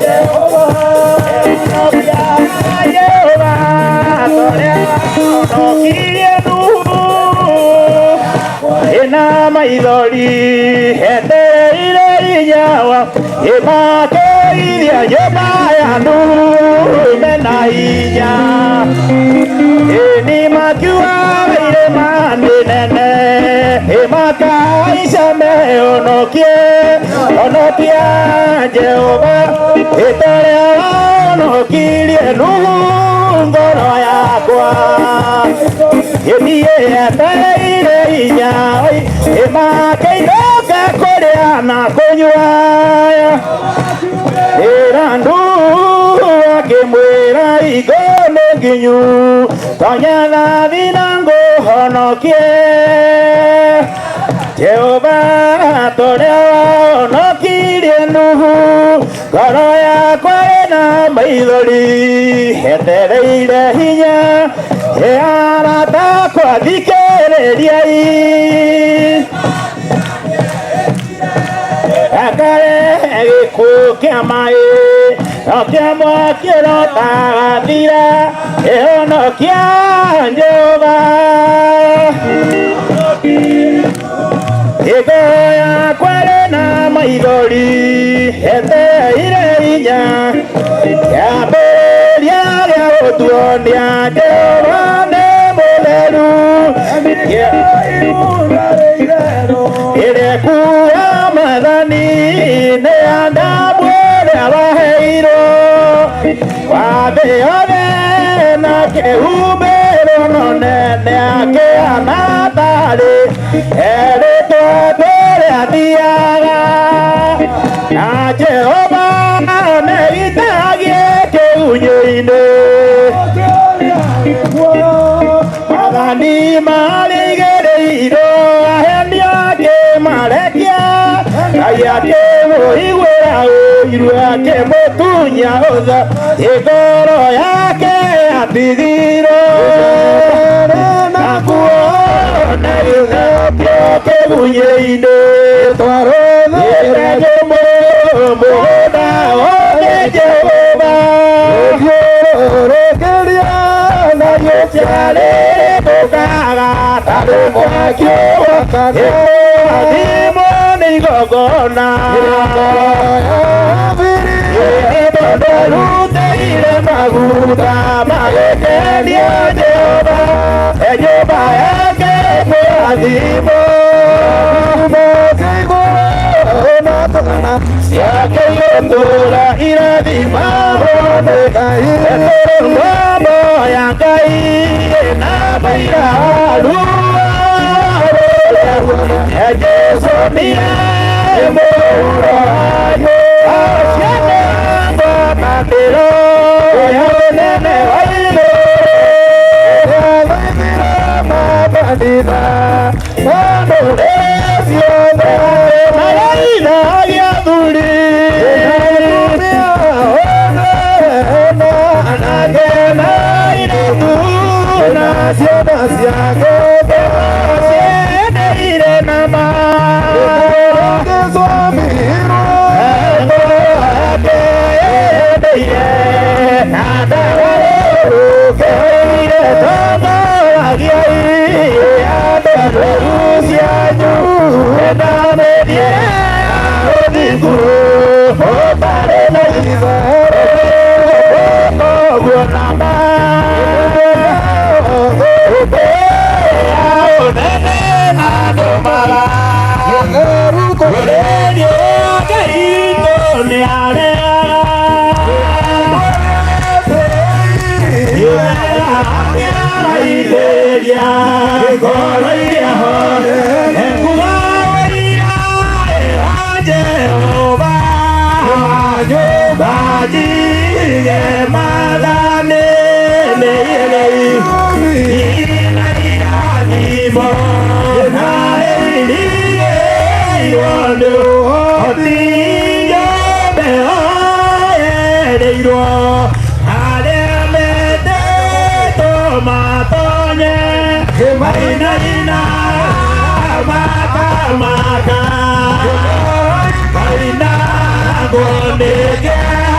Jehova torĩa wahonokirie Nuhu ĩna maithori etereire inyawa ĩmakĩithia nyũmba ya Nuhu mena hinya ĩni makiuga irĩma-inĩ nene ĩmakaica mehonokie honokia Jehova ĩtorĩa wahonokirie Nuhu ngoro yakwa ĩniĩ etereire hinya ĩmakĩinũka kũrĩa na kũnyua ĩra Nuhu akĩmwĩra hingo nĩ nginyu tonya thabina ngũhonokie Jehova torĩa wahonokirie Nuhu ngoro yakwa ĩna maithori etereire hinya ĩ arata akwa thikĩrĩriai akarehe gĩkuũ kĩa maĩ no kĩa mwaki ũrotagathira ĩhonokia Jehova ngoro yakwa ĩna maithori etereire hinya kĩambĩrĩria gĩa gũtuonia Jehova nĩ mũtheru ĩrĩa mathani nĩ Adamu ũrĩa waheirwo wathĩ yothe na kĩhumbĩrwo no nene akĩhana tarĩ erĩtwo kũrĩa athiaga na Jehova nĩgitagie kĩgunyũ-inĩ mathani marigĩrĩirwo ahendi akĩmarekia Ngai akĩmũiguĩra ũiru akĩmũtunya ũtha ngoro yake yatigirwo na kuona gĩthokio kĩgunyĩ-inĩ ĩte mũgũnda wothe Jehova Thiũrũrũkĩria na gĩciarĩrĩmbũkaga tarĩ mwaki ĩkũrathimwo nĩ igongona tondũ rutĩire maguta magĩkenia Jehova e nyũmba yake ĩkũrathimwo ciake igũtũũra irathimagwo nĩ Ngai ngombo ya Ngai ĩna maira Jesu niye mũhuro wanyu ciana ngwatanĩro ya ũnene wa igũrũ ciothe maraithagia athuri anake na airĩtu na ciana ciake ciendeire nama ngoro yake yendeire na ndagarũrũkĩire tongoragia andũ cianyu na mĩthiĩre ya ũthingu ũtarĩ na itherũ koguo nama ya ũnene na andũ mara kũrĩrio Ngai witũ nĩ areaga araithĩria ngoro iria ekuga ũira wa Jehova nyũmba njige maathani ina irathimo na ĩrigĩirwo nĩ ũhoti yereirwo arĩa metĩtwo matonye mainaina makamaka mainagwo nĩ kĩeha.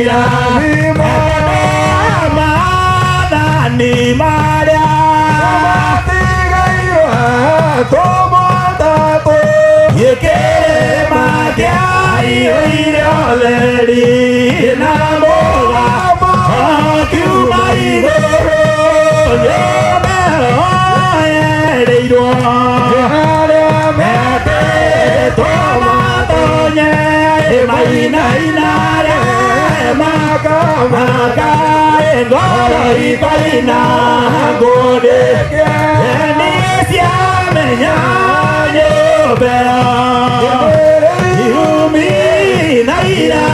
ira Maathani marĩa Matigairwo tũmũtatũ Gĩkĩrĩma kĩaiyũire ũtheri na mũgambo ũkiuma igũrũ nyũmba yereirwo Arĩa metĩtwo matonye mainainare makamakae ngoro ikaina ngũndĩ nĩ ciamenya nyũmba irumi na ira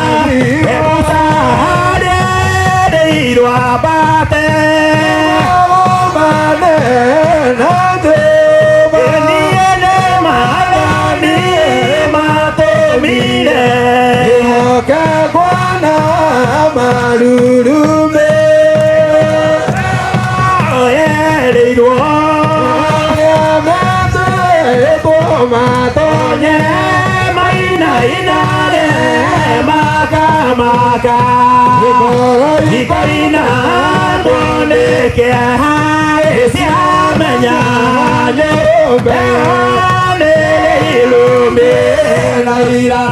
emusaharĩrĩirwo ambate Mane na Jehova niĩ nĩ maathani matũmire Ihoke Bwana marurume yerĩirwo Arĩa metĩtwo matonye tonye mainainare makamaka Ngoro ikoina ngũnĩke ciamenya nyũmba nĩrĩirũmĩ na ira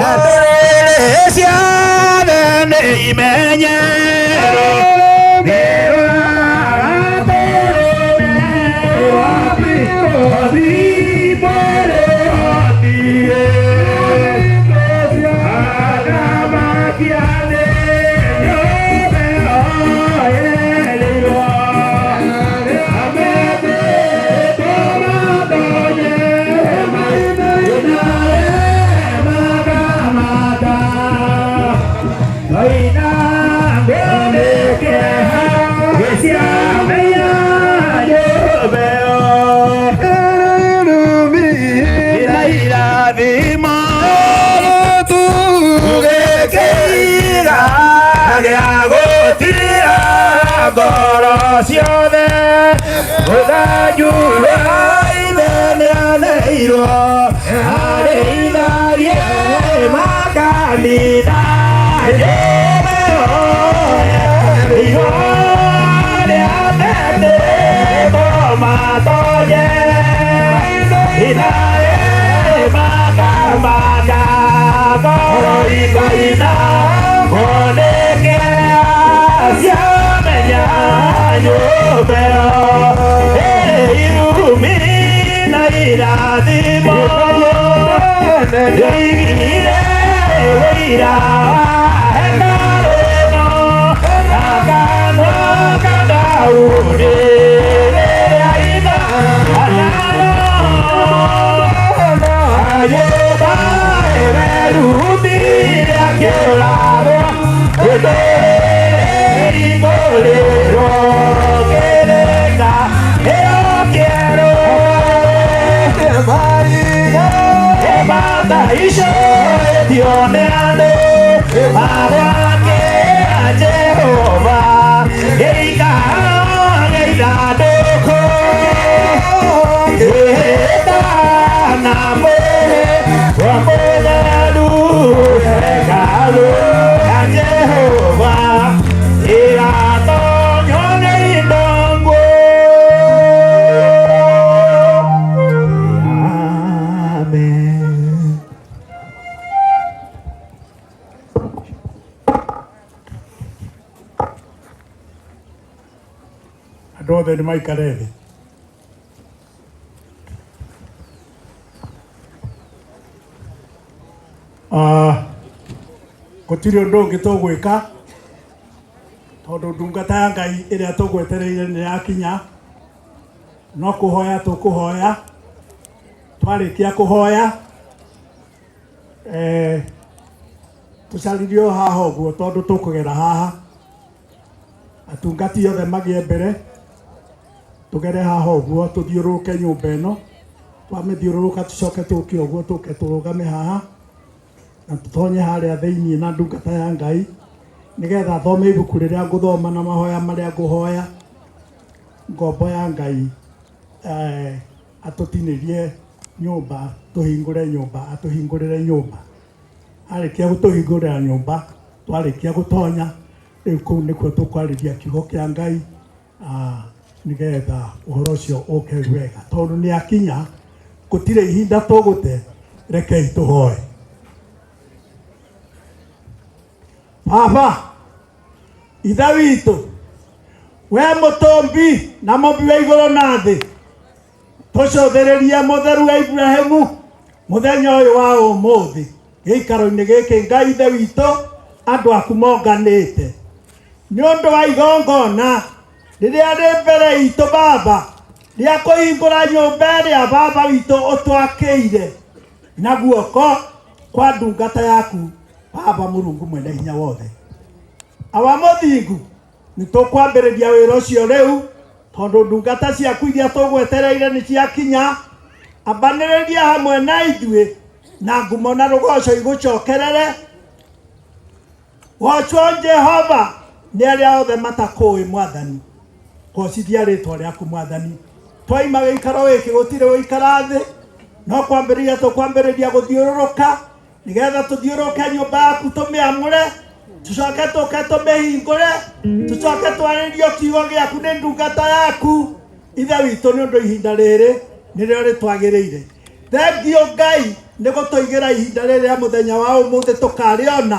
atĩrĩrĩ ciothe nĩ imenye Ngoro ciothe rũthanju rwa ithe nĩaneirwo arĩitharie makanitha nyũmba nĩametĩtwo matonye inae makamaka ngoro ikoina ngoneke ciamenya nyũmba ĩrĩ irumi na irathimo yoigire wĩira hekarũ ĩno na kanua ka Daudi rĩrĩa ithe anyũmba ĩrerutire akĩũragwo ĩtũrĩrĩ kĩrĩka ĩyo kĩerũ Ebata icio nĩ andũ magwakĩra Jehova gĩikaro gĩa ithandũkũ ĩta na mwĩrĩ wa mũtheru hekarũ ya Jehova ĩratonywo nĩ indo nguũ. Amen. Andũ othe nĩ maikare thĩ. Ah, gũtirĩ ũndũ ũngĩ tũgwĩka tondũ ndungata ya Ngai ĩrĩa tũgwetereire nĩ yakinya, no kũhoya tũkũhoya. Twarĩkia kũhoya tũcaririe o haha ũguo tondũ tũkũgera haha atungati othe magĩe mbere tũgere haha ũguo tũthiũrũrũke nyũmba ĩno twamĩthiũrũrũka tũcoke tũke ũguo tũke tũrũgame haha na tũtonye harĩa thĩiniĩ na ndungata ya Ngai nĩgetha thome ibuku rĩrĩa ngũthoma na mahoya marĩa ngũhoya ngombo ya Ngai atũtinĩrie nyũmba tũhingũre nyũmba atũhingũrĩre nyũmba arĩkia gũtũhingũrĩra nyũmba Twarĩkia gũtonya rĩu kũu nĩkuo tũkwarĩria kiugo kĩa Ngai, nĩgetha ũhoro ũcio ũke wega, tondũ nĩ akinya gũtirĩ ihinda tũgũte. Rekei tũhoe. Baba Ithe witũ, we mũtũmbi na mũmbi wa igũrũ na thĩ, tũcũthĩrĩrie mũtheru wa Ibrahimu mũthenya ũyũ wa ũmũthĩ gĩikaro-inĩ gĩkĩ. Ngai Ithe witũ, andũ aku monganĩte nĩ ũndũ wa igongona rĩrĩa rĩ mbere itũ, Baba, rĩa kũhingũra nyũmba ĩrĩa Baba witũ ũtwakĩire na guoko kwa ndungata yaku, Baba Mũrungu mwene hinya wothe. Awa mũthingu, nĩ tũkwambĩrĩria wĩra ũcio rĩu, tondũ ndungata ciaku iria tũgwetereire nĩ ciakinya. Ambanĩrĩria hamwe na ithuĩ, na ngumo na rũgoco igũcokerere. Gocwo Jehova nĩ arĩa othe matakũĩ. Mwathani, gocithia rĩtwa rĩaku. Mwathani, twaima gĩikaro gĩkĩ gũtirĩ gũikara thĩ, no kwambĩrĩria tũkwambĩrĩria gũthiũrũrũka, nĩgetha tũthiũrũrũke nyũmba yaku, tũmĩamũre, tũcoke tũke tũmĩhingũre, tũcoke twarĩrio kiugo gĩaku nĩ ndungata yaku, Ithe witũ, nĩ ũndũ ihinda rĩrĩ nĩrĩo rĩtwagĩrĩire. Thengiũ Ngai nĩ gũtũigĩra ihinda rĩrĩ rĩa mũthenya wa ũmũthĩ, tũkarĩona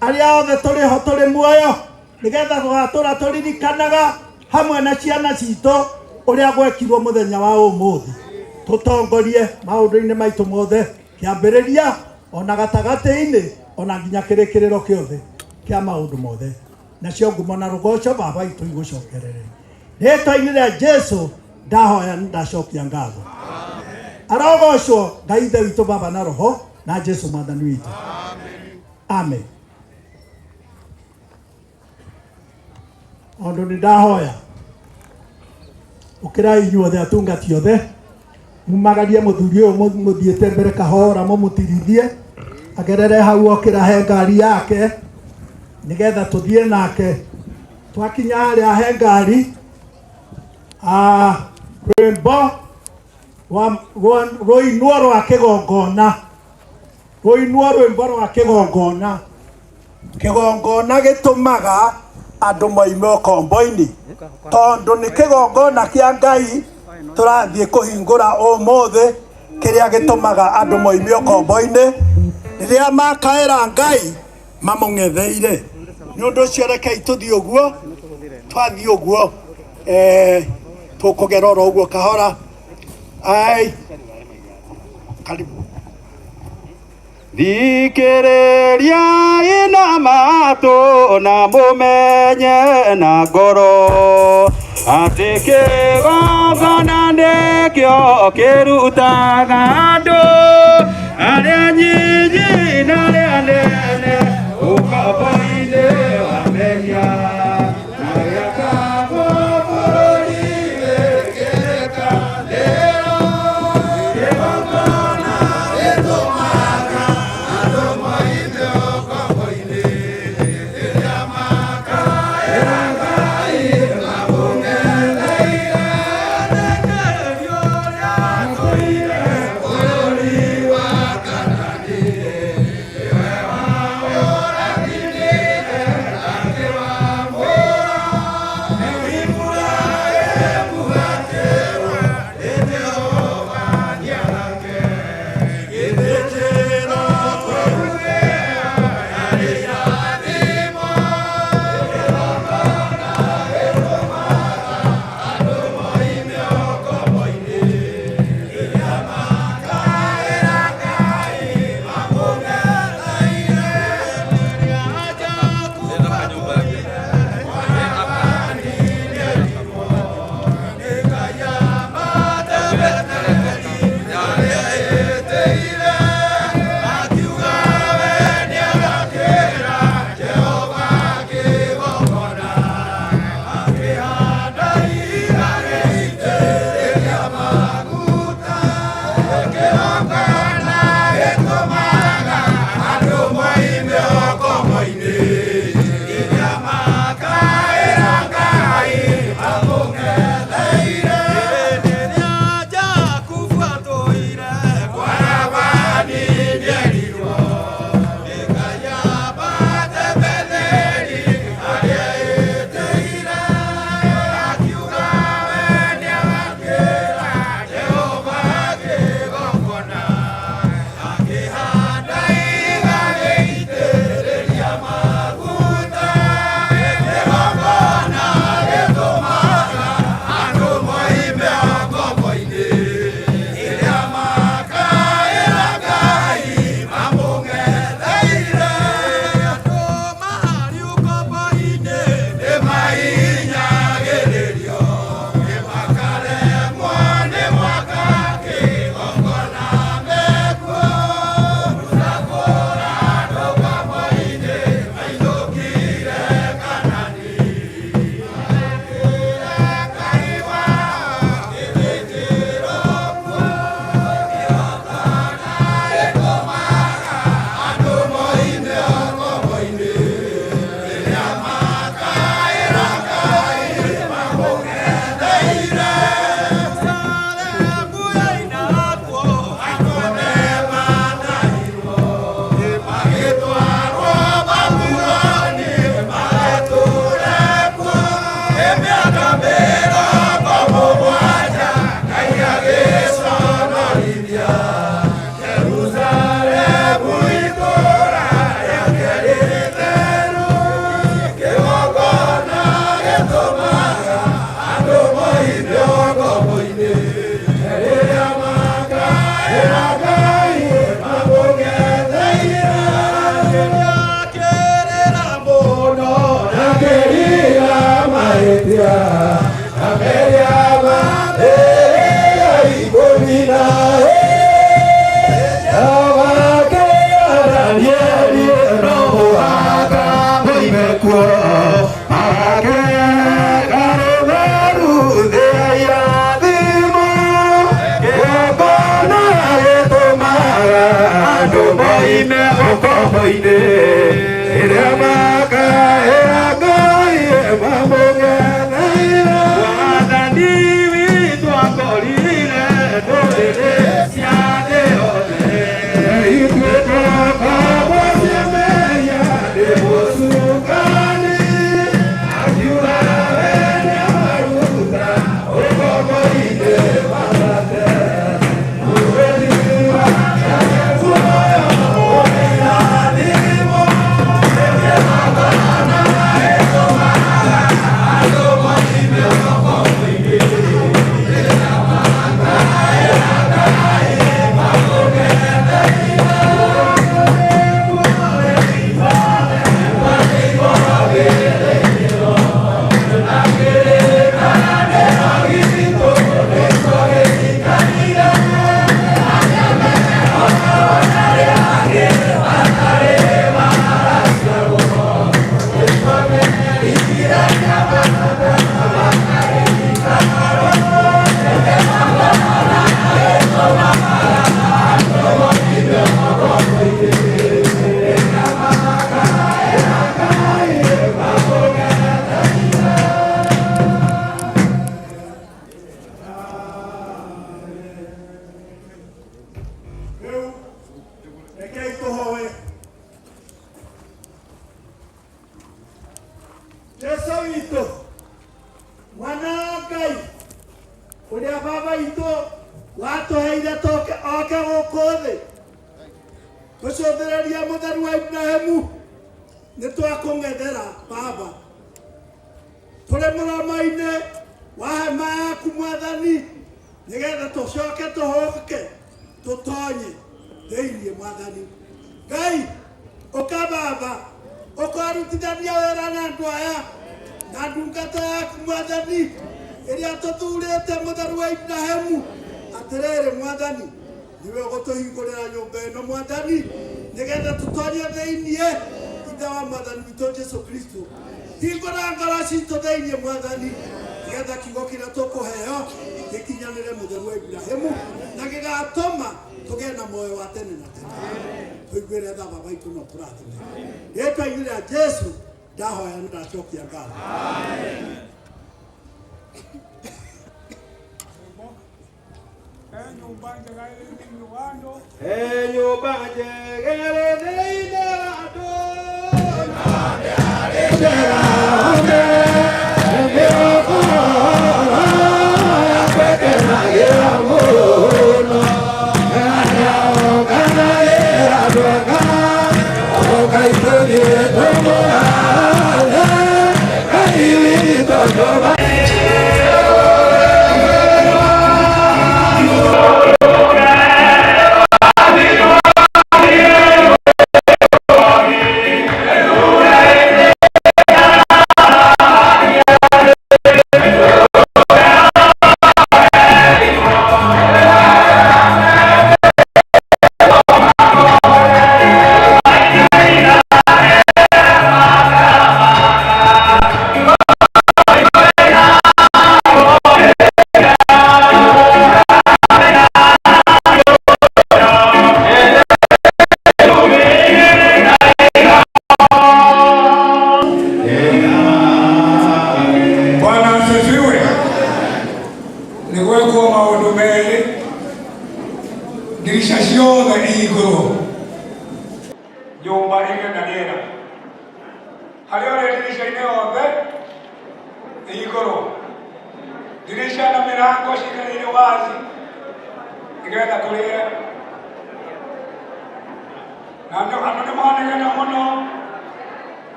arĩa othe tũrĩ ho tũrĩ muoyo, nĩgetha tũgatũra tũririkanaga hamwe na ciana citũ ũrĩa gwekirwo mũthenya wa ũmũthĩ. Tũtongorie maũndũ-inĩ maitũ mothe, kĩambĩrĩria ona gatagatĩ-inĩ ona nginya kĩrĩkĩrĩro kĩothe kĩa maũndũ mothe. Nacio ngumo na rũgoco, Baba itũ, igũcokerere. Rĩtwa-inĩ rĩa Jesu ndahoya, ndacokia ngatho. Arogocwo Ngai Ithe witũ, Baba na Roho na Jesu Mwathani witũ. Amen. Tondũ nĩ ndahoya, ũkĩrai inyuothe atungati othe, mumagarie mũthuri ũyũ mũthiĩte mbere kahora, mũmũtirithie agerere hau okĩra he ngari yake, nĩgetha tũthiĩ nake. Twakinya harĩa he ngari, rwĩmbo rũinwo rwa kĩgongona, rũinwo rwĩmbo rwa kĩgongona. Kĩgongona gĩtũmaga andũ moime ũkombo-inĩ, tondũ nĩ kĩgongona kĩa Ngai tũrathiĩ kũhingũra ũmũthĩ, kĩrĩa gĩtũmaga andũ moime ũkombo-inĩ rĩrĩa makaĩra Ngai mamũng'etheire. Nĩ ũndũ ũcio rekei tũthiĩ ũguo. Twathiĩ ũguo, tũkũgera oro ũguo kahora. Ai, karibu. Thikĩrĩriai na matũ na mũmenye na ngoro atĩ kĩgongona nĩkĩo kĩrutaga andũ arĩa nyinyi na arĩa anene ũkombo-inĩ wa mehia na gĩakagwo bũrũri wĩ kĩrĩkanĩro. Kĩgongona gĩtũmaga andũ moime ũkombo-inĩ rĩrĩa makaĩra Ngai mamũng'etheire. Nĩkĩo ũrĩa atũire bũrũri wa Kanani nĩwe wa ũrathi.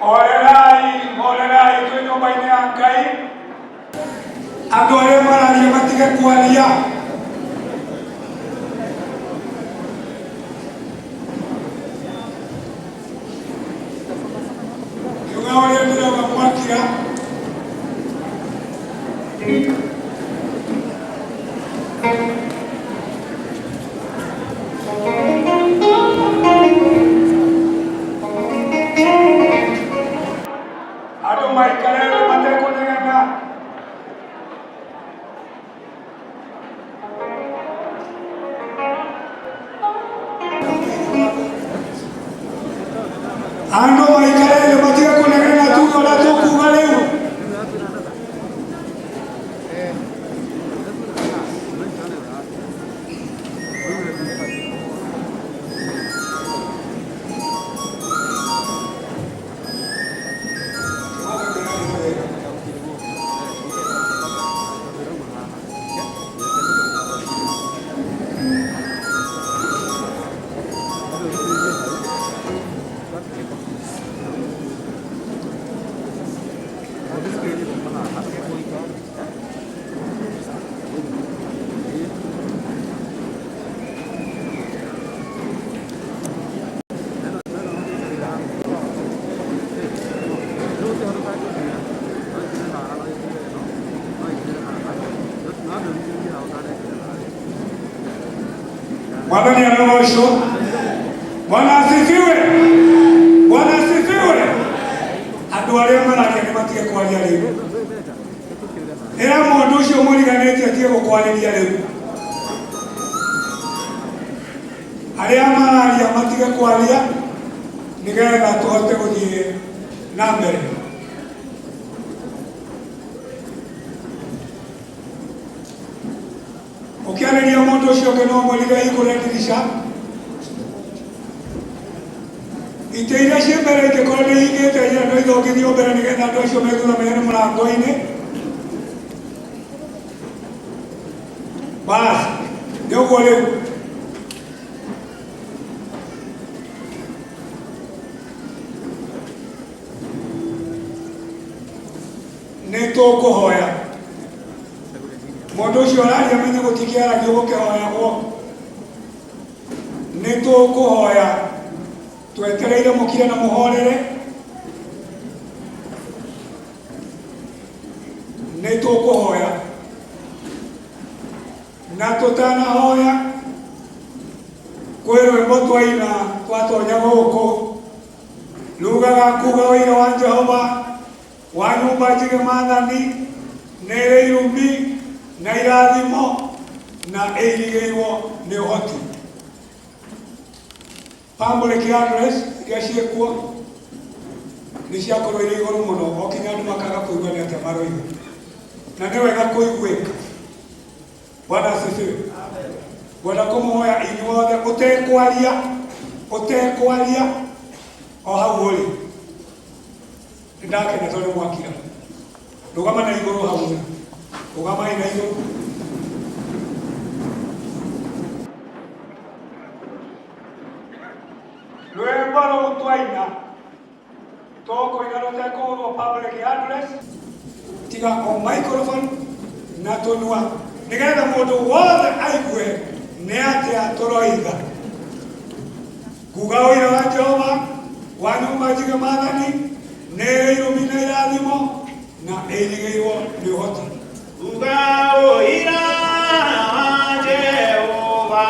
Horerai, horerai twĩ nyũmba-inĩ ya Ngai. Andũ arĩa mararia matige kwaria. Ngiuga ũrĩa ndĩrauga mwakira. Andũ maikare thĩ matekũnegena. Andũ maikare thĩ matige kũnegena tuge ũrĩa tũkuga rĩu. Mwathani arogocwo. Bwana asifiwe. Bwana asifiwe. Andũ arĩa mararia nĩ matige kwaria rĩu. Ĩra mũndũ ũcio mũriganĩtie atige gũkwarĩria rĩu. Arĩa mararia matige kwaria nĩgetha tũhote gũthiĩ na mbere. Ũkĩarĩria mũndũ ũcio ũngĩ no mwĩrire hingũre ndirica. Itĩ iria ciĩ mbere ingĩkorwo nĩ ihingĩte njĩra no ithongithio mbere nĩgetha andũ acio me thutha megere mũrango-inĩ. Bas, nĩ ũguo rĩu. Nĩ tũkũhoya. Mũndũ ũcio ũraria menye gũtikĩaragio gũkĩhoyagwo. Nĩ tũkũhoya twetereire mũkire na mũhorere. Nĩ tũkũhoya na tũtanahoya kwĩ rwĩmbo twaina twatonya gũkũ rugaga kuga ũira wa Jehova wa nyũmba njige maathani nĩ ĩrĩ irumi na irathimo na ĩirigĩirwo nĩ ũhoti. Public address iria ciĩkuo nĩ ciakorwo irĩ igũrũ mũno o kinya andũ makaga kũigua nĩ atĩa maroiga, na nĩ wega kũiguĩka. Bwana asifiwe. Ngwenda kũmũhoya inyuothe ũtekwaria, ũtekwaria o hau ũrĩ. Nĩ ndakena tondũ nĩ mwakira. Rũgama na igũrũ hau ũrĩ. Rũgamai na igũrũ. Rwĩmbo rũu twaina tũkũina rũtekũhũrwo public address, tiga o microphone na tũnua nĩgetha mũndũ wothe aigue nĩ atĩa tũroiga. Nguga ũira wa Jehova wa nyũmba njige maathani nĩ ĩrĩ irumi na irathimo na ĩirigĩirwo nĩ ũhoti. Uga ũira wa Jehova.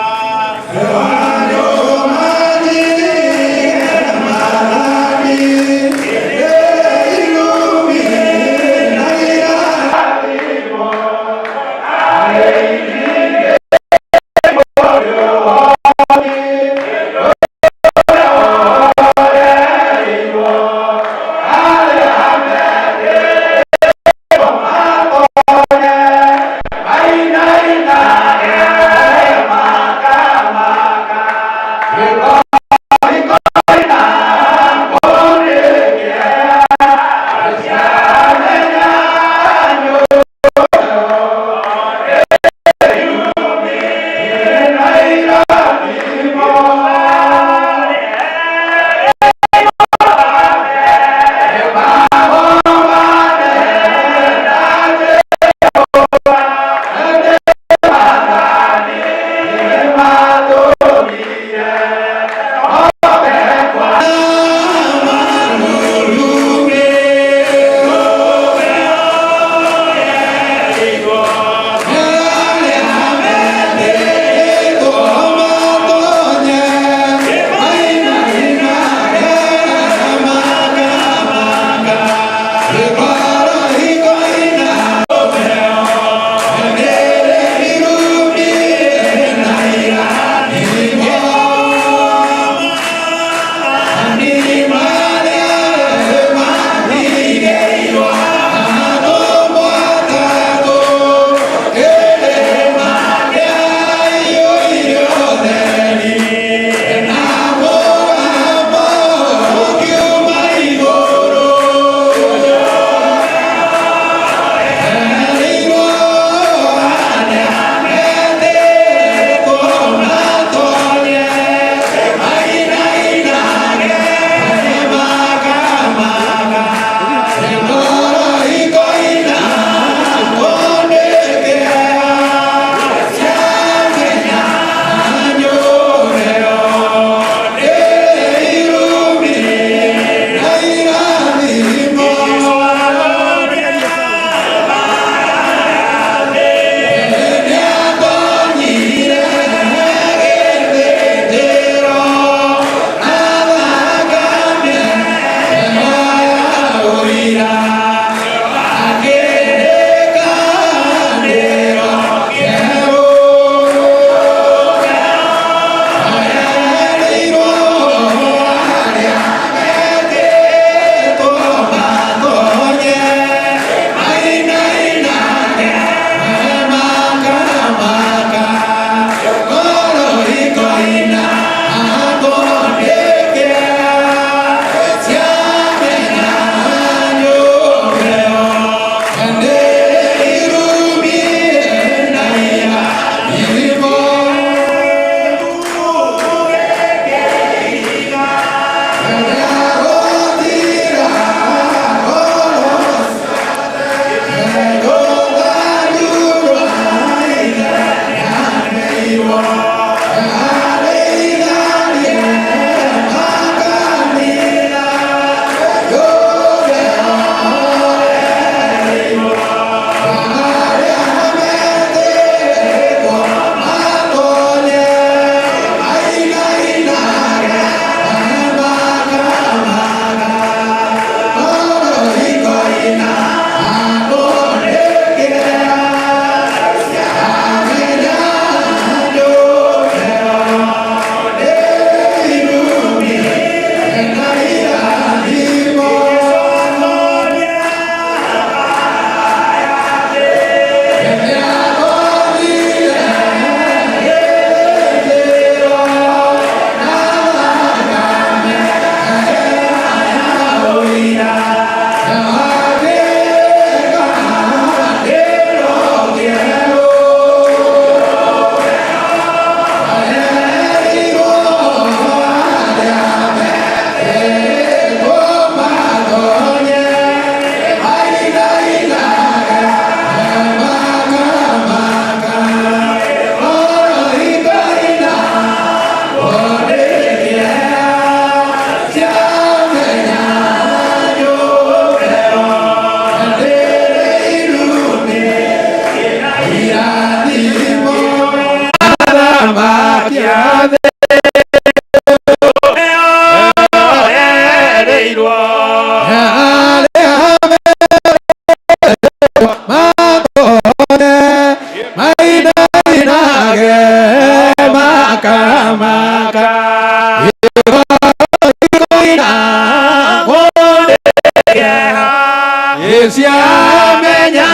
Ciamenya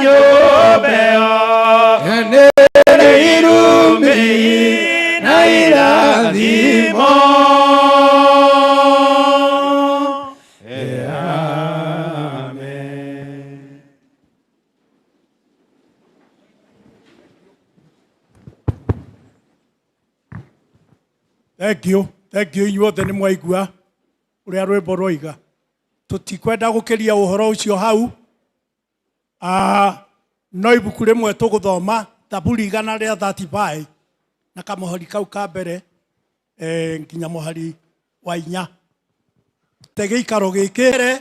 nyũmba ĩyo nĩ irumi na irathimo. Amen. Thank you, thank you inyuothe nĩ mwaigua ũrĩa rwĩmbo rwoiga. Tũtikwenda gũkĩria ũhoro ũcio hau. Ah, no ibuku rĩmwe tũgũthoma Thaburi 135 na kamũhari kau ka mbere nginya mũhari wa 4. Te gĩikaro gĩkĩ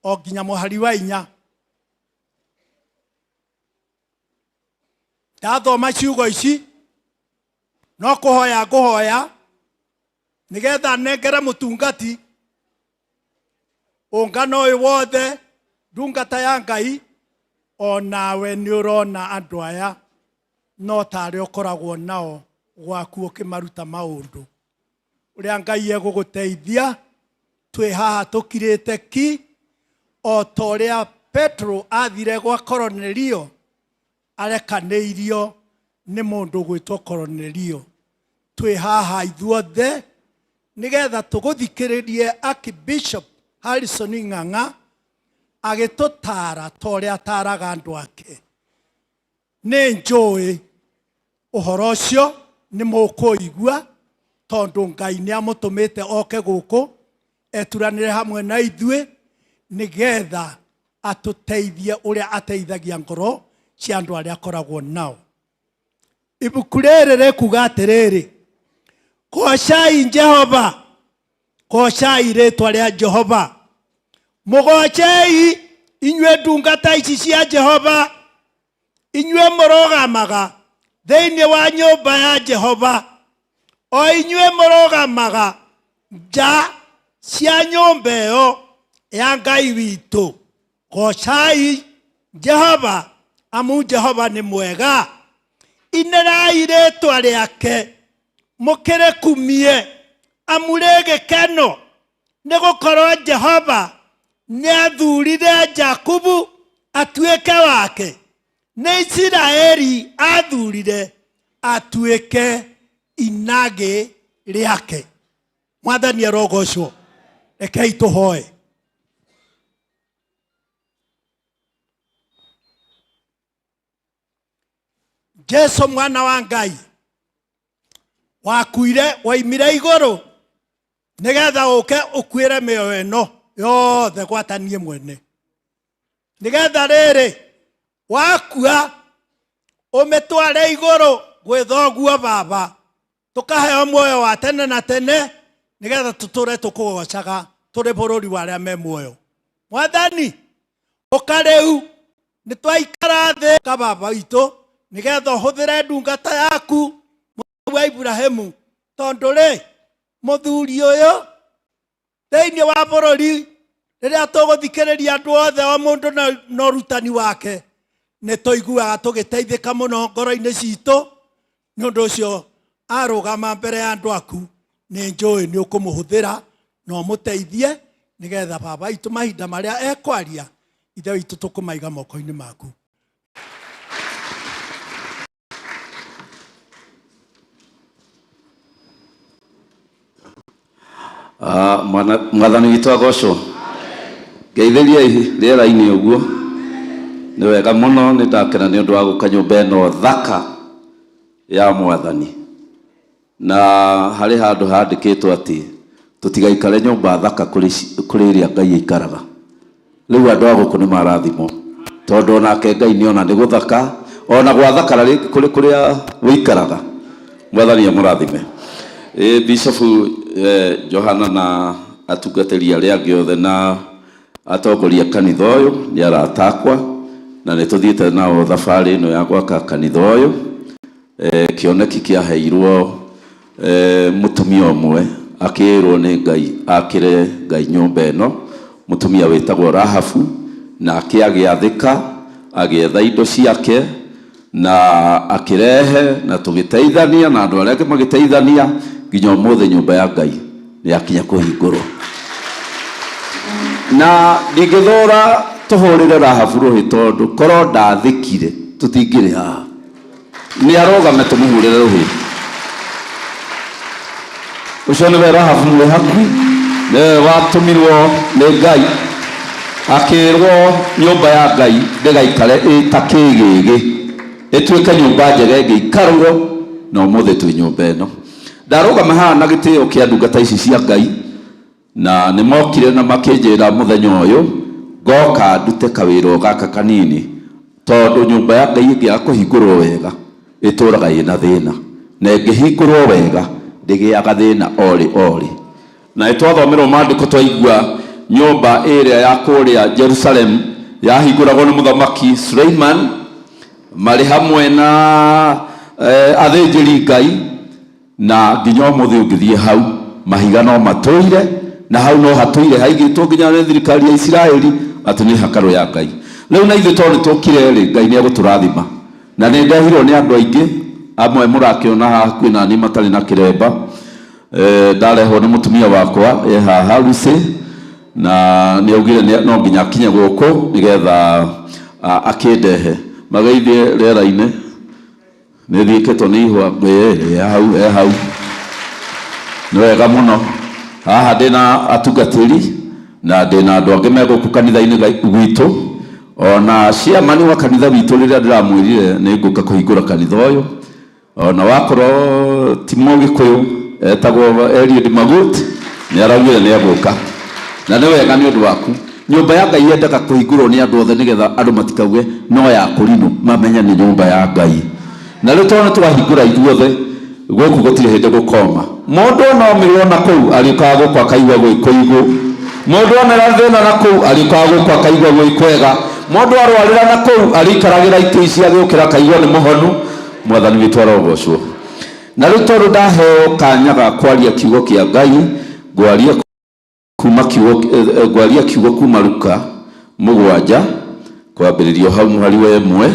o nginya mũhari wa 4. Ndathoma ciugo ici no kũhoya ngũhoya nĩgetha nengere mũtungati ũngano ũyũ wothe ndungata ya Ngai onawe nĩ ũrona andũ aya no tarĩ ũkoragwo nao gwaku ũkĩmaruta maũndũ ũrĩa Ngai egũgũteithia twĩ haha tũkirĩte ki o ta ũrĩa Petro athire gwa Koronelio arekanĩirio nĩ mũndũ gwĩtwo Koronelio. Twĩ haha ithuothe nĩgetha tũgũthikĩrĩrie Archbishop Harrison Ng'ang'a agĩtũtara ta ũrĩa ataraga andũ ake. Nĩ njũĩ ũhoro ũcio nĩ mũkũigua tondũ Ngai nĩ amũtũmĩte oke gũkũ eturanĩre hamwe na ithuĩ nĩgetha atũteithie ũrĩa ateithagia ngoro cia andũ arĩa akoragwo nao. Ibuku rĩrĩ rĩkuga atĩrĩrĩ, goocai Jehova, goocai rĩtwa rĩa Jehova, mũgoocei inyuĩ ndungata ici cia Jehova, inyuĩ mũrũgamaga thĩinĩ wa nyũmba ya Jehova, o inyuĩ mũrũgamaga nja cia nyũmba ĩyo ya Ngai witũ. Goocai Jehova, amu Jehova nĩ mwega, inĩrai rĩtwa rĩake mũkĩrĩkumie, amu rĩ gĩkeno, nĩgũkorwo Jehova nĩathurire Jakubu atuĩke wake, nĩ Isiraeli athurire atuĩke inagĩ rĩake. Mwathani arogocwo. Rekei tũhoe. Jesu mwana wa Ngai wakuire waimire igũrũ Nĩgetha ũke ũkuĩre mĩoyo ĩno yothe gwatanie mwene. Nĩgetha rĩrĩ wakua ũmĩtware igũrũ gwĩ thoguo baba, tũkaheo muoyo wa tene na tene, nĩgetha tũtũre tũkũgocaga tũrĩ bũrũri wa arĩa me muoyo. Mwathani, ũka rĩu, nĩ twaikara thĩ ka baba witũ, nĩgetha ũhũthĩre ndungata yaku wa Ibrahimu, tondũ rĩ mũthuri ũyũ thĩinĩ wa bũrũri rĩrĩa tũgũthikĩrĩria andũ othe o mũndũ na ũrutani wake, nĩ tũiguaga tũgĩteithĩka mũno ngoro-inĩ citũ. Nĩ ũndũ ũcio arũgama mbere ya andũ aku, nĩ njũĩ nĩ ũkũmũhũthĩra na ũmũteithie, nĩgetha baba witũ mahinda marĩa ekwaria, ithe witũ tũkũmaiga moko-inĩ maku. Mwathani witũ agocwo. Ngeithĩriai rĩera-inĩ ũguo. Nĩ wega mũno, nĩ ndakena nĩ ũndũ wa gũka nyũmba ĩno thaka ya Mwathani. Na harĩ handũ handĩkĩtwo atĩ tũtigaikare nyũmba thaka kũrĩ ĩrĩa Ngai aikaraga. Rĩu andũ a gũkũ nĩ marathimwo, tondũ onake Ngai nĩ ona nĩ gũthaka, ona gwathakara rĩngĩ kũrĩ kũrĩa ũikaraga. Mwathani amũrathime. Bishop Johana na atungatĩri arĩa angĩ othe na atongoria kanitha ũyũ nĩ arata akwa, na nĩ tũthiĩte nao thabarĩ ĩno ya gwaka kanitha ũyũ. Kĩoneki kĩaheirwo mũtumia ũmwe, akĩĩrwo nĩ Ngai akĩre Ngai nyũmba ĩno, mũtumia wĩtagwo Rahabu, nake agĩathĩka, agĩetha indo ciake na akĩrehe, na tũgĩteithania na andũ arĩa angĩ magĩteithania nginya ũmũthĩ nyũmba ya Ngai nĩ yakinya kũhingũrwo. Na ndingĩthũra tũhũrĩre Rahabu rũhĩ, tondũ korwo ndathĩkire tũtingĩrĩ haha. Nĩ arũgame tũmũhũrĩre rũhĩ. Ũcio nĩwe Rahabu mwĩhaku, nĩwe watũmirwo nĩ Ngai akĩrwo nyũmba ya Ngai ndĩgaikare ĩ ta kĩgĩgĩ, ĩtuĩke nyũmba njega ĩngĩikarwo, na ũmũthĩ twĩ nyũmba ĩno. Ndarũgama haha na gĩtĩo kĩa ndungata ici cia Ngai, na nĩ mokire na makĩnjĩra mũthenya ũyũ ngoka ndute kawĩra gaka kanini, tondũ nyũmba ya Ngai ĩngĩaga kũhingũrwo wega ĩtũraga ĩna thĩna, na ĩngĩhingũrwo wega ndĩgĩaga thĩna orĩ orĩ. Na nĩtwathomerwo maandĩko twaigua nyũmba ĩrĩa ya kũrĩa Jerusalem yahingũragwo nĩ mũthamaki Suleiman marĩ hamwe na athĩnjĩri Ngai, na nginya ũmũthĩ ũngĩthiĩ hau mahiga no matũire, na hau no hatũire haigĩtwo nginya nĩ thirikari ya Isiraeli atĩ nĩ hekarũ ya Ngai. Rĩu na ithuĩ tondũ nĩtũkire rĩ, Ngai nĩ egũtũrathima. Na nĩ ndehirwo nĩ andũ aingĩ, amwe mũrakĩona haha hakuhĩ na niĩ matarĩ na kĩremba. Ndarehwo nĩ mũtumia wakwa e haha Lucy, na nĩ augire no nginya akinye gũkũ nĩgetha akĩndehe. Mageithie rĩera-inĩ. Nĩ thiĩkĩtwo nĩ ihũa, hau, e hau. Nĩ wega mũno. Haha ndĩna atungatĩri na ndĩna andũ angĩ me gũkũ kanitha-inĩ gwitũ. Ona chairman wa kanitha witũ rĩrĩa ndĩramwĩrire nĩ ngũka kũhingũra kanitha ũyũ, ona wakorwo ti Mũgĩkũyũ, etagwo Eliud Magut, nĩ araugire nĩ egũka. Na nĩ wega nĩ ũndũ waku. Nyũmba ya Ngai yendaga kũhingũrwo nĩ andũ othe nĩgetha andũ matikauge no ya kũrinũ, mamenye nĩ nyũmba ya Ngai. Na rĩu tondũ nĩtwahingũra ithuothe, gũkũ gũtirĩ hĩndĩ gũkoma. Mũndũ ona omĩrwo na kũu arĩũkaga gũkũ akaigua gwĩ kũigũ. Mũndũ onera thĩna na kũu arĩũkaga gũkũ akaigua gwĩ kwega. Mũndũ arwarĩra na kũu arĩikaragĩra itĩ ici agĩũkĩra akaigua nĩ mũhonu. Mwathani witũ arogocwo. Na rĩu tondũ ndaheo kanya ga kwaria kiugo kĩa Ngai, ngwaria kuma kiugo, ngwaria kiugo kuma Luka 7 kwambĩrĩria hau mũhari wa 1,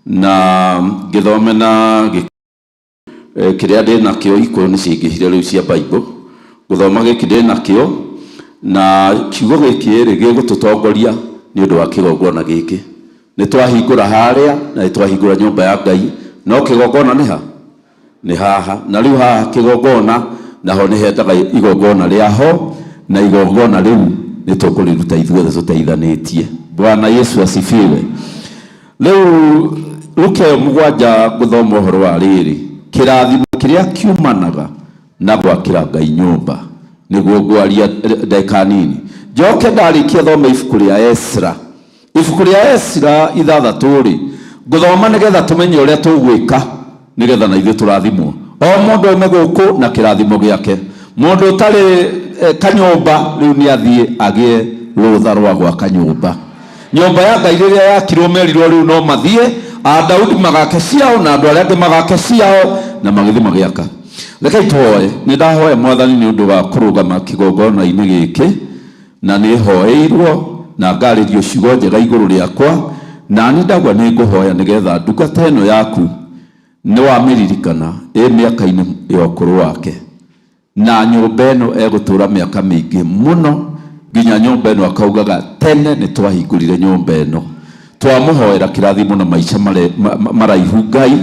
na ngĩthome na kĩrĩa ndĩ nakĩo. Ikũyũ nĩ ciaingĩhire rĩu cia Bible, gũthoma gĩkĩ ndĩ nakĩo, na kiugo gĩkĩ rĩ gĩgũtũtongoria nĩ ũndũ wa kĩgongona gĩkĩ. Nĩ twahingũra harĩa na nĩ twahingũra nyũmba ya Ngai, no kĩgongona nĩ ha? Nĩ haha. Na rĩu haha kĩgongona naho nĩ hendaga igongona rĩaho, na igongona rĩu nĩ tũkũrĩruta ithuothe tũteithanĩtie. Bwana Yesu asifiwe. Rĩu Luka ĩyo 7 ngũthoma ũhoro wa rĩrĩ, kĩrathimo kĩrĩa kiumanaga na gwakĩra Ngai nyũmba. Nĩguo ngwaria ndagĩka nini, njoke ndarĩkia thome ibuku rĩa Esra. Ibuku rĩa Esra 6 rĩ, ngũthoma nĩgetha tũmenye ũrĩa tũgwĩka nĩgetha na ithuĩ tũrathimwo. O mũndũ aume gũkũ na kĩrathimo gĩake. Mũndũ ũtarĩ kanyũmba rĩu nĩ athiĩ agĩe rũtha rwa gwaka nyũmba. Nyũmba ya Ngai rĩrĩa yakirwo merirwo rĩu no mathiĩ a Daudi magake ciao na andũ arĩa angĩ magake ciao, na magĩthiĩ magĩaka. Rekei tũhoe. Nĩ ndahoya Mwathani nĩ ũndũ wa kũrũgama kĩgongona-inĩ gĩkĩ, na nĩ hoeirwo na ngarĩrio ciugo njega igũrũ rĩakwa, na niĩ ndauga nĩ ngũhoya nĩgetha ndungata ĩno yaku nĩ wamĩririkana ĩ mĩaka-inĩ ya ũkũrũ wake, na nyũmba ĩno egũtũra mĩaka mĩingĩ mũno, nginya nyũmba ĩno akaugaga tene nĩ twahingũrire nyũmba ĩno. Twamũhoera kĩrathimo na maica maraihu Ngai,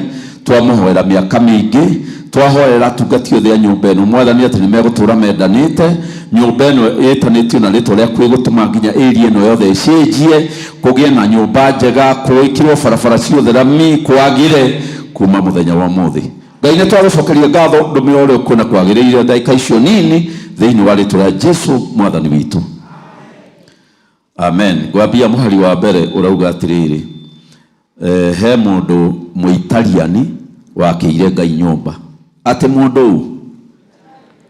twamũhoera mĩaka mĩingĩ, twahoera atungati othe a nyũmba ĩno Mwathani atĩ nĩ megũtũra mendanĩte. Nyũmba ĩno ĩtanĩtio na rĩtwa rĩaku ĩgũtũma nginya area ĩno yothe ĩcenjie, kũgĩe na nyũmba njega, gwĩkĩrwo barabara ciothe rami, kwagĩre kuma mũthenya wa ũmũthĩ. Ngai, nĩ twagũcokeria ngatho, ndũmĩra ũrĩa ũkuona kwagĩrĩire ndagĩka icio nini thĩinĩ wa rĩtwa rĩa Jesu Mwathani witũ, amen. Ngwambia mũhari wa mbere ũrauga atĩrĩrĩ, he mũndũ Mũitaliani wakĩire Ngai nyũmba. Atĩ mũndũ ũ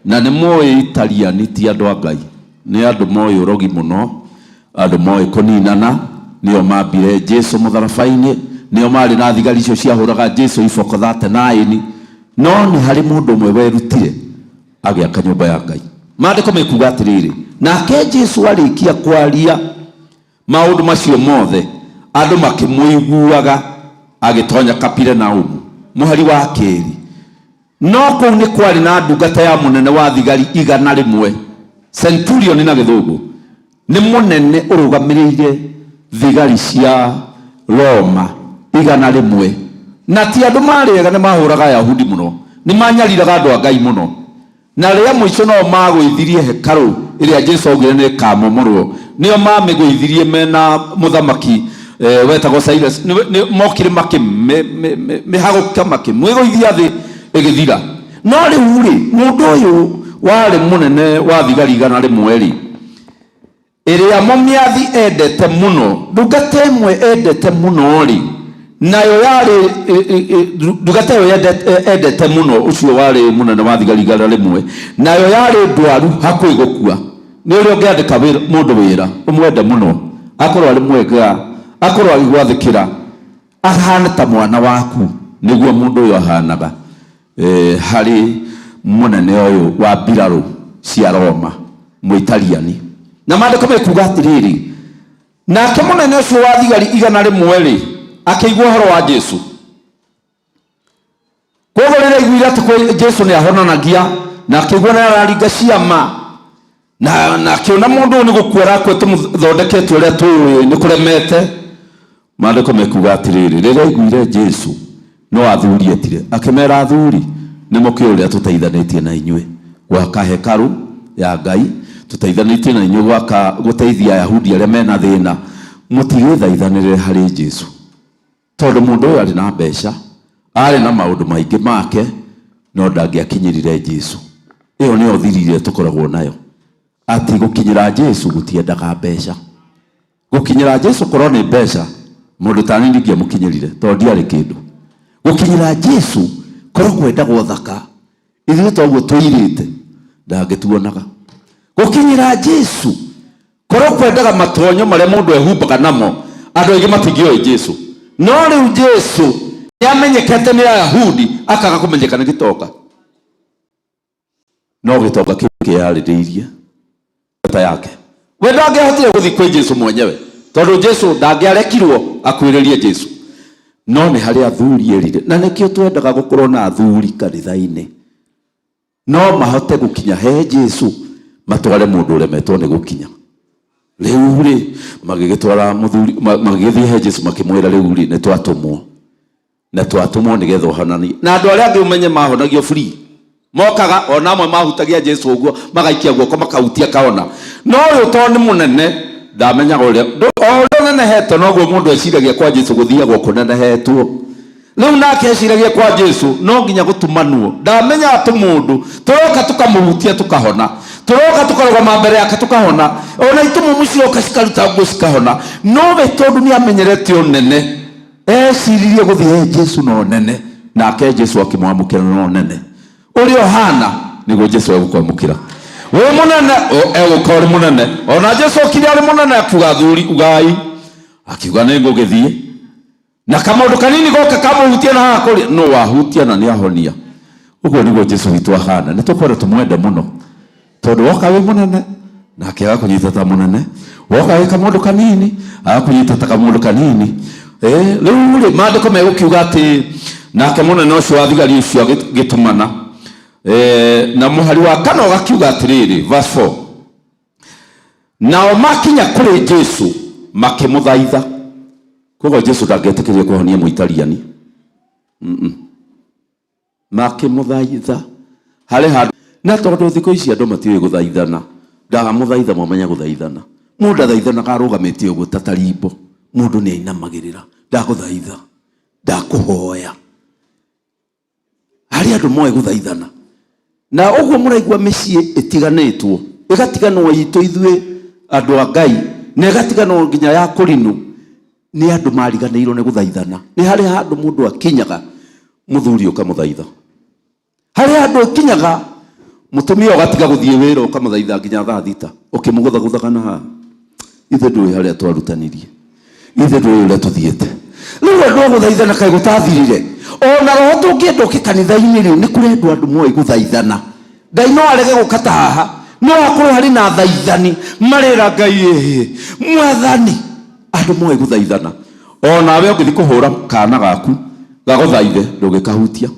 na nĩ moĩ Italiani ti andũ a Ngai, nĩ andũ moĩ ũrogi mũno, andũ moĩ kũninana, nĩo mambire Jesu mũtharaba-inĩ, nĩo marĩ na thigari icio ciahũraga Jesu iboko 39. No nĩ harĩ mũndũ ũmwe werutire agĩaka nyũmba ya Ngai. Maandĩko mekuga atĩrĩrĩ, nake Jesu arĩkia kwaria maũndũ macio mothe, andũ makĩmũiguaga, agĩtonya Kapirenaumu. Mũhari wa 2, no kũu nĩ kwarĩ na ndungata ya mũnene wa thigari 100, centurion na Gĩthũngũ, nĩ mũnene ũrũgamĩrĩire thigari cia Roma 100, na ti andũ marĩ ega, nĩ mahũraga Ayahudi mũno, nĩ manyariraga andũ a Ngai mũno, na rĩa mũico no magũithirie hekarũ ĩrĩa Jesu augire nĩ ĩkamomorwo. Nĩo mamĩgũithirie mena mũthamaki wetagwo Cyrus. Mokire makĩmĩhagũka, makĩmĩgũithia thĩ, ĩgĩthira. No rĩu rĩ, mũndũ ũyũ warĩ mũnene wa thigari 100 rĩ, ĩrĩa mũmĩathi endete mũno, ndungata ĩmwe endete mũno rĩ, nayo yarĩ ndungata ĩyo endete mũno, ũcio warĩ mũnene wa thigari 100, nayo yarĩ ndwaru hakuhĩ gũkua. Nĩ ũrĩa ũngĩandĩka mũndũ wĩra ũmwende mũno, akorwo arĩ mwega, akorwo agĩgwathĩkĩra, ahane ta mwana waku, nĩguo mũndũ ũyũ ahanaga harĩ mũnene ũyũ wa mbirarũ cia Roma Mũitaliani. Na maandĩko mekuga atĩrĩrĩ, nake mũnene ũcio wa thigari 100 rĩ, akĩigua ũhoro wa Jesu. Koguo rĩrĩa aiguire atĩ kwĩ Jesu nĩ ahonanagia na akĩigua nĩ araringa ciama na akĩona mũndũ ũyũ nĩ gũkua arakua, tũmũthondekete ũrĩa tũĩ nĩ kũremete, maandĩko mekuga atĩrĩrĩ, rĩrĩa aiguire Jesu no athuri etire, akĩmera, "Athuri, nĩ mũkĩũĩ ũrĩa tũteithanĩtie na inyuĩ gwaka hekarũ ya Ngai, tũteithanĩtie na inyuĩ gwaka gũteithia Ayahudi arĩa mena thĩna. Mũtigĩthaithanĩrĩre harĩ Jesu," tondũ mũndũ ũyũ arĩ na mbeca, arĩ na maũndũ maingĩ make, no ndangĩakinyĩrire Jesu. Ĩyo nĩyo thiri ĩrĩa tũkoragwo nayo, atĩ gũkinyĩra Jesu gũtiendaga mbeca. Gũkinyĩra Jesu korwo nĩ mbeca, mũndũ ta niĩ ndingĩamũkinyĩrire tondũ ndiarĩ kĩndũ. Gũkinyĩra Jesu korwo kwendagwo thaka, ithuĩ toguo tũirĩte ndangĩtuonaga. Gũkinyĩra Jesu korwo kwendaga matonyo marĩa mũndũ ehumbaga namo, andũ aingĩ matingĩoĩ Jesu. No rĩu Jesu nĩ amenyekete nĩ Ayahudi, akaga kũmenyeka nĩ gĩtonga. No gĩtonga kĩu kĩarĩrĩirie ta yake, we ndangĩahotire gũthiĩ kwĩ Jesu mwenyewe, tondũ Jesu ndangĩarekirwo akuhĩrĩrie Jesu. No nĩ harĩ athuri erire, na nĩkĩo twendaga gũkorwo na athuri kanitha-inĩ, no mahote gũkinya he Jesu, matware mũndũ ũremetwo nĩ gũkinya. Rĩu rĩ, magĩgĩtwara mũthuri, magĩgĩthiĩ he Jesu, makĩmwĩra, "Rĩu rĩ, nĩ twatũmwo na twatũmwo nĩgetha ũhonanie." Na andũ arĩa angĩ ũmenye mahonagio free, mokaga ona amwe mahutagia Jesu ũguo, magaikia guoko, makahutia, kaona. No ũyũ tondũ nĩ mũnene, ndamenyaga ũrĩa o ũrĩa ũnenehete noguo mũndũ eciragia kwa Jesu gũthiagwo kũnenehetwo. Rĩu nake eciragia kwa Jesu no nginya gũtumanwo. Ndamenya atĩ mũndũ tũroka tũkamũhutia tũkahona. Tũroka tũkarũgama mbere yake tũkahona, ona itumumu ciroka cikaruta nguo cikahona. No we tondũ nĩ amenyerete ũnene, eciririe gũthiĩ he Jesu na ũnene, nake Jesu akĩmwamũkĩra na ũnene. Ũrĩa ũhana nĩguo Jesu egũkwamũkĩra. Wĩ mũnene, egũka ũrĩ mũnene. Ona Jesu okire arĩ mũnene, akiuga athuri ugai, akiuga nĩ ngũgĩthiĩ. Na kamaũndũ kanini goka kamũhutia na haha kũrĩa, no wahutia na nĩ ahonia. Ũguo nĩguo Jesu witũ ahana. Nĩ tũkwenda tũmwende mũno, tondũ woka wĩ mũnene nake agakũnyita ta mũnene, woka wĩ kamũndũ kanini agakũnyita ta kamũndũ kanini. Rĩu rĩ, maandĩko megũkiuga atĩ nake mũnene ũcio wa thigari ũcio agĩtũmana. Na mũhari wa kana ũgakiuga atĩrĩrĩ, verse 4, nao makinya kũrĩ Jesu makĩmũthaitha. Koguo Jesu ndangĩetĩkĩrire kũhonia Mũitaliani. Makĩmũthaitha harĩ handũ, na tondũ thikũ ici andũ matiũĩ gũthaithana, ndamũthaitha mwamenya gũthaithana. Mũndũ athaithanaga arũgamĩte ũguo ta tarimbo, mũndũ nĩ ainamagĩrĩra, ndagũthaitha, ndakũhoya. Harĩ andũ moĩ gũthaithana. Na ũguo mũraigua mĩciĩ ĩtiganĩtwo, ĩgatiganwo itũ ithuĩ andũ a Ngai, na ĩgatiganwo nginya ya kũrinũ, nĩ andũ mariganĩirwo nĩ gũthaithana. Nĩ harĩ handũ mũndũ akinyaga mũthuri ũkamũthaitha, harĩ handũ ũkinyaga mũtumia ũgatiga gũthiĩ wĩra ũkamũthaitha nginya thaa thita, ũkĩmũgũthagũthaga na haha. Ithe ndũĩ harĩa twarutanirie, ithe ndũĩ ũrĩa tũthiĩte. Rĩu andũ a gũthaithana kaĩ gũtathirire? Ona roho tũngĩenda ũke kanitha-inĩ rĩ, nĩ kũrendwo andũ moĩ gũthaithana. Ngai no arege gũka ta haha, no hakorwo harĩ na athaithani marera Ngai ĩhĩ mwathani. Andũ moĩ gũthaithana. Onawe ũngĩthiĩ kũhũra kana gaku gagũthaithe, ndũngĩkahutia.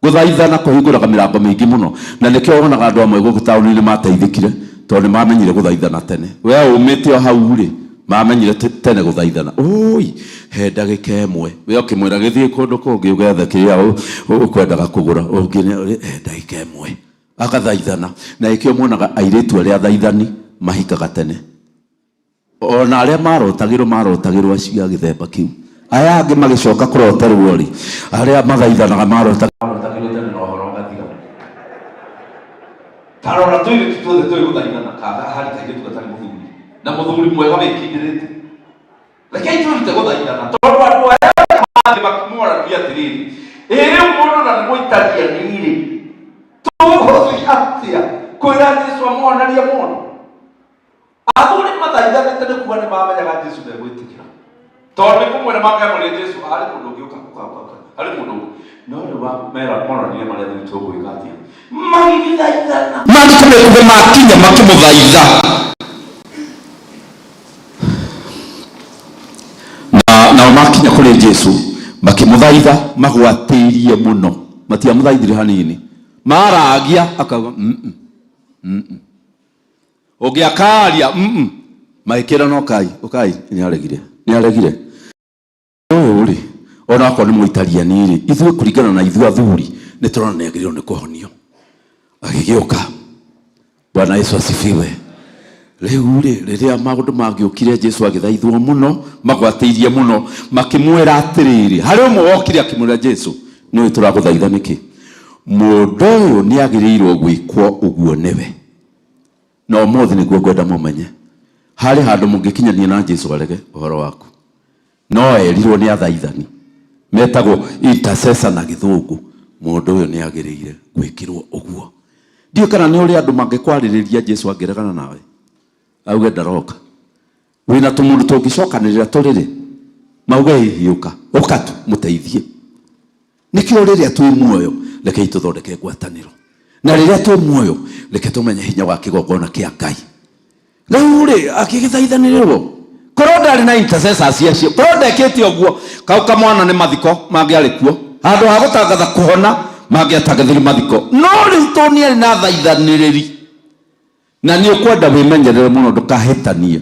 Gũthaithana kũhingũraga mĩrango mĩingĩ mũno, na nĩkĩo wonaga andũ amwe gũkũ taũni-inĩ mateithĩkire, tondũ nĩ mamenyire gũthaithana tene. We ũmĩte o hau rĩ, mamenyire tene gũthaithana. Ũi, he ndagĩka ĩmwe. We ũkĩmwĩra gĩthiĩ kũndũ kũngĩ ũgethe kĩrĩa ũkwendaga kũgũra, ũngĩ he ndagĩka ĩmwe. Agathaithana. Na nĩkĩo muonaga airĩtu arĩa athaithani mahikaga tene. Ona arĩa marotagĩrwo marotagĩrwo acio a gĩthemba kĩu. Aya angĩ magĩcoka kũroterwo rĩ, arĩa mathaithanaga marotagĩrwo tene na ũhoro ũgathira. Ta rora tũirĩtu tuothe tũĩ gũthaithana, kaga harĩ kairĩtu gatarĩ mũthuri, na mũthuri mwega wĩkindĩrĩte. Rekei twĩrute gũthaithana, tondũ andũ aya mangĩ makĩmorania atĩrĩrĩ, ĩ rĩu mũndũ na nĩ Mũitaliani rĩ, tũgũthiĩ atĩa kwĩra Jesu amũhonerie mũndũ? Athuri mathaithanĩte nĩ kuga nĩ mamenyaga Jesu ndegwĩtĩkĩra, tondũ nĩ kũmwĩra mangĩamwĩrire Jesu harĩ mũndũ ũngĩ ũka ũka ũka ũka harĩ mũndũ ũngĩ. No rĩu mera moranire marĩa athuri tũgwĩka atĩa, magĩgĩthaithana. Maandĩko mekuga makinya makĩmũthaitha. Na nao makinya kũrĩ Jesu makĩmũthaitha magwatĩirie mũno, matiamũthaithire hanini, maragia akauga mm -mm. Ũngĩ akaria mm magĩkĩrana ũkai ũkai, nĩ aregire, nĩ aregire. Ũyũ rĩ, ona akorwo nĩ Mũitaliani rĩ, ithuĩ kũringana na ithuĩ athuri nĩ tũrona nĩ agĩrĩirwo nĩ kũhonio. Agĩgĩũka. Bwana Yesu asifiwe. Rĩu rĩ, rĩrĩa maũndũ mangĩũkire, Jesu agĩthaithwo mũno, magwatĩirie mũno, makĩmwĩra atĩrĩrĩ, harĩ ũmwe wokire akĩmwĩra Jesu, nĩũĩ tũragũthaitha nĩkĩ? Mũndũ ũyũ nĩ agĩrĩirwo gwĩkwo ũguo nĩwe. Na ũmũthĩ nĩguo ngwenda mũmenye, harĩ handũ mũngĩkinyania na Jesu arege ũhoro waku. No erirwo nĩ athaithani, metagwo intercessor na gĩthũngũ, mũndũ ũyũ nĩ agĩrĩire gwĩkĩrwo ũguo. Ndiũĩ kana nĩ ũrĩ andũ mangĩkwarĩrĩria Jesu angĩregana nawe, auge ndaroka. Wĩna tũmũndũ tũngĩcokanĩrĩra tũrĩrĩ, mauge hihi ũka, ũka tu mũteithie. Nĩkĩo rĩrĩa twĩ muoyo, rekei tũthondeke ngwatanĩro. Na rĩrĩa twĩ muoyo, reke tũmenye hinya wa kĩgongona kĩa Ngai. Rĩu rĩ, akĩgĩthaithanĩrĩrwo. Korwo ndarĩ na intercessors acio, korwo ndekĩte ũguo, kau kamwana nĩ mathiko mangĩarĩ kuo. Handũ ha gũtangatha kũhona, mangĩatangathire mathiko. No rĩu tondũ nĩarĩ na athaithanĩrĩri, Na nĩ ũkwenda wĩmenyerere mũno ndũkahĩtanie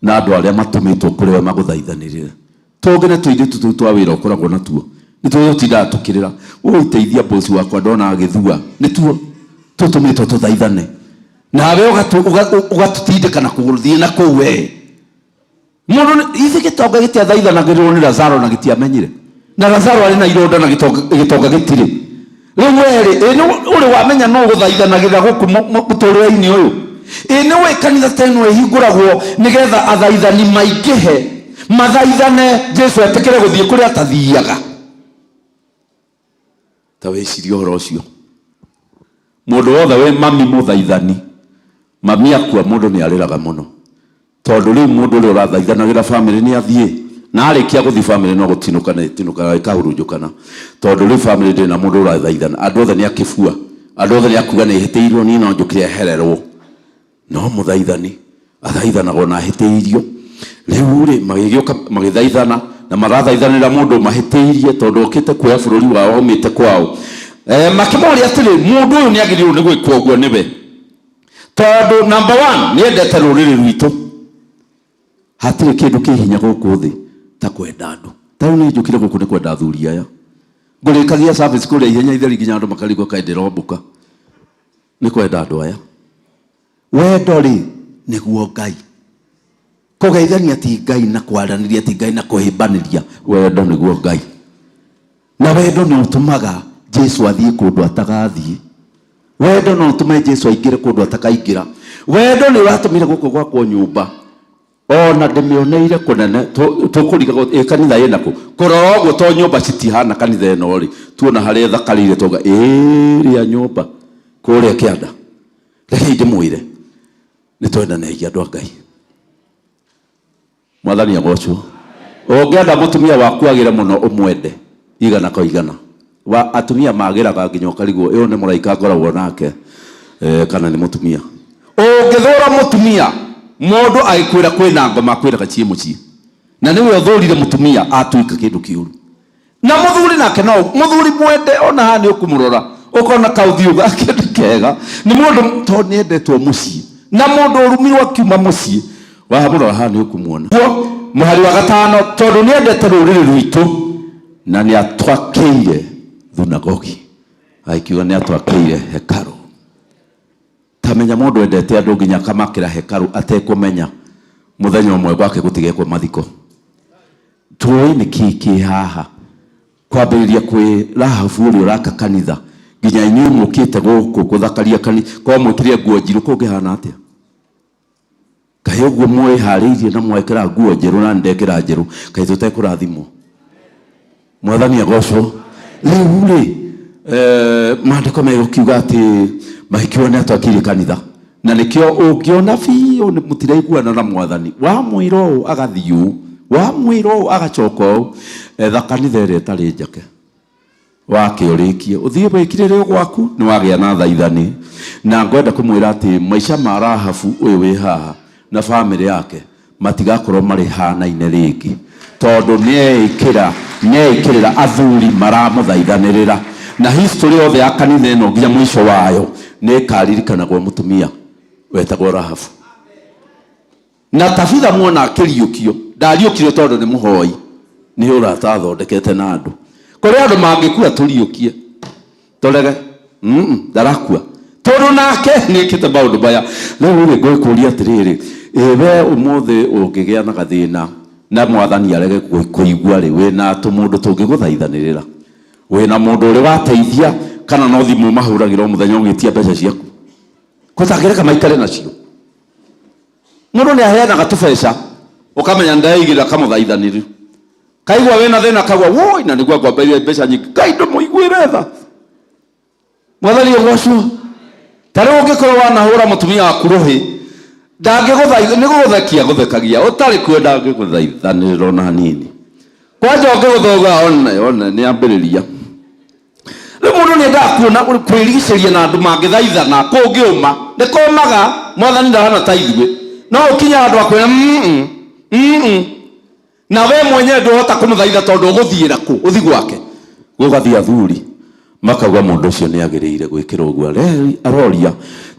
na andũ arĩa matũmĩtwo kũrĩ we magũthaithanĩrĩre. Tũngĩ nĩ tũirĩtu tũu twa wĩra ũkoragwo natuo, nĩtuo tũtindaga tũkĩrĩra, ũi teithia boss wakwa ndona agĩthua, nĩtuo tũtũmĩtwo tũthaithane. Nawe ũgatũtindĩka na kũgũrũ, thiĩ na kũu wee. Mũndũ ithe gĩtonga gĩtiathaithanagĩrĩrwo nĩ Lazaro na gĩtiamenyire. Na Lazaro arĩ na ironda na gĩtonga gĩtirĩ. Rĩu werĩ ĩ nĩ ũrĩ wamenya no gũthaithanagĩrĩra gũkũ mũtũrĩre-inĩ ũyũ? Ĩ nĩ ũĩ kanitha ta ĩno ĩhingũragwo nĩgetha athaithani maingĩhe, mathaithane Jesu etĩkĩre gũthiĩ kũrĩa atathiaga? Ta wĩcirie ũhoro ũcio. Mũndũ wothe wĩ mami mũthaithani, mami akua mũndũ nĩ arĩraga mũno. Tondũ rĩu mũndũ ũrĩa ũrathaithanagĩra famĩlĩ nĩ athiĩ, na arĩkia gũthiĩ famĩlĩ no gũtinũkana ĩtinũkaga ĩkahurunjũkana, tondũ rĩu famĩlĩ ndĩrĩ na mũndũ ũrathaithana. Andũ othe nĩ akĩbua, andũ othe nĩ akuga nĩ hĩtĩirio niĩ no njũkire ehererwo. No mũthaithani athaithanaga ona ahĩtĩirio. Rĩu rĩ, magĩgĩũka magĩthaithana, na marathaithanĩra mũndũ mahĩtĩirie tondũ okĩte kuoya bũrũri wao aumĩte kwao. Makĩmoria atĩrĩ, mũndũ ũyũ nĩ agĩrĩirwo nĩ gwĩkwo ũguo nĩwe? Tondũ number one nĩendete rũrĩrĩ rwitũ. Hatirĩ kĩndũ kĩ hinya gũkũ thĩ ta kwenda andũ. Ta rĩu niĩ njũkire gũkũ nĩ kwenda athuri aya. Ngũrĩkagia service kũrĩa ihenya itheri nginya andũ makarigwo kaĩ ndĩrombũka. Nĩ kwenda andũ aya. Wendo rĩ nĩguo Ngai. Kũgeithania ti Ngai na kwaranĩria ti Ngai na kũhĩmbanĩria. Wendo nĩguo Ngai. Na wendo nĩ ũtũmaga Jesu athiĩ kũndũ atagathiĩ. Wendo no ũtũme Jesu aingĩre kũndũ atakaingĩra. Wendo nĩ ũratũmire gũkũ gwakwo nyũmba ona ndĩmĩoneire kũnene tũkũrigagwo ĩ kanitha ĩna kũ kũrora ũguo to nyũmba citihana kanitha ĩno rĩ tuona harĩa ĩthakarĩire twauga ĩrĩa nyũmba kũrĩa kĩanda. Rekei ndĩmwĩre nĩ twendanei andũ a Ngai. Mwathani agocwo. Ũngĩenda mũtumia waku agĩre mũno ũmwende igana kwa igana. Wa atumia magĩraga nginya ũkarigwo ũyũ nĩ mũraika ngoragwo nake kana nĩ mũtumia. Ũngĩthũra mũtumia mũndũ agĩkwĩra kwĩna ngoma akwĩraga ciĩ mũciĩ. Na nĩwe ũthũrire mũtumia atuĩka kĩndũ kĩũru. Na mũthuri nake no mũthuri mwende ona haha nĩ ũkũmũrora ũkona kaũthiũ gake nĩ kega nĩ mũndũ tondũ nĩ endetwo mũciĩ na mũndũ ũrumirwo akiuma mũciĩ wamũrora haha nĩ ũkũmuona. Guo mũhari wa gatano tondũ nĩ endete rũrĩrĩ rwitũ na nĩ atwakĩire thunagogi, agĩkiuga nĩ atwakĩire hekarũ. Ta menya mũndũ endete andũ nginya akamakĩra hekarũ atekũmenya mũthenya ũmwe gwake gũtigekwo mathiko. Tũĩ nĩ kĩĩ kĩ haha kwambĩrĩria kwĩ Rahabu ũrĩa ũraka kanitha nginya inyuĩ mũkĩte gũkũ gũthakaria kanitha korwo mwĩkĩrire nguo njirũ kũngĩhana atĩa? Kaĩ ũguo mwĩharĩirie na mwekĩra nguo njerũ na ndekĩra njerũ kaĩ tũtekũrathimwo? Mwathani agocwo. Rĩu rĩ maandĩko megũkiuga atĩ magĩkiuga nĩ atwakĩire kanitha na nĩkĩo ũngĩona biũ mũtiraiguana na mwathani wamwĩra ũũ agathiĩ ũũ wamwĩra ũũ agacoka ũũ etha kanitha ĩrĩa ĩtarĩ njake wake ũrĩkie ũthiĩ wĩkirĩre gwaku nĩ wagĩa na thaithani. Na ngwenda kũmwĩra atĩ maica ma Rahabu ũyũ wĩ haha na bamĩrĩ yake matigakorwo marĩ hanaine rĩngĩ tondũ nĩeĩkĩra nĩeĩkĩrĩra athuri maramũthaithanĩrĩra na history yothe ya kanitha ĩno nginya mũico wayo nĩĩkaririkanagwo mũtumia wetagwo Rahabu. Na Tabitha muona akĩriũkio ndariũkirio tondũ nĩ mũhoi nĩ ũrata athondekete na andũ. Kũrĩ andũ mangĩkua tũriũkie tũrege ndarakua tondũ nake nĩekĩte maũndũ maya. Rĩu rĩ ngũkũria atĩrĩrĩ, ĩ we ũmũthĩ ũngĩgĩa na gathĩna na mwathani arege kũigua rĩ, wĩna tũmũndũ tũngĩgũthaithanĩrĩra? Wĩna mũndũ ũrĩ wateithia kana no thimũ mahũragĩra o mũthenya ũgĩtia mbeca ciaku? Kũtangĩreka maikare nacio. Mũndũ nĩ aheanaga tũbeca ũkamenya ndeigĩrĩra kamũthaithanĩru. Kaigua wĩna thĩna kaigua woi na nĩguo ngombeire mbeca nyingĩ. Ngai ndũmũiguĩre tha. Mwathani ũgocwo. Ta rĩu ũngĩkorwo wanahũra mũtumia waku rũhĩ ndangĩgũthaitha nĩ gũgũthekia gũthekagia ũtarĩ kuo ndangĩgũthaithanĩrĩra ona hanini. Kwanja ũngĩgũthoga one one nĩ ambĩrĩria. Rĩu mũndũ nĩ endaga kuona kwĩrigicĩria na andũ mangĩthaithana kũngĩũma nĩ kũmaga mwathani ndahana ta ithuĩ no ũkinye handũ akwĩra na we mwenyewe ndũhota kũmũthaitha tondũ ũgũthiĩra kũ ũthi gwake gũgathiĩ athuri makauga mũndũ ũcio nĩ agĩrĩire gwĩkĩrwo ũguo aroria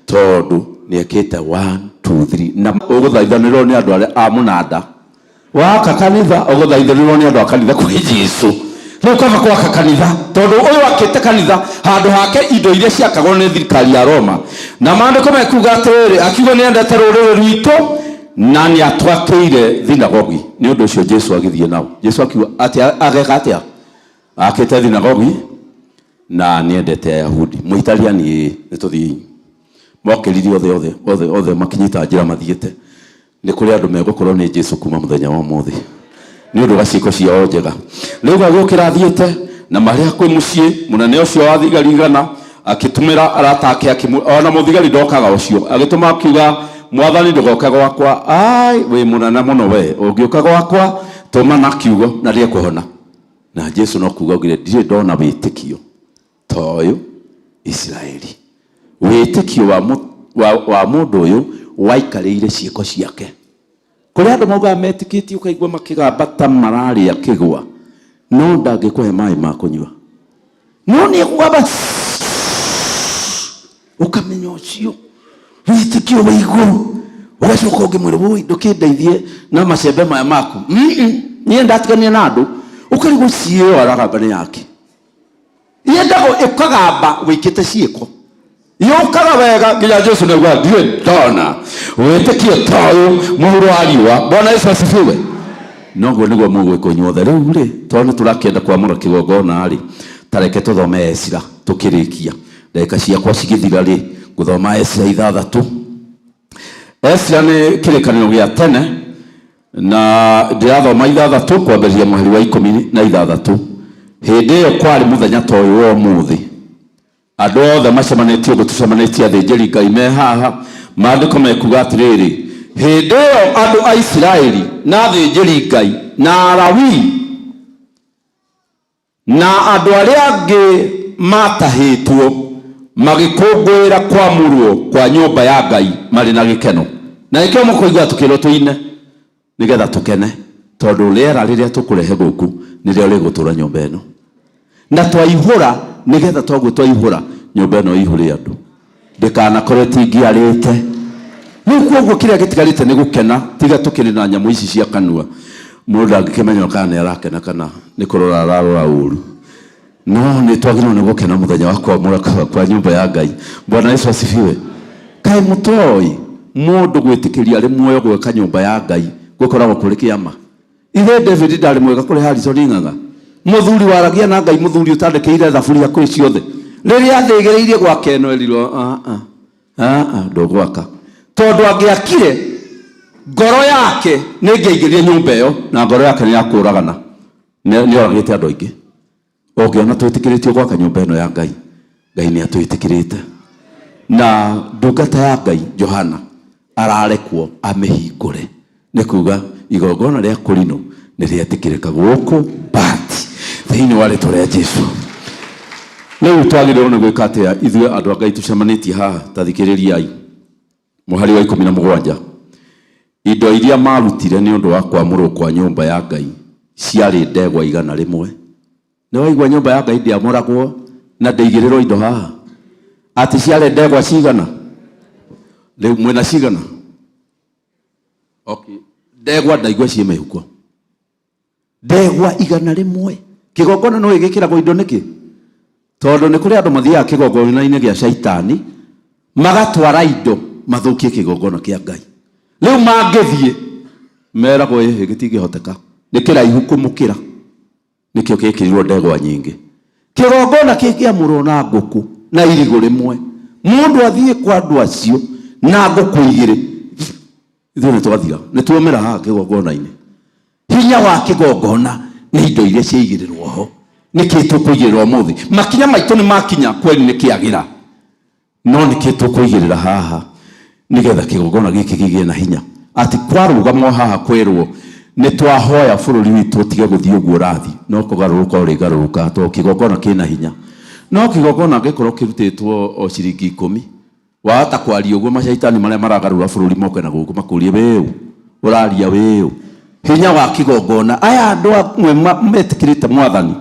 tondũ nĩ ekĩte 1 2 3 na ũgũthaithanĩrwo nĩ andũ arĩa a mũnanda waka kanitha ũgũthaithanĩrwo nĩ andũ a kanitha kwĩ Jesu. Rĩu kaba gwaka kanitha tondũ ũyũ akĩte kanitha handũ hake indo iria ciakagwo nĩ thirikari ya Roma. Na maandĩko mekuga atĩrĩrĩ, akiuga nĩ endete rũrĩrĩ rwitũ na nĩ atwakĩire thinagogi. Nĩ ũndũ ũcio Jesu agĩthiĩ nao. Jesu akiuga atĩ ageka atĩa? Akĩte thinagogi. Na nĩendete Ayahudi. Mũitaliani ĩĩ, nĩ tũthiĩi. Mokĩrire othe othe othe othe makinyĩta njĩra mathiĩte. Nĩ kũrĩ andũ megũkorwo nĩ Jesu kuma mũthenya wa ũmũthĩ nĩ ũndũ wa ciĩko ciao njega. Rĩu agĩũkĩra athiĩte na marĩa kwĩ mũciĩ mũnene ũcio wa thigari igana akĩtũmĩra arata ake akĩmũ ona mũthigari ndokaga ũcio agĩtũma akiuga mwathani ndũgoke gwakwa ai wĩ mũnene mũno we ũngĩũka gwakwa tũma na kiugo na ndĩekũhona. Na Jesu no kuga augire ndirĩ ndona wĩtĩkio ta ũyũ Isiraeli. Wĩtĩkio wa, wa, wa mũndũ ũyũ waikarĩire ciĩko ciake. Kũrĩ andũ maugaga metĩkĩtie ũkaigua makĩgamba ta mararĩa kĩgwa, no ndangĩkũhe maĩ ma kũnyua. No nĩ ekũgamba ũkamenya ũcio wĩtĩkio wĩ igũrũ ũgacoka ũngĩmwĩra woi ndũkĩndeithie na macembe maya maku. Niĩ ndatiganire na andũ ũkarigwo ciĩyo aragamba nĩ yake yendagwo ĩkagamba wĩkĩte ciĩko yũkaga wega nginya Jesu nĩauga ndirĩ ndona wĩtĩkio ta ũyũ mũhuro wa riũa. Bwana Yesu asifiwe. Noguo nĩguo mũgwĩkwo inyuothe. Rĩu rĩ, tondũ nĩ tũrakĩenda kwamũra kĩgongona rĩ, ta reke tũthome Esira tũkĩrĩkia. Ndagĩka ciakwa cigĩthira rĩ, ngũthoma Esira ithathatũ. Esira nĩ kĩrĩkanĩro gĩa tene na ndĩrathoma ithathatũ kwambĩrĩria mũhari wa 16. Hĩndĩ ĩyo kwarĩ mũthenya ta ũyũ wa ũmũthĩ, andũ othe macemanĩtie ũguo tũcemanĩtie athĩnjĩri Ngai me haha, maandĩko mekuga atĩrĩrĩ, hĩndĩ ĩyo andũ a Isiraeli na athĩnjĩri Ngai na Alawii na andũ arĩa angĩ maatahĩtwo magĩkũngũĩra kwamũrwo kwa nyũmba ya Ngai marĩ na gĩkeno. Na nĩkĩo mũkũigua tũkĩrwo tũine nĩgetha tũkene, tondũ rĩera rĩrĩa tũkũrehe gũkũ nĩrĩo rĩgũtũra nyũmba ĩno. Na twaihũra, nĩgetha toguo twaihũra nyũmba ĩno ĩihũre andũ, ndĩkanakorwo ĩtingiarĩte. Rĩu koguo kĩrĩa gĩtigarĩte nĩ gũkena, tiga tũkĩrĩ na nyamũ ici cia kanua, mũndũ ndangĩkĩmenya kana nĩ arakena kana nĩ kũrora ararora ũru. No nĩ twagĩrĩirwo nĩ gũkena mũthenya wa kwamũra kwa nyũmba ya Ngai. Bwana Yesu asifiwe. Kaĩ mũtoĩ mũndũ gwĩtĩkĩria arĩ muoyo gwaka nyũmba ya Ngai gũkoragwo kũrĩ kĩama? Ithe David ndarĩ mwega kũrĩ Harrison Ng'ang'a? Mũthuri waragia na Ngai, mũthuri ũtandĩkĩire thaburi hakuhĩ ciothe. Rĩrĩa athĩgĩrĩirie gwaka ĩno erirwo a a ndũgwaka, tondũ angĩakire ngoro yake nĩ ĩngĩaingĩrire nyũmba ĩyo, na ngoro yake nĩ ya kũũragana, nĩ oragĩte andũ aingĩ. Ũngĩona twĩtĩkĩrĩtio gwaka nyũmba ĩno ya Ngai, Ngai nĩ atwĩtĩkĩrĩte. Na ndungata ya Ngai Johana ararekwo amĩhingũre, nĩ kuga igongona rĩa kũrinũ nĩ rĩetĩkĩrĩka gũkũ but thĩinĩ wa rĩtwa rĩa Jesu. Rĩu twagĩrĩirwo nĩ gwĩka atĩa ithuĩ andũ a Ngai tũcemanĩtie haha? Ta thikĩrĩriai mũhari wa 17. Indo iria maarutire nĩ ũndũ wa kwamũrwo kwa nyũmba ya Ngai ciarĩ ndegwa 100. Nĩ waigua nyũmba ya Ngai ndĩamũragwo na ndĩigĩrĩrwo indo haha? Atĩ ciarĩ ndegwa cigana? Rĩu mwĩna cigana? Okay. Ndegwa ndaigua ciĩ mĩhuko. Ndegwa 100. Kĩgongona no ĩgĩkĩragwo indo nĩkĩ? Tondũ nĩ kũrĩ andũ mathiaga kĩgongona-inĩ gĩa caitani magatwara indo mathũkie kĩgongona kĩa Ngai. Rĩu mangĩthiĩ meragwo ĩhĩ gĩtingĩhoteka, nĩ kĩraihu kũmũkĩra, nĩkĩo gĩkĩrirwo ndegwa nyingĩ. Kĩgongona kĩngĩamũrwo na ngũkũ na irigũ rĩmwe, mũndũ athiĩ kwa andũ acio na ngũkũ igĩrĩ, ithuĩ nĩ twathira, nĩ tuomĩra haha kĩgongona-inĩ. Hinya wa kĩgongona nĩ indo iria ciaigĩrĩrwo ho. Nĩkĩ tũkũigĩrĩra ũmũthĩ? Makinya maitũ nĩ makinya kweli nĩ kĩagĩra, no nĩkĩ tũkũigĩrĩra haha nĩgetha kĩgongona gĩkĩ kĩgĩe na hinya? Atĩ kwarũgamwo haha kwĩrwo nĩ twahoya bũrũri witũ ũtige gũthiĩ ũguo ũrathiĩ, no kũgarũrũka ũrĩgarũrũka tondũ kĩgongona kĩna hinya. No kĩgongona angĩkorwo kĩrutĩtwo o ciringi 10, wahota kwaria ũguo macaitani marĩa maragarũra bũrũri moke na gũkũ makũrie wĩũ ũraria wĩũ. Hinya wa kĩgongona, aya andũ amwe metĩkĩrĩte mwathani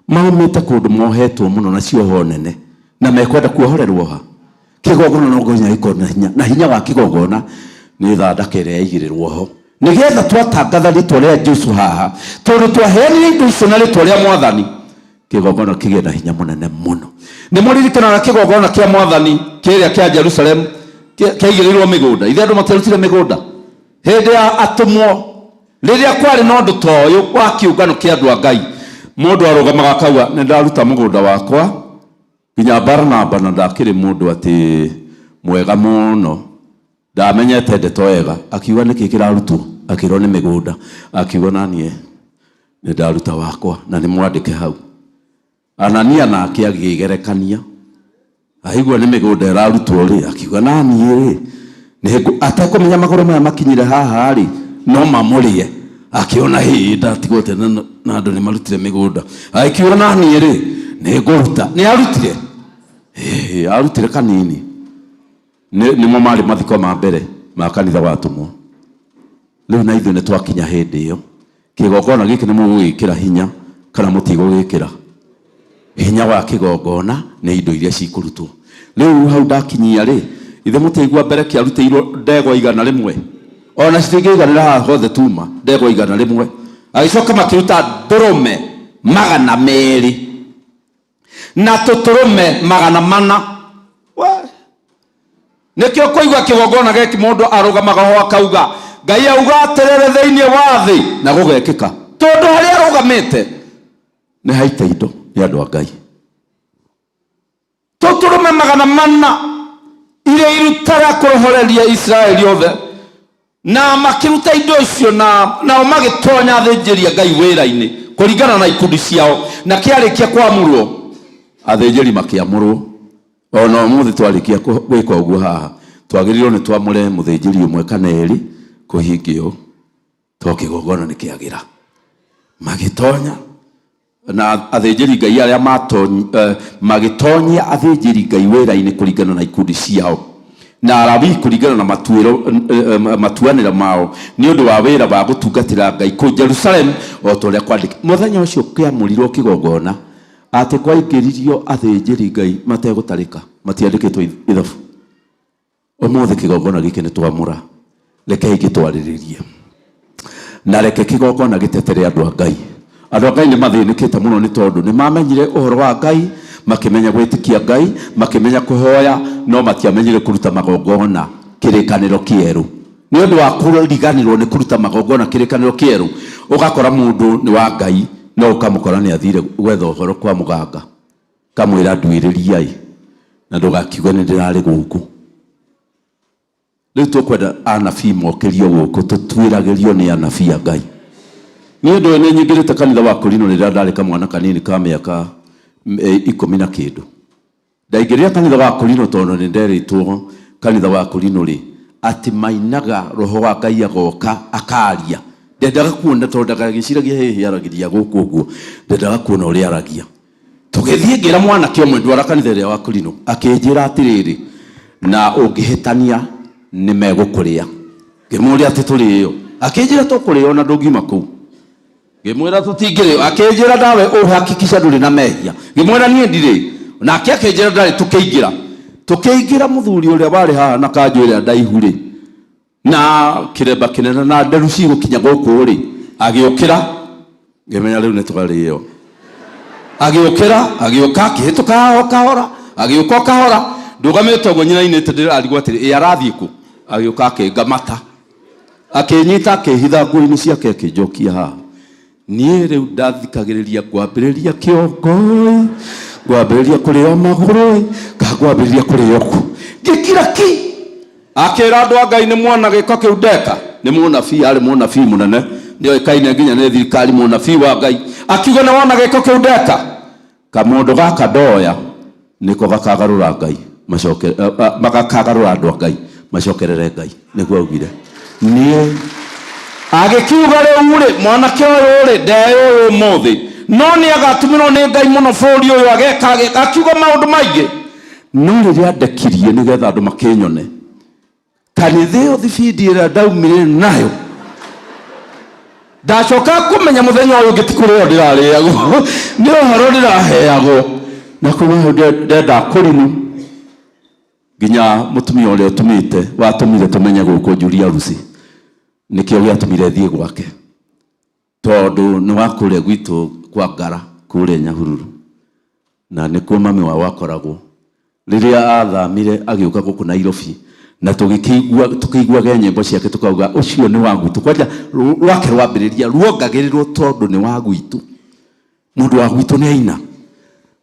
maumĩte kũndũ mohetwo mũno na cioho nene na mekwenda kuohorerwo ha kĩgongona no nginya gĩkorwo na hinya, na hinya wa kĩgongona nĩ thandaka ĩrĩa yaigĩrĩrwo ho nĩgetha twatangatha rĩtwa rĩa Jesu haha, tondũ twaheanire indo icio na rĩtwa rĩa mwathani, kĩgongona kĩgĩe na hinya mũnene mũno. Nĩ mũririkanaga kĩgongona kĩa mwathani kĩrĩa kĩa Jerusalemu kĩaigĩrĩirwo mĩgũnda? Ithe andũ matiarutire mĩgũnda hĩndĩ ya atũmwo rĩrĩa kwarĩ na ũndũ ta ũyũ wa kĩũngano kĩa andũ a Ngai. Mũndũ arũgamaga akauga nĩ ndaruta mũgũnda wakwa. Nginya Baranaba na ndakĩrĩ mũndũ atĩ mwega mũno, ndamenyete ndeto wega, akiuga nĩkĩ kĩrarutwo, akĩrwo nĩ mĩgũnda, akiuga naniĩ nĩ ndaruta wakwa na nĩ mwandĩke hau. Anania nake agĩgerekania, aigua nĩ mĩgũnda ĩrarutwo rĩ, akiuga naniĩ rĩ nĩ atekũmenya magũrũ maya makinyire haha rĩ no mamũrĩe, akĩona hĩ ndatigwo tene na andũ nĩ marutire mĩgũnda, agĩkiuga naniĩ rĩ nĩ ngũruta. Nĩ arutire, ĩĩ arutire kanini. Nĩmo marĩ mathiko ma mbere ma kanitha wa atũmwo. Rĩu na ithuĩ nĩ twakinya hĩndĩ ĩyo. Kĩgongona gĩkĩ nĩ mũgũgĩkĩra hinya kana mũtigũgĩkĩra? Hinya wa kĩgongona nĩ indo iria cikũrutwo. Rĩu hau ndakinyia rĩ, ithe mũtiaigua mbere kĩarutĩirwo ndegwa 100, ona citingĩiganĩra haha hothe tuma ndegwa 100. Agĩcoka makĩruta ndũrũme 200 na tũtũrũme 400. We nĩkĩo kũigua kĩgongona gĩkĩ mũndũ arũgamaga ho akauga Ngai auga atĩrĩrĩ thĩinĩ wa thĩ, na gũgekĩka, tondũ harĩa arũgamĩte nĩ haita indo nĩ andũ a Ngai. Tũtũrũme 400 iria irutaga kũrohoreria Isiraeli othe, na makĩruta indo icio nao magĩtonya athĩnjĩri a Ngai wĩra-inĩ kũringana na ikundi ciao, na kĩarĩkia kwamũrwo athĩnjĩri makĩamũrwo. Ona ũmũthĩ twarĩkia gwĩka ũguo haha, twagĩrĩirwo nĩ twamũre mũthĩnjĩri ũmwe kana erĩ kũhingia ũũ, tondũ kĩgongona nĩ kĩagĩra. Magĩtonya na athĩnjĩri Ngai arĩa magĩtonyia athĩnjĩri Ngai wĩra-inĩ kũringana na ikundi ciao, na Alawii kũringana na matuanĩra mao nĩ ũndũ wa wĩra wa gũtungatĩra Ngai kũu Jerusalemu, o ta ũrĩa kwandĩkĩtwo. Mũthenya ũcio kĩamũrirwo kĩgongona atĩ kwaingĩririo athĩnjĩri Ngai mategũtarĩka, matiandĩkĩtwo ithabu. Ũmũthĩ kĩgongona gĩkĩ nĩ twamũra, rekei gĩtwarĩrĩrie, na reke kĩgongona gĩtetere andũ a Ngai. Andũ a Ngai nĩ mathĩnĩkĩte mũno nĩ tondũ nĩ mamenyire ũhoro wa Ngai, makĩmenya gwĩtĩkia Ngai, makĩmenya kũhoya, no matiamenyire kũruta magongona kĩrĩkanĩro kĩerũ. Nĩ ũndũ wa kũriganĩrwo nĩ kũruta magongona kĩrĩkanĩro kĩerũ, ũgakora mũndũ nĩ wa Ngai, no ũkamũkora nĩ athire gwetha ũhoro kwa mũganga, kamwĩra nduĩrĩriai na ndũgakiuge nĩ ndĩrarĩ gũkũ. Rĩu tũkwenda anabii mokĩrio gũkũ, tũtuĩragĩrio nĩ anabii a Ngai. Niĩ ndũĩ nĩ nyingĩrĩte kanitha wa Korino rĩrĩa ndarĩ kamwana kanini ka mĩaka 10 na kĩndũ. Ndaingĩrire kanitha wa Korino tondũ nĩ nderĩtwo kanitha wa Korino rĩ atĩ mainaga roho wa Ngai agoka akaria. Ndendaga kuona tondũ ndagagĩciragia hihi aragĩria gũkũ ũguo, ndendaga kuona ũrĩa aragia. Tũgĩthiĩ ngĩra mwanake ũmwe ndwara kanitha ĩrĩa wa Korino, akĩnjĩra atĩrĩrĩ, na ũngĩhĩtania nĩ megũkũrĩa. Ngĩmũria atĩ tũrĩo, akĩnjĩra tũkũrĩo na ndũngiuma kũu. Ngĩmwĩra tũtingĩrĩo, akĩnjĩra nawe ũhakikisha ndũrĩ na mehia. Ngĩmwĩra niĩ ndirĩ, nake akĩnjĩra ndarĩ. Tũkĩingĩra, tũkĩingĩra mũthuri ũrĩa warĩ haha na kanjũ ĩrĩa ndaihu rĩ, na kĩremba kĩnene na nderu cigũkinya gũkũ rĩ, agĩũkĩra. Ngĩmenya rĩu nĩ twarĩo. Agĩũkĩra, agĩũka, akĩhĩtũka o kahora, agĩũka o kahora. Ndũgamĩte ũguo nyinainĩte ndĩrarigwo atĩrĩ, ĩ arathiĩ kũ? Agĩũka akĩngamata, akĩnyita, akĩhitha nguo-inĩ ciake, akĩnjokia haha. Niĩ rĩu ndathikagĩrĩria ngwambĩrĩria kĩongo-ĩ, ngwambĩrĩria kũrĩo magũrũ-ĩ, kana ngwambĩrĩria kũrĩo kũ. Ngĩkira ki. Akĩra andũ a Ngai nĩ muona gĩko kĩu ndeka. Nĩ mũnabii, arĩ mũnabii mũnene, nĩoĩkaine nginya nĩ thirikari, mũnabii wa Ngai. Akiuga nĩ wona gĩko kĩu ndeka, kamũndũ gaka ndoya nĩko gakagarũra Ngai macoke, magakagarũra andũ a Ngai macokerere Ngai, nĩguo augire. Niĩ agĩkiuga rĩu rĩ, mwanake ũyũ rĩ ndeyũĩ ũmũthĩ, no nĩ agatũmĩrwo nĩ Ngai mũno bũrũri ũyũ, ageka ageka, akiuga maũndũ maingĩ. No rĩrĩa ndekirie nĩgetha andũ makĩnyone, kanitha ĩyo thibindi ĩrĩa ndaumire nayo, ndacoka kũmenya mũthenya ũyũ ũngĩ ti kũrĩo ndĩrarĩagwo, nĩ ũhoro ndĩraheagwo. Na kuma hau ndenda kũrinu nginya mũtumia ũrĩa ũtumĩte watũmire tũmenye gũkũ Julia Lucy, nĩkĩo gĩatũmire thiĩ gwake, tondũ nĩ wa kũrĩa gwitũ kwa Ngara kũrĩa Nyahururu, na nĩkuo mami wao akoragwo. Rĩrĩa athamire agĩũka gũkũ Nairobi, na tũkĩiguaga nyĩmbo ciake tũkauga ũcio nĩ wa gwitũ. Kwanja rwake rwambĩrĩria ruongagĩrĩrwo tondũ nĩ wa gwitũ, mũndũ wa gwitũ nĩ aina.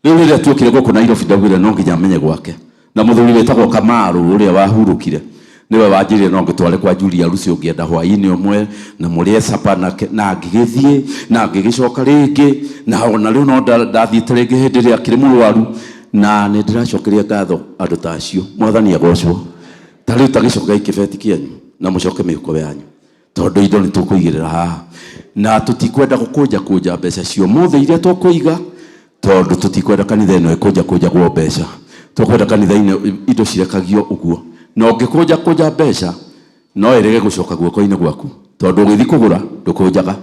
Rĩu rĩrĩa tuokire gũkũ Nairobi ndaugire no nginya menye gwake, na mũthuri wĩtagwo Kamaru ũrĩa wahurũkire nĩwe wanjĩrire no ngĩtware kwa Julia Lucy ũngĩenda hwaĩ-inĩ ũmwe na mũrĩe sapa nake, na ngĩgĩthiĩ na ngĩgĩcoka rĩngĩ, na ona rĩu no ndathiĩte rĩngĩ hĩndĩ ĩrĩa akĩrĩ mũrwaru, na nĩ ndĩracokeria ngatho andũ ta acio. Mwathani agocwo. Ta rĩu ta gĩcokai kĩbeti kĩanyu na mũcoke mĩhuko yanyu, tondũ indo nĩ tũkũigĩrĩra haha na tũtikwenda gũkũnja kũnja mbeca cio mũthĩ iria tũkũiga, tondũ tũtikwenda kanitha ĩno ĩkũnja kũnjagwo mbeca. Tũkwenda kanitha-inĩ indo cirekagio ũguo, na ũngĩkũnja kũnja mbeca no ĩrege gũcoka guoko-inĩ gwaku, tondũ ũgĩthiĩ kũgũra ndũkũnjaga,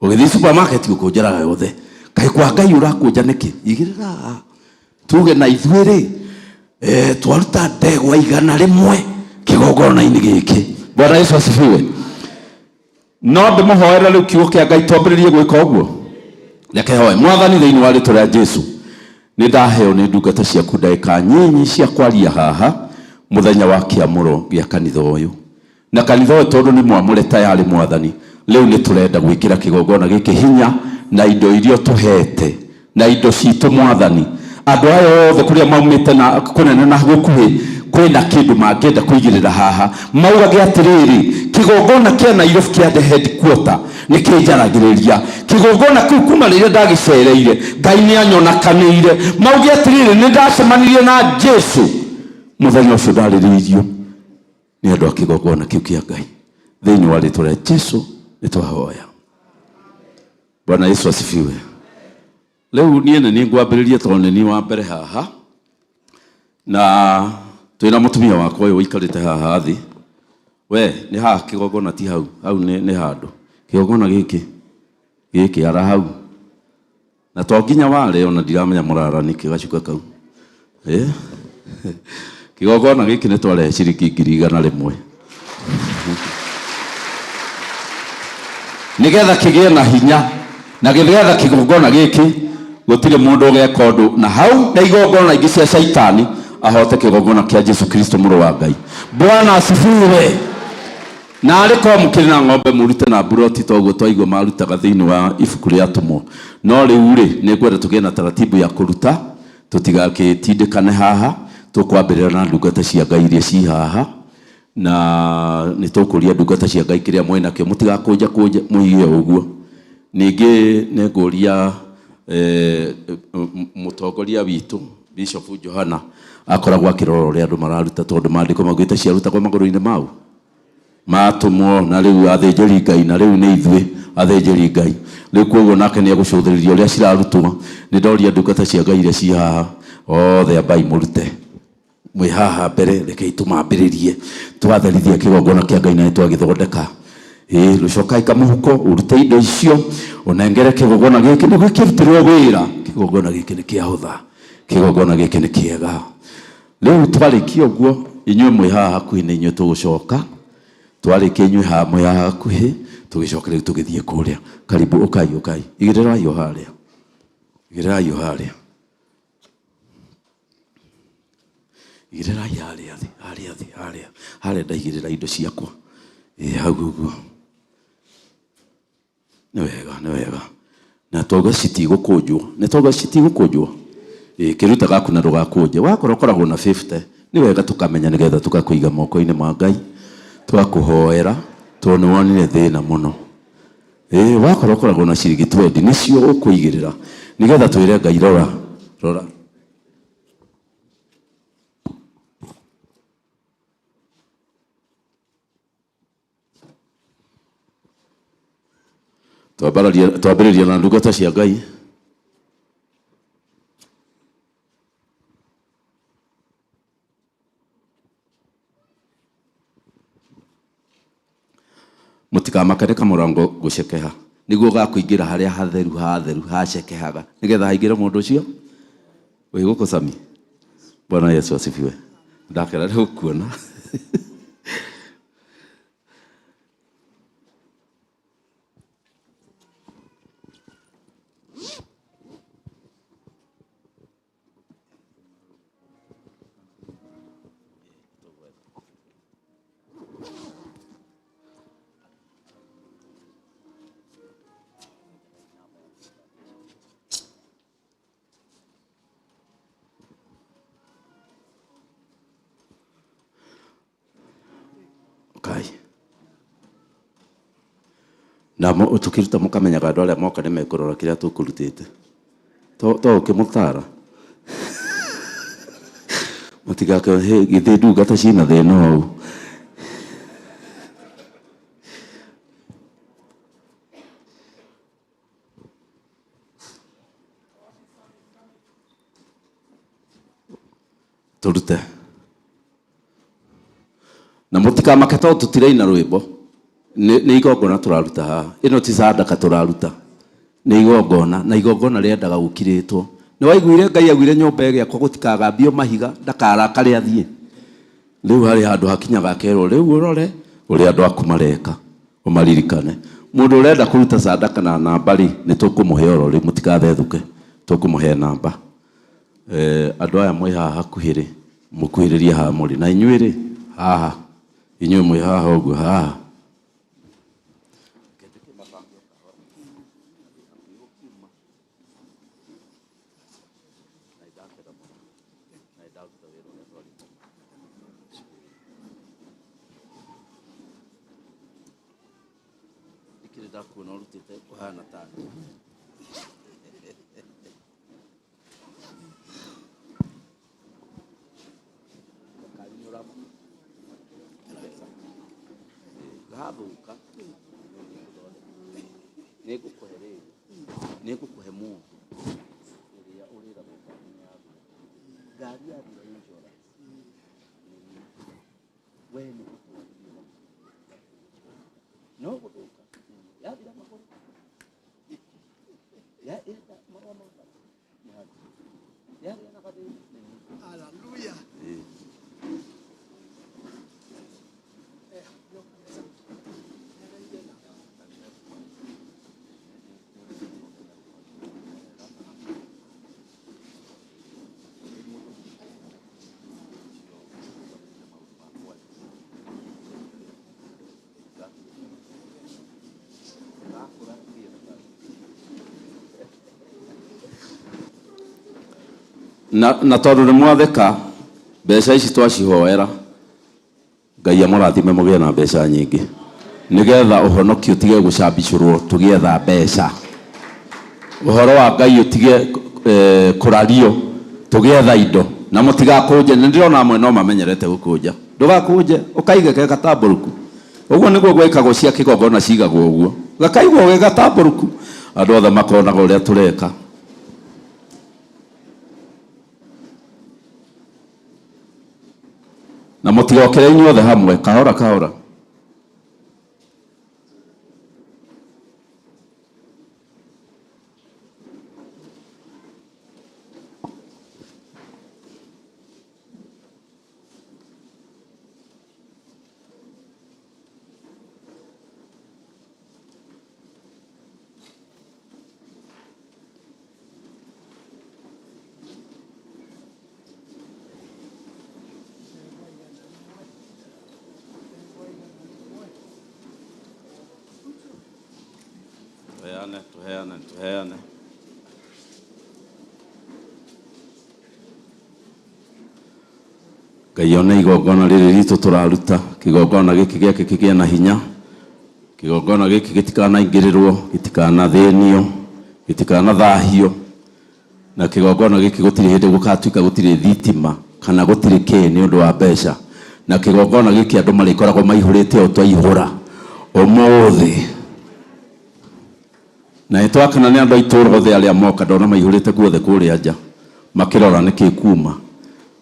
ũgĩthiĩ supermarket ũkũnjaraga yothe. Kaĩ kwa Ngai ũrakũnja nĩkĩ? Igĩrĩra haha tuge na ithuĩ rĩ, twaruta ndegwa 100 kĩgongona-inĩ gĩkĩ. Bwana Yesu asifiwe. No ndĩmũhoere rĩu kiugo kĩa Ngai twambĩrĩrie gwĩka ũguo. Reke hoe. Mwathani, thĩinĩ wa rĩtwa rĩa Jesu, nĩ ndaheo nĩ ndungata ciaku ndagĩka nyinyi cia kwaria haha mũthenya wa kĩamũro gĩa kanitha ũyũ. Na kanitha ũyũ tondũ nĩ mwamũre tayarĩ Mwathani, rĩu nĩ tũrenda gwĩkĩra kĩgongona gĩkĩ hinya na indo iria ũtũhete na indo citũ Mwathani. Andũ aya othe kũrĩa maumĩte na kũnene na gũkuhĩ, kwĩna kĩndũ mangĩenda kũigĩrĩra haha, maugage atĩrĩrĩ, kĩgongona kĩa Nairobi kĩa the headquarter nĩ kĩnjaragĩrĩria. Kĩgongona kĩu kuma rĩrĩa ndagĩcereire, Ngai nĩ anyonakanĩire. Mauge atĩrĩrĩ, nĩ ndacemanirie na Jesu mũthenya ũcio ndarĩrĩirio nĩ andũ a kĩgongona kĩu kĩa Ngai. Thĩinĩ wa rĩtwa rĩa Jesu nĩ twahoya. Bwana Yesu asifiwe. Rĩu niĩ nĩ niĩ ngwambĩrĩria tondũ nĩ niĩ wa mbere haha, na twĩna mũtumia wakwa ũyũ ũikarĩte haha thĩ. We nĩ haha kĩgongona, ti hau, hau nĩ handũ kĩgongona gĩkĩ gĩkĩ ara hau, na to nginya ware, ona ndiramenya mũrara nĩkĩ gacuka kau. Kĩgongona gĩkĩ nĩ twarehe ciringi 100,000 nĩgetha kĩgĩe na hinya, na nĩgetha kĩgongona gĩkĩ gũtirĩ mũndũ ũgeka ũndũ na hau na igongona ingĩ cia caitani, ahote kĩgongona kĩa Jesu Kristo mũrũ wa Ngai. Bwana asifiwe. Na arĩ korwo mũkĩrĩ na ng'ombe mũrute na mburoti toguo twaigua marutaga thĩinĩ wa ibuku rĩa atũmwo. No rĩu rĩ, nĩ ngwenda tũgĩe na taratibu ya kũruta, tũtigakĩtindĩkane haha. Tũkwambĩrĩra na ndungata cia Ngai iria ci haha, na nĩ tũkũria ndungata cia Ngai kĩrĩa mwĩ nakĩo, mũtigakũnja kũnje, mũige o ũguo. Ningĩ nĩ ngũria mũtongoria witũ Bishop Johana akoragwo akĩrora ũrĩa andũ mararuta, tondũ maandĩko maugĩte ciarutagwo magũrũ-inĩ mau matũmwo, na rĩu athĩnjĩri Ngai, na rĩu nĩ ithuĩ athĩnjĩri Ngai. Rĩu koguo nake nĩ egũcũthĩrĩria ũrĩa cirarutwo. Nĩ ndoria ndungata cia Ngai iria ci haha othe, ambai mũrute mwĩ haha mbere, rekei tũmambĩrĩrie twatherithia kĩgongona kĩa Ngai na nĩ twagĩthondeka. Rũcokai kamũhuko ũrute indo icio ũnengere kĩgongona gĩkĩ nĩguo kĩrutĩrwo wĩra. Kĩgongona gĩkĩ nĩ kĩahũtha, kĩgongona gĩkĩ nĩ kĩega. Rĩu twarĩkia ũguo, inyuĩ mwĩ haha hakuhĩ nĩ inyuĩ tũgũcoka. Twarĩkia inyuĩ haha mwĩ haha hakuhĩ, tũgĩcoke rĩu tũgĩthiĩ kũrĩa. Karibu, ũkai, ũkai, igĩrĩrai o harĩa, igĩrĩrai o harĩa, igĩrĩrai harĩa thĩ, harĩa thĩ, harĩa harĩa ndaigĩrĩra indo ciakwa. Hau ũguo nĩ wega, nĩ wega. Na twauga citigũkũnjwo, nĩ twauga citigũkũnjwo. Kĩruta gaku na ndũgakũnje, wakorwo ũkoragwo na 50, nĩ wega tũkamenya nĩgetha tũgakũiga moko-inĩ ma Ngai, tũgakũhoera tondũ nĩ wonire thĩna mũno. Wakorwo ũkoragwo na ciringi 20, nĩcio ũkũigĩrĩra nĩgetha twĩre Ngai, rora, rora. Twambĩrĩria na ndungata cia Ngai. Mũtikamake nĩ kamũrango gũcekeha, nĩguo gakũingĩra harĩa hatheru hatheru hacekehaga, nĩgetha haingĩre mũndũ ũcio wĩ gũkũ. Sami, Bwana Yesu asifiwe. Ndakena nĩ gũkuona. Na tũkĩruta mũkamenyaga andũ arĩa moka nĩ mekũrora kĩrĩa tũkũrutĩte. To ũkĩmũtara. Matigake githĩ ndungata ciĩna thĩna ũũ. Tũrute. Na mũtikamake tondũ tũtiraina rwĩmbo. Nĩ igongona tũraruta haha. Ĩno ti sadaka tũraruta. Nĩ igongona, na igongona rĩendaga gũkirĩtwo. Nĩ waiguire Ngai augire nyũmba ĩgĩakwo gũtikagambio mahiga, ndakarakare athiĩ. Rĩu harĩ handũ hakinyaga akerwo rĩu ũrore ũrĩa andũ aku mareka, ũmaririkane. Mũndũ ũrenda kũruta sadaka na namba rĩ, nĩ tũkũmũhe oro rĩu, mũtikathethũke, tũkũmũhe namba. Andũ aya mwĩ haha hakuhĩ rĩ, mũkuhĩrĩrie haha mũrĩ. Na inyuĩ rĩ, haha, inyuĩ mwĩ haha ũguo, haha. Ndikĩrĩ ndakuona ũrutĩte ũhana ta niĩ. Gathũka nĩngũkũhe rĩrĩ, nĩngũkũhe mũndũ ũrĩa ũrĩragwo ngari nĩ yathira. Ngari yathira insurance nĩ niĩ. We nĩ gũtwarithia no gũthũka yathira magũrũ yenda marũa ma bara nĩ harĩ yagĩa na gathĩna nĩ niĩ. Hallelujah. Ĩĩ. Na tondũ nĩ mwatheka mbeca ici twacihoera Ngai amũrathime mũgĩe na mbeca nyingĩ nĩgetha ũhonokio ũtige gũcambicũrwo tũgĩetha mbeca, ũhoro wa Ngai ũtige kũrario tũgĩetha indo, na mũtigakũnje. Nĩ ndĩrona amwe no mamenyerete gũkũnja. Ndũgakũnje, ũkaige ke gatambũrũku. Ũguo nĩguo gwĩkagwo cia kĩgongona cigagwo ũguo, gakaigwo ge gatambũrũku, andũ othe makonaga ũrĩa tũreka. Na mũtigokĩre inyuothe hamwe, kahora kahora. Tuheane, tuheane, tuheane. Ngai one igongona rĩrĩ ritũ tũraruta, kĩgongona gĩkĩ gĩake kĩgĩe na hinya, kĩgongona gĩkĩ gĩtikanaingĩrĩrwo, gĩtikanathĩnio, gĩtikanathahio, na kĩgongona gĩkĩ gũtirĩ hĩndĩ gũgatuĩka gũtirĩ thitima kana gũtirĩ kĩ nĩ ũndũ wa mbeca, na kĩgongona gĩkĩ andũ marĩkoragwo maihũrĩte o twaihũra ũmũthĩ. Na nĩ twakena nĩ andũ a itũũra othe arĩa moka, ndona maihũrĩte guothe kũrĩa nja makĩrora nĩkĩ kuma.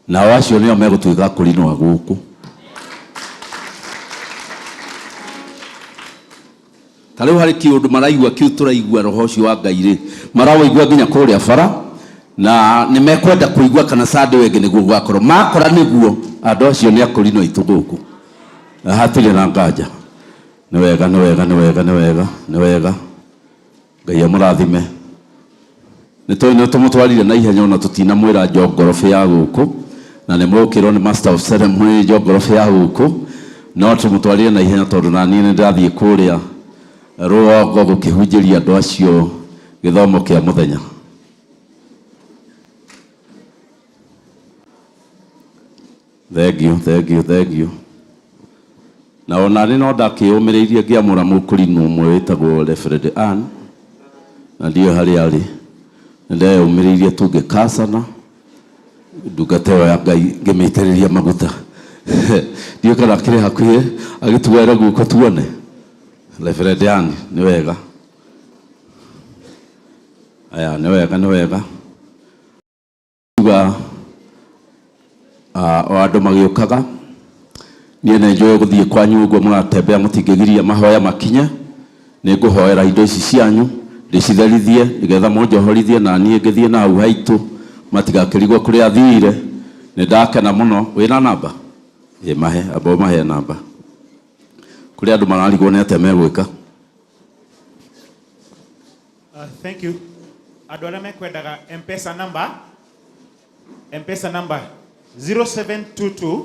Nao acio nĩo megũtuĩka akũrinũ a gũkũ. Ta rĩu harĩ kĩũndũ maraigua kĩu tũraigua roho ũcio wa Ngai rĩ, maraũigua nginya kũrĩa bara, na nĩ mekwenda kũigua kana Sunday ĩyo ĩngĩ nĩguo gũgakorwo. Makora nĩguo, andũ acio nĩ akũrinũ aitũ gũkũ. Na hatirĩ na nganja. Nĩ wega, nĩ wega, nĩ wega, nĩ wega, nĩ wega. Ngai amũrathime. Nĩ tũĩ nĩ tũmũtwarire na ihenya ona tũtinamwĩra njongorobĩ ya gũkũ, na nĩ mũgũkĩrwo nĩ master of ceremony njongorobĩ ya gũkũ, no tũmũtwarire na ihenya tondũ na niĩ nĩ ndĩrathiĩ kũrĩa rũgongo gũkĩhunjĩria andũ acio gĩthomo kĩa mũthenya. Thank you, thank you, thank you. Na ona nĩ no ndakĩyũmĩrĩirie ngĩamũra mũkũrinũ ũmwe wĩtagwo Reverend Ann, na ndiũĩ harĩa arĩ. Nĩ ndeyũmĩrĩirie tu ngĩkacana ndungata ĩyo ya Ngai ngĩmĩitĩrĩria maguta. Ndiũĩ kana akĩrĩ hakuhĩ agĩtuoere guoko tuone. Reverend Ann, nĩ wega. Aya, nĩ wega, nĩ wega. Uga o andũ magĩũkaga, niĩ nĩ njũĩ gũthiĩ kwanyu ũguo mũratembea mũtingĩgiria mahoya makinye. Nĩ ngũhoera indo ici cianyu ndĩcitherithie nĩgetha mũnjohorithie na niĩ ngĩthiĩ na hau haitũ matigakĩrigwo kũrĩa thiire. Nĩ ndakena mũno. Wĩna namba? Ĩ mahe, amba ũmahe namba. Kũrĩ andũ mararigwo nĩ atĩa megwĩka. Thank you. Andũ arĩa mekwendaga M-Pesa number, M-Pesa number 0722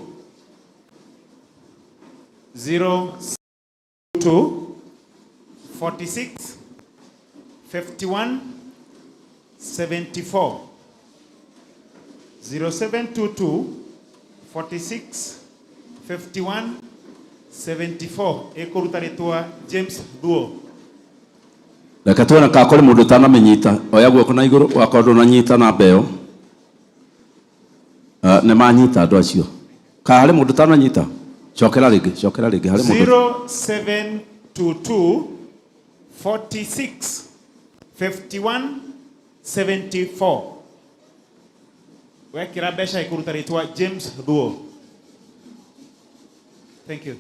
02 46 51 74 0722 46 51 74 ĩkũruta rĩtwa James Thuo. Reke tuone kana kũrĩ mũndũ ũtanamĩnyita. Oya guoko na igũrũ wakorwo ndũnanyita namba ĩyo. Nĩ manyita andũ acio. Kana harĩ mũndũ ũtananyita? Cokera rĩngĩ, cokera rĩngĩ harĩ mũndũ. 0722 46 51 74 wekĩra mbeca ĩkũruta rĩtwa James Thuo. Thank you.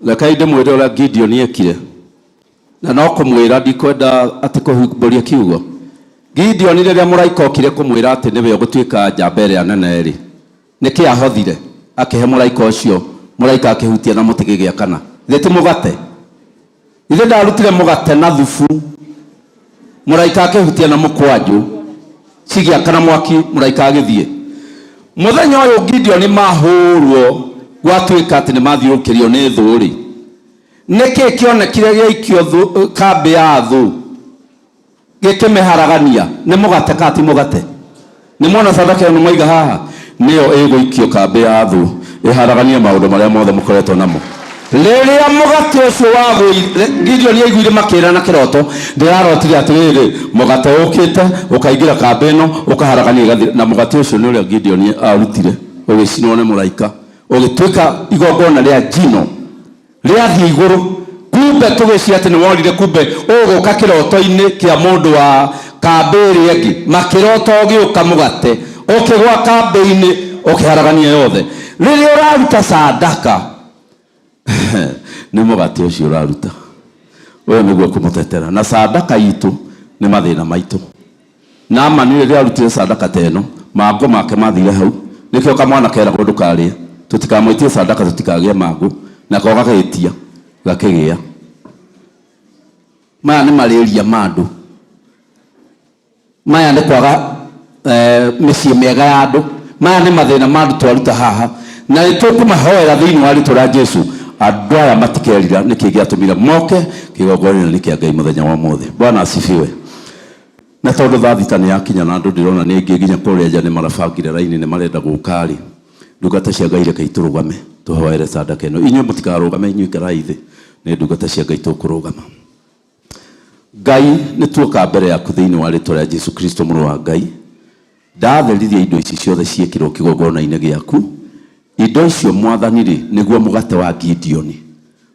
Rekei ndĩmwĩre ũrĩa Gideoni ekire, na no kũmwĩra ndikwenda atĩ kũhumbũria kiugo. Gideoni rĩrĩa mũraika okire kũmwĩra atĩ nĩwe ũgũtuĩka njamba ĩrĩa nene-rĩ, nĩkĩ ahothire akĩhe mũraika ũcio, mũraika akĩhutia na mũtĩ gĩgĩakana? Githĩ ti mũgate? Ithe ndarutire mũgate na thubu, mũraika akĩhutia na mũkwanjũ, cigĩakana mwaki, mũraika agĩthiĩ. Mũthenya ũyũ Gideoni mahũrwo gwatuĩka atĩ nĩ mathiũrũkĩrio nĩ thũ-rĩ, nĩkĩ kĩonekire gĩaikio kambĩ ya thũ Gĩkĩmĩharagania. Nĩ mũgate kana ti mũgate? Nĩ mwona sadaka ĩno mwaiga haha? Nĩyo ĩgũikio kambĩ ya thũ ĩharaganie maũndũ marĩa mothe mũkoretwo namo. Rĩrĩa mũgate ũcio wagũire, Gideoni aiguire makĩĩrana kĩroto, ndĩrarotire atĩrĩrĩ, mũgate ũkĩte ũkaingĩra kambĩ ĩno ũkaharagania ĩgathira. Na mũgate ũcio nĩ ũrĩa Gideoni arutire ũgĩcinwo nĩ mũraika, ũgĩtuĩka igongona rĩa njino. Rĩathiĩ igũrũ. Kumbe tũgĩciria atĩ nĩworire kumbe ũgũka kĩroto-inĩ kĩa mũndũ wa kambĩ ĩrĩa ĩngĩ. Makĩrota ũgĩũka mũgate ũkĩgwa kambĩ-inĩ ũkĩharagania yothe. Rĩrĩa ũraruta sadaka nĩ mũgate ũcio ũraruta. Ũyũ nĩguo kũmũtetera. Na sadaka itũ nĩ mathĩna maitũ. Naamani rĩrĩa aarutire sadaka ta ĩno, mangũ make maathire hau. Nĩkĩo kamwana keragwo ndũkarĩe, tũtikamwĩtie sadaka tũtikagĩe mangũ, nako gagĩtia, gakĩgĩa. Maya nĩ marĩria ma andũ. Maya nĩ kwaga mĩciĩ mĩega ya andũ. Maya nĩ mathĩna ma andũ twaruta haha. Na nĩ tũkũmahoera thĩinĩ wa rĩtwa rĩa Jesu, andũ aya matikerira nĩkĩ gĩatũmire moke kĩgongona-inĩ kĩa Ngai mũthenya wa ũmũthĩ. Bwana asifiwe. Na tondũ thaa thita nĩ yakinya na andũ ndĩrona nĩ aingĩ nginya kũrĩa nja nĩ marabangire raini nĩ marenda gũka-rĩ, ndungata cia Ngai rekei tũrũgame tũhoere sadaka ĩno. Inyuĩ mũtikarũgame, inyuĩ ikarai thĩ, nĩ ndungata cia Ngai tũkũrũgama. Ngai, nĩ tuoka mbere yaku thĩinĩ wa rĩtwa rĩa Jesu Kristo mũrũ wa Ngai. Ndatherithia indo ici ciothe ciĩkĩrwo kĩgongona-inĩ gĩaku. Indo icio Mwathani-rĩ, nĩguo mũgate wa Gideoni.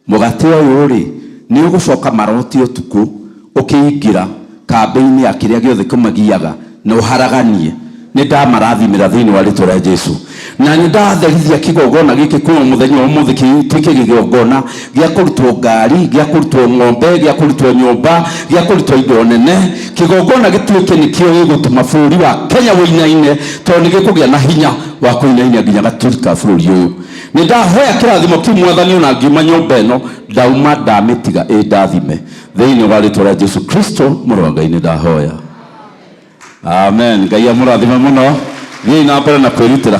Mũgate ũyũ-rĩ, nĩũgũcoka marote ũtukũ ũkĩingĩra kambĩ-inĩ ya kĩrĩa gĩothe kĩmagiaga na ũharaganie. Nĩndamarathimĩra thĩinĩ wa rĩtwa rĩa Jesu. Na nĩndatherithia kĩgongona gĩkĩ kuma mũthenya wa ũmũthĩ gĩtuĩke kĩgongona gĩa kũrutwo ngari, gĩa kũrutwo ng'ombe, gĩa kũrutwo nyũmba, gĩa kũrutwo indo nene. Kĩgongona gĩtuĩke nĩkĩo gĩgũtũma bũrũri wa Kenya ũinaine, tondũ nĩgĩkũgĩa na hinya wa kũinainia nginya gaturi ka bũrũri ũyũ. Nĩ ndahoya kĩrathimo kĩu Mwathani, ona ngiuma nyũmba ĩno ndauma ndamĩtiga ĩ ndathime thĩinĩ wa rĩtwa rĩa Jesu Kristo mũrũ wa Ngai nĩ ndahoya, amen. Ngai amũrathime mũno. Thiĩi na mbere na kwĩrutĩra.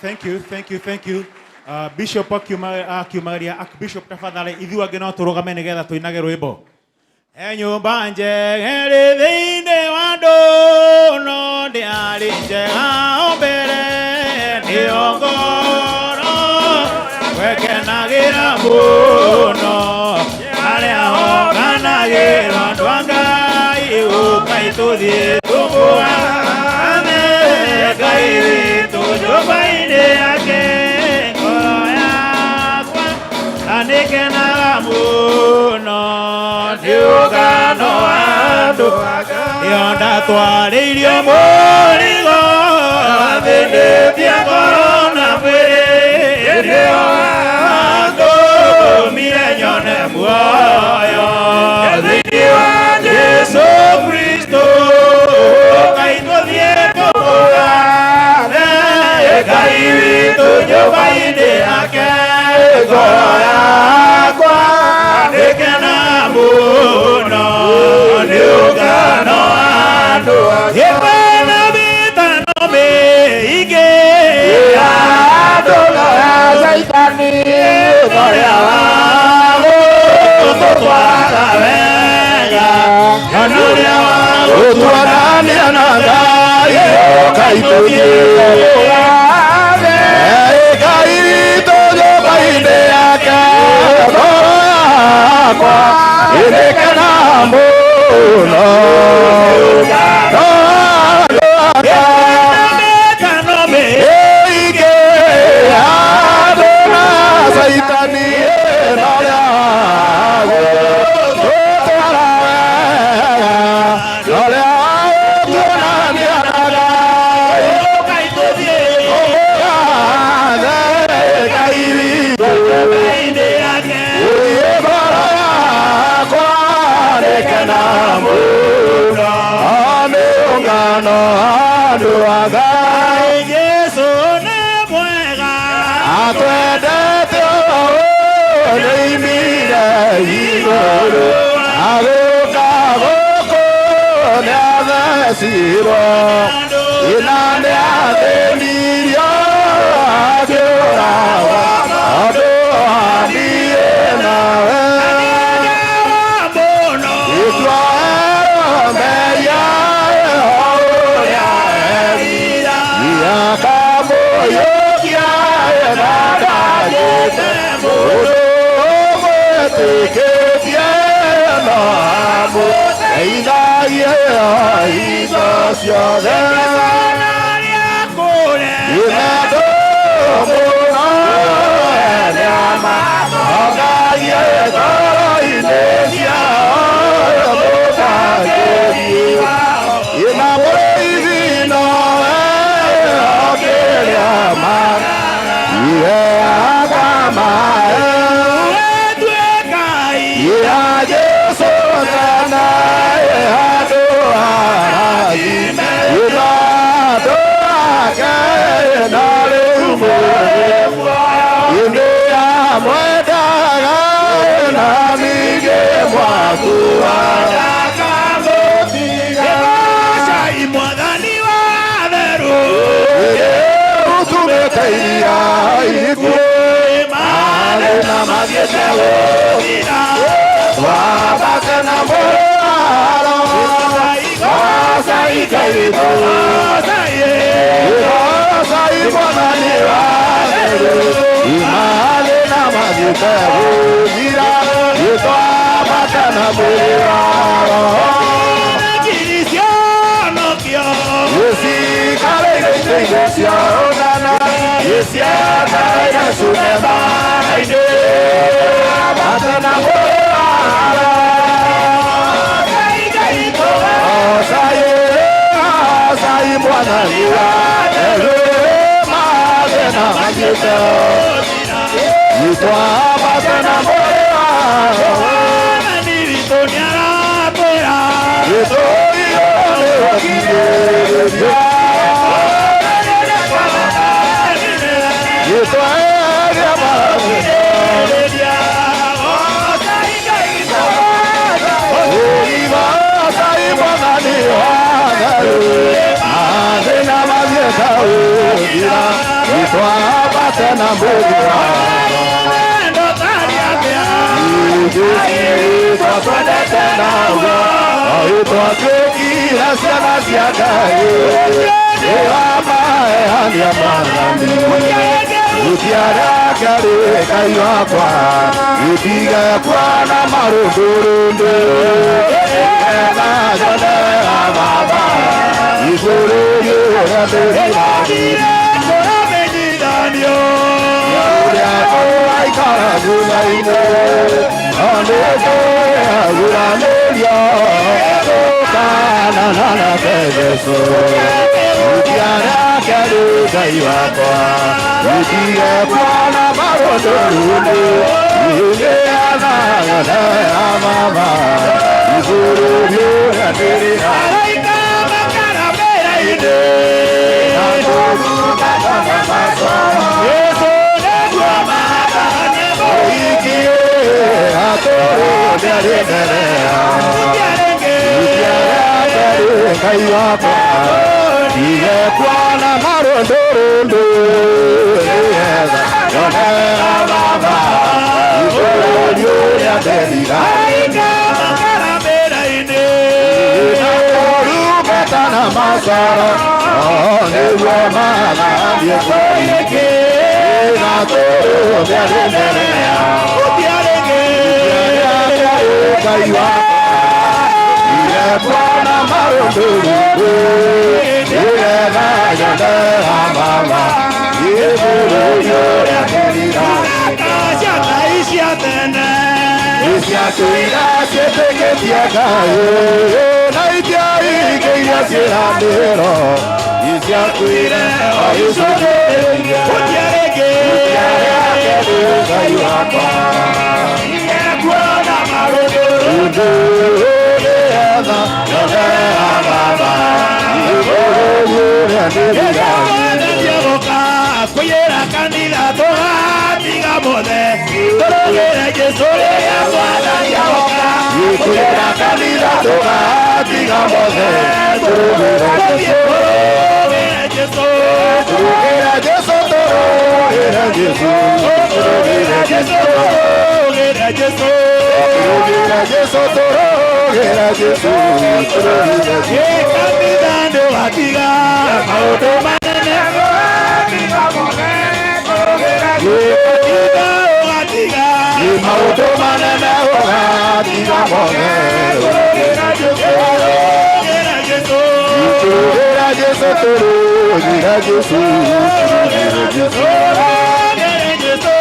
Thank you, thank you, thank you. Bishop akiumaria, Archbishop, tafadhali ithuĩ angĩ no tũrũgame nĩgetha tũinage rwĩmbo. He nyũmba njega ĩrĩ thĩinĩ wa andũ, no ndĩarĩ njega o mbere, nĩyo ngoro gwekenagĩra mũno, harĩa honganagĩrwo andũ a Ngai, ũkai tũthiĩ tũmũgathe Ngai witũ nyũmba-inĩ yake. Ngoro yakwa na nĩkenaga mũno nĩ ũgano wa andũ, nĩo ndatwarĩirio mũrigo athĩnĩtie ngoro na mwĩrĩ, nĩo atũmire nyone muoyo thĩinĩ wa Jesu Kristo. Ngai tũthiĩ tũmũgathe Ngai witũ nyũmba-inĩ yake. Ngoro yakwa nĩkena mũno nĩ ũngano wa andũ, ĩkwĩna mĩtano mĩingĩ andũ ya Caitani ũrĩa wa gũtũtwara wega, ona ũrĩa wa gũtuonania na Ngai, ũkai tũthiĩ Ngai witũ nyũmba-inĩ yake. Ngoro yakwa ĩrĩkena mũno. Mĩtano Ĩingĩ andũ na Caitani na ũrĩa gũtũtwara wega, na ũrĩa gũtuonania na Ngai. Ũkai tũthiĩ Ũgathe Ngai witũ nyũmba-inĩ yake. Ngoro yakwa nĩkena mũno nĩ ũngano andũ a Ngai. Jesu nĩ mwega, Atwendete ũũ nĩoimire igũrũ agũka gũkũ, nĩathecirwo ina nĩathĩnirio akĩũragwo andũ a niĩ nawe. Mũno Itwaeromeria ũrĩa akamũyũkia na ndagĩte mũndũ ũmwĩtĩkĩtie no amũteithagie indo ciothe. Inendo mũno nĩamatongagie ngoro-inĩ ciao mũtangĩri ina mũrĩithi nowe okĩrĩa iheaga maĩ ya Jesu tena andũ arathime ina andũ ake na rĩu mũrĩ. mathiĩte gũthira twambate na mũrũaro Goca Ngai witũ Goca Mwathani wa theru Imathĩna mathiĩte gũthira Twambate na mũrũaro Gĩcikarĩire itĩ-inĩ cia ũnene Gĩciendereire cumema-inĩ Twambate na mũrũaro Goca Mwathani wa theru Mathĩna mathiĩte Twambate na mũrũaro Gĩtũũrio nĩgũkirĩrĩria Gĩtwaria mathĩna Goca Mwathani wa theru Mathĩna mathiĩte gũthira Twambate na mũrũaro Twendete naguo Twatuĩkire ciana cia Ngai Nĩwamaheania Mwathani Gũtiareke rĩ Ngai wakwa Gĩtige kuona marũndũrũndũ Nĩgetha nyone Baba Igũrũ rĩũrĩa ndĩriragĩria Ũrĩa tũraikara thutha-inĩ Nĩtũyaguranĩrio Tũkanana nake Jesũ Gũtiareke rĩ Ngai wakwa Gĩtige kuona marũndũrũndũ Nĩgetha nyone Baba Igũrũ rĩũrĩa ndĩriragĩria Na kũrugata na macoro Ngai wakwa Tige kuona marũndũrũndũ Nĩgetha nyone Baba Igũrũ rĩũrĩa ndĩriragĩria Na kũrugata na macoro Nĩguo mathiĩ kũingĩ Na tũrũmia mbere yao Ngai wakwa Tige kuona marũndũrũndũ Nĩgetha nyone Baba Igũrũ rĩũrĩa ndĩriragĩria Ciatũira ciĩtĩkĩtie Ngai Na itiaingĩ iria ciĩranĩro Ciakuire o icũthĩrĩrie Gũtiareke rĩ Ngai wakwa Ũndũ nĩgetha nyone Baba Igũrũ rĩũrĩa ndĩriragĩria Kwĩra kanitha tũgatiga mothe Tũrũgĩre Jesũ rĩrĩa Mwathani agoka Kwĩra kanitha tũgatiga mothe Tũrũgĩre Jesũ Tũrũgĩre Jesũ Tũrũgĩre Jesũ Tũrũgĩre Jesũ Tũrũgĩre Jesũ Tũrũgĩre Jesũ Tũrũgĩre Jesũ Tũrũgĩre Jesũ Ĩ kanitha ndũgatiga maũndũ manene Kanitha ũgatiga Maũndũ manene ũgatiga mothe Tũrũgĩre Jesũ Tũrũgĩre Jesũ Tũrũgĩre Jesũ Tũrũgĩre Jesũ Tũrũgĩre Jesũ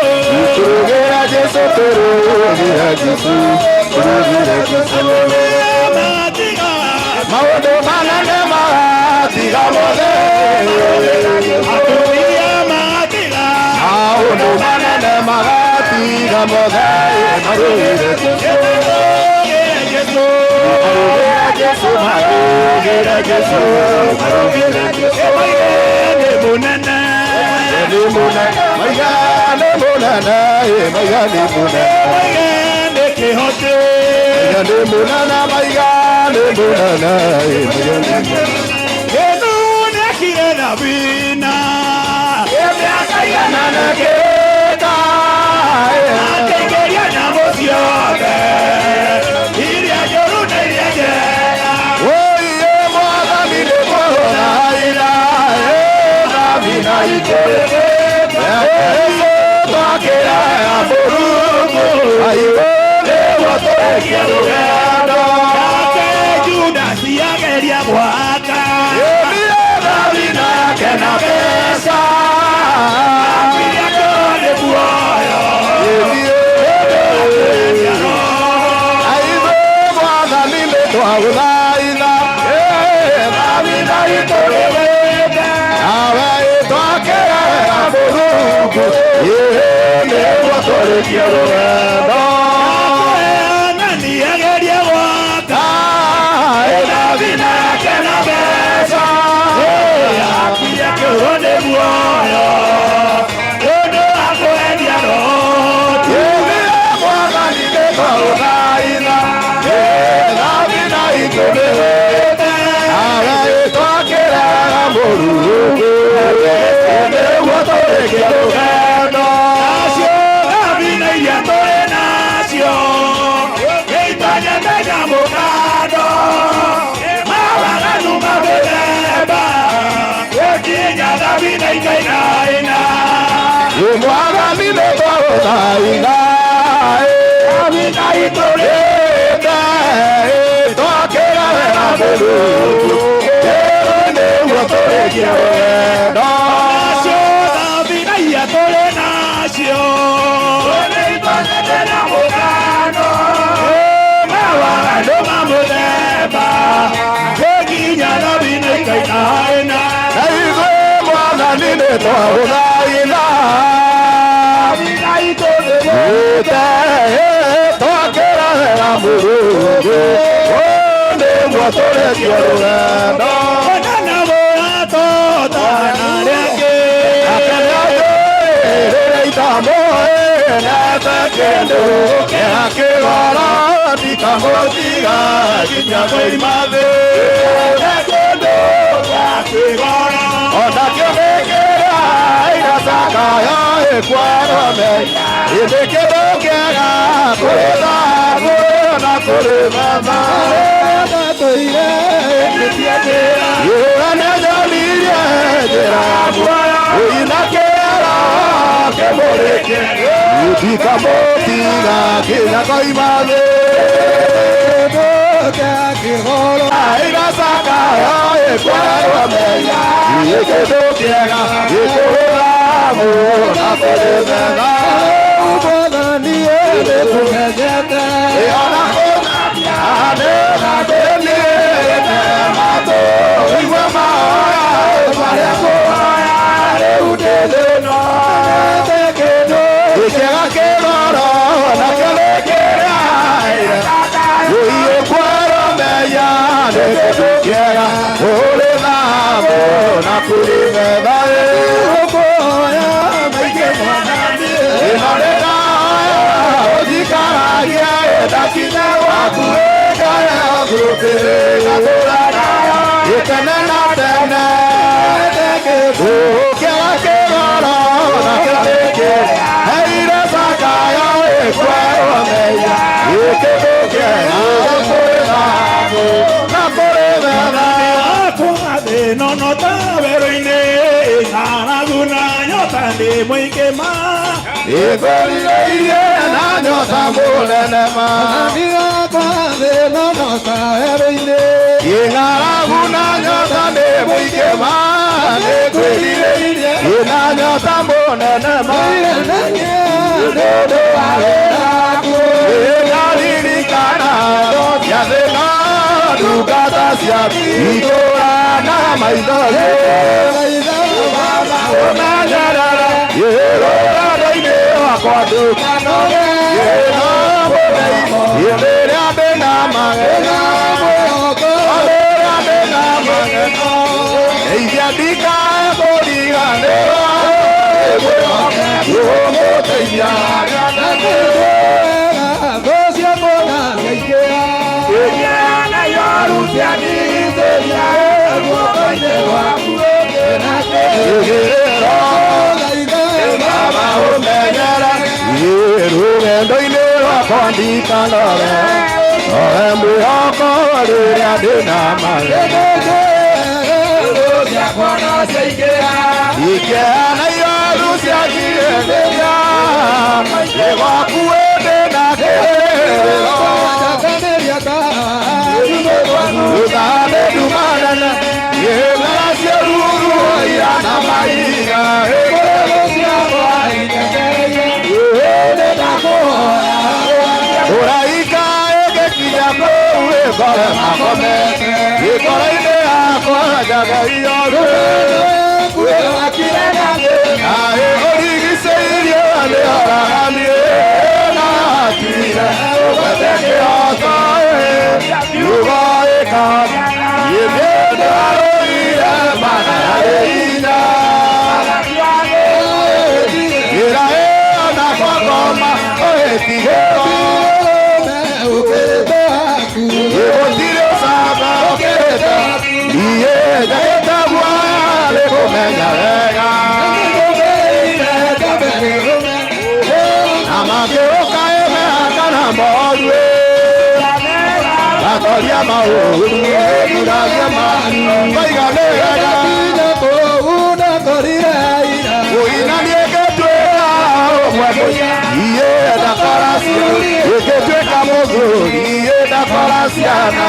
Tũrũgĩre Jesũ Tũrũgĩre Jesũ Tũrũgĩre Jesũ Magatiga Maũndũ manene magatiga mothe Atumia magatiga Maũndũ manene magatiga mothe Marũgĩre Jesũ Tũrũgĩre Jesũ Marũgĩre Jesũ Marũgĩre Jesũ Marũgĩre Jesũ Nĩ mũnene Nĩ mũnene Maiga nĩ mũnene Maiga nĩ mũnene Maiga nĩ kĩhoti Maiga nĩ mũnene Maiga nĩ mũnene Maiga nĩ mũnene Jesũ nĩekire thabina Mĩaka igana na kenda. tũrĩkie rũgendo. Nake Judasi ageria gwaka. Ĩmire thabina yake na mbeca. Akuire akĩũrwo nĩ muoyo. Ĩmire aithe mwathani nĩ twagũthaitha. Thabina itũrĩwĩte nawe ĩtwakĩre wega Mũrungu. Nĩguo tũrĩkie rũgendo. Nani ageria gwaka. Thabina yake na mbeca. Akuire akĩũrwo nĩ muoyo. Ũndũ wa kwendia roho. Ĩmire mwathani nĩ twagũthaitha. Thabina itũrĩwĩte nawe ĩtwakĩre wega Mũrungu. Nĩguo tũrĩkie rũgendo. Nacio thabina iria tũrĩ nacio itonyete nyamũkando mawaganu mamĩthemba gũkinya thabina ikainaina. Mwathani nĩ twagũthaitha. Thabina itũrĩte twakĩra wega Mũrungu. Nĩguo tũrĩkie rũgendo. Nacio thabina iria tũrĩ nacio itonyete nyamũkando mawaganu mamĩthemba gũkinya thabina ikainaina. Na ithuĩ mwathani nĩ twagũthaitha. Thabina itũrĩte Twakĩra wega Mũrungu. Nĩguo tũrĩkie rũgendo. Onana mũratota na arĩa angĩ. Ndikamũtiga nginya koima thĩ. Airacakaya ĩkwerwo mehia. Kĩndũ kĩega gĩkũragwo na kũrĩ metha. Ona kũnane na ndĩnĩte matũ. Igua mahoya marĩa kũhoya rĩu ndĩ thĩna. Gĩkĩga kĩgoro nakĩo nĩkĩrĩa ũiyũkwerwo mehia nĩ kĩndũ kĩega kũrĩ thabu na kũrĩ metha. Ĩno nĩ ndahoya ũnjikaragie ndakinya gwaku ngaheo ngũrũkĩrĩra gĩkene na tene. Gũkĩaga kĩgoro nakĩo nĩkĩrĩa heire cakaya ĩkwerwo mehia. Gĩkĩndũ kĩega kũrĩ thabu na kũrĩ metha. Akwa thĩna no ta werũ-inĩ ng'aragu na nyota nĩ mũingĩ ma. Ĩngũrirĩirie na nyota mũnene ma. Ĩng'aragu na nyota nĩ mũingĩ ma. Nĩngwĩrirĩirie na nyota mũnene ma. Nĩũndũ wa wĩra waku. Nĩndaririkana ciathĩ na ndungata cia itũũra na maitho ũmenyerere rũrendo-inĩ rwakwa ndũkanoge rĩrĩa ndĩna magego rĩrĩa ndĩna magego ndeithia ndikae kũriganĩrwo ũmũteithia rũgendo-inĩ rwakwa ndikanore nowe mwĩhoko rĩrĩa ndĩna magego Ikeana iroru ciakirĩrĩria nĩ gwaku ndĩna kĩrĩro. Ngore makomete ngoro-inĩ yakwa njagario naĩ ũrigicĩirio nĩ oragani na hatirĩ ũgwete kĩhooto kiugo ĩka githĩ ndwarũire mana yarĩ hinya njĩra ĩyo na kwagoma ũgĩtigĩrwo gũtirĩ ũcamba ũkĩrĩte niĩ njagĩte guoya nĩ kũmenya wega na makĩũka ĩmehaka na moru gatoria maũru ĩguragia maiga nĩ wega kũina nĩngĩtuĩra ũmwe iĩ ndakora ĩngĩtuĩka mũthuri iĩ ndakora ciana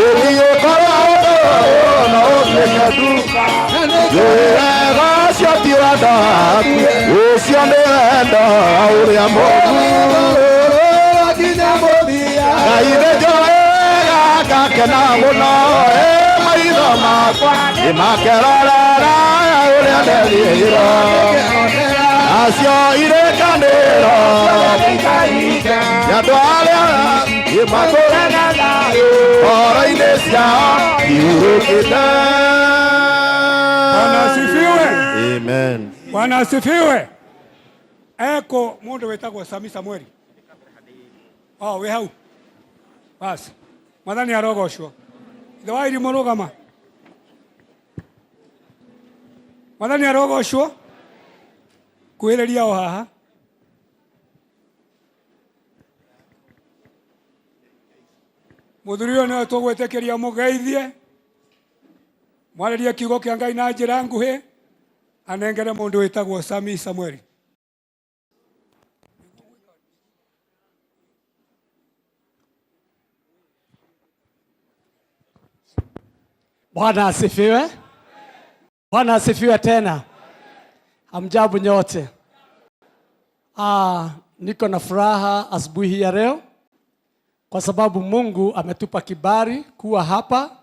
ĩthiũkorwo ũndũ no ũtuĩke ndu wega ũcio ti wendo waku ũcio nĩ wendo ũrĩa mũru Ngai nĩ njũĩ wega ngakena mũno ĩ maitho makwa nĩmakerorera ũrĩa nderĩirwo nacio irĩkanĩro nĩ andũ arĩa nĩmatũraga ngoro-inĩ ciao ihurũkĩte. Bwana asifiwe. Amen. Bwana asifiwe. Eko mundu wetagwo Sami Samueli. Oh, we hau. Basi. Mwathani arogocwo. Ithe wa irimũ rũgama. Mwathani arogocwo. Kuhĩrĩria o haha. Mũthuri ũyũ nĩwe tũgwĩtĩkĩria mũgeithie. Mwarĩrie kiugo kĩa Ngai na njĩra nguhĩ. Anengere mũndũ wĩtagwo Sami Samueli. Bwana asifiwe. Bwana asifiwe tena. Hamjambo nyote. Niko na furaha asubuhi ya leo kwa sababu Mungu ametupa kibali kuwa hapa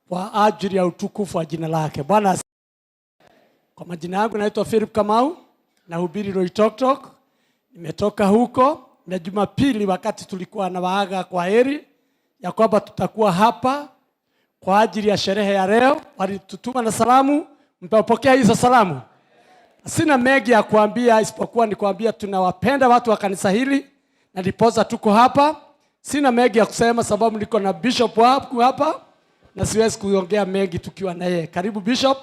kwa ajili ya utukufu wa jina lake. Bwana asifiwe. Kwa majina yangu naitwa Philip Kamau, nahubiri Loitoktok. Nimetoka huko na Jumapili wakati tulikuwa na waaga kwa heri ya kwamba tutakuwa hapa kwa ajili ya sherehe ya leo. Walitutuma na salamu, mpokea hizo salamu. Sina mengi ya kuambia isipokuwa ni kuambia tunawapenda watu wa kanisa hili na ndiposa tuko hapa. Sina mengi ya kusema sababu niko na bishop wangu hapa na siwezi kuongea mengi tukiwa na yeye. Karibu bishop,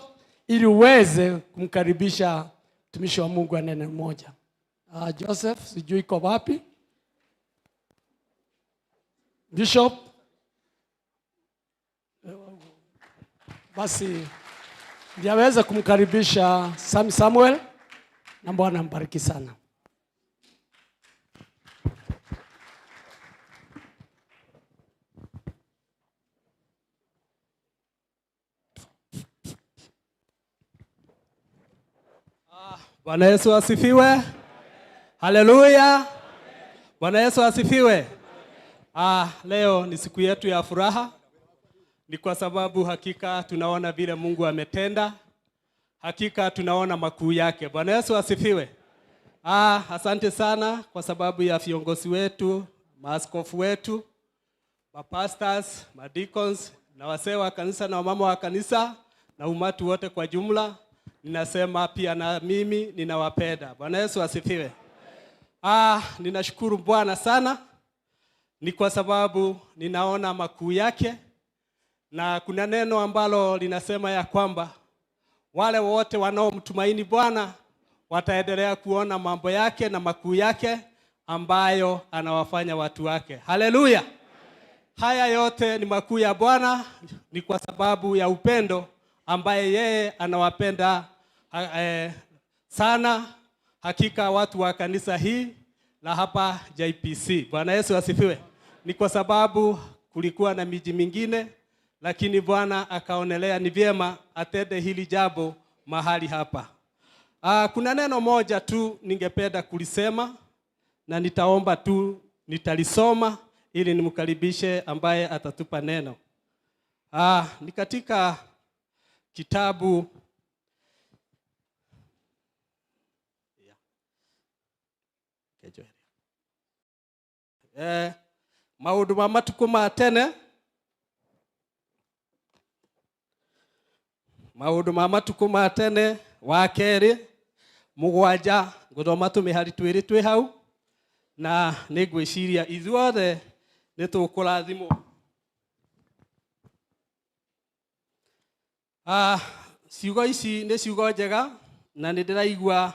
ili uweze kumkaribisha mtumishi wa Mungu anene mmoja. Joseph, sijui iko wapi. Bishop. Basi ndiye aweze kumkaribisha Sami Samuel na Bwana ambariki sana. Bwana Yesu asifiwe. Haleluya. Bwana Yesu asifiwe. Leo ni siku yetu ya furaha. Ni kwa sababu hakika tunaona vile Mungu ametenda. Hakika tunaona makuu yake. Bwana Yesu asifiwe. Asante sana kwa sababu ya viongozi wetu, maaskofu wetu, mapastors, madeacons na wasee wa kanisa na wamama wa kanisa na umati wote kwa jumla. Ninasema pia na mimi ninawapenda. Bwana Yesu asifiwe. Ninashukuru Bwana sana. Ni kwa sababu ninaona makuu yake. Na kuna neno ambalo linasema ya kwamba wale wote wanaomtumaini Bwana wataendelea kuona mambo yake na makuu yake ambayo anawafanya watu wake. Haleluya. Haya yote ni makuu ya Bwana, ni kwa sababu ya upendo ambaye yeye anawapenda sana hakika watu wa kanisa hii la hapa JPC. Bwana Yesu asifiwe. Ni kwa sababu kulikuwa na miji mingine, lakini Bwana akaonelea ni vyema atende hili jambo mahali hapa. Kuna neno moja tu ningependa kulisema na nitaomba tu nitalisoma ili nimkaribishe ambaye atatupa neno. Ni katika kitabu maundu ma matuku ma tene, maundu ma matuku ma tene wa keri mugwanja, nguthoma tumihari twiri twi hau na nĩngwĩciria ithuothe nĩ tũkũrathimwo. Ciugo ici nĩ ciugo njega na nĩ ndĩraigua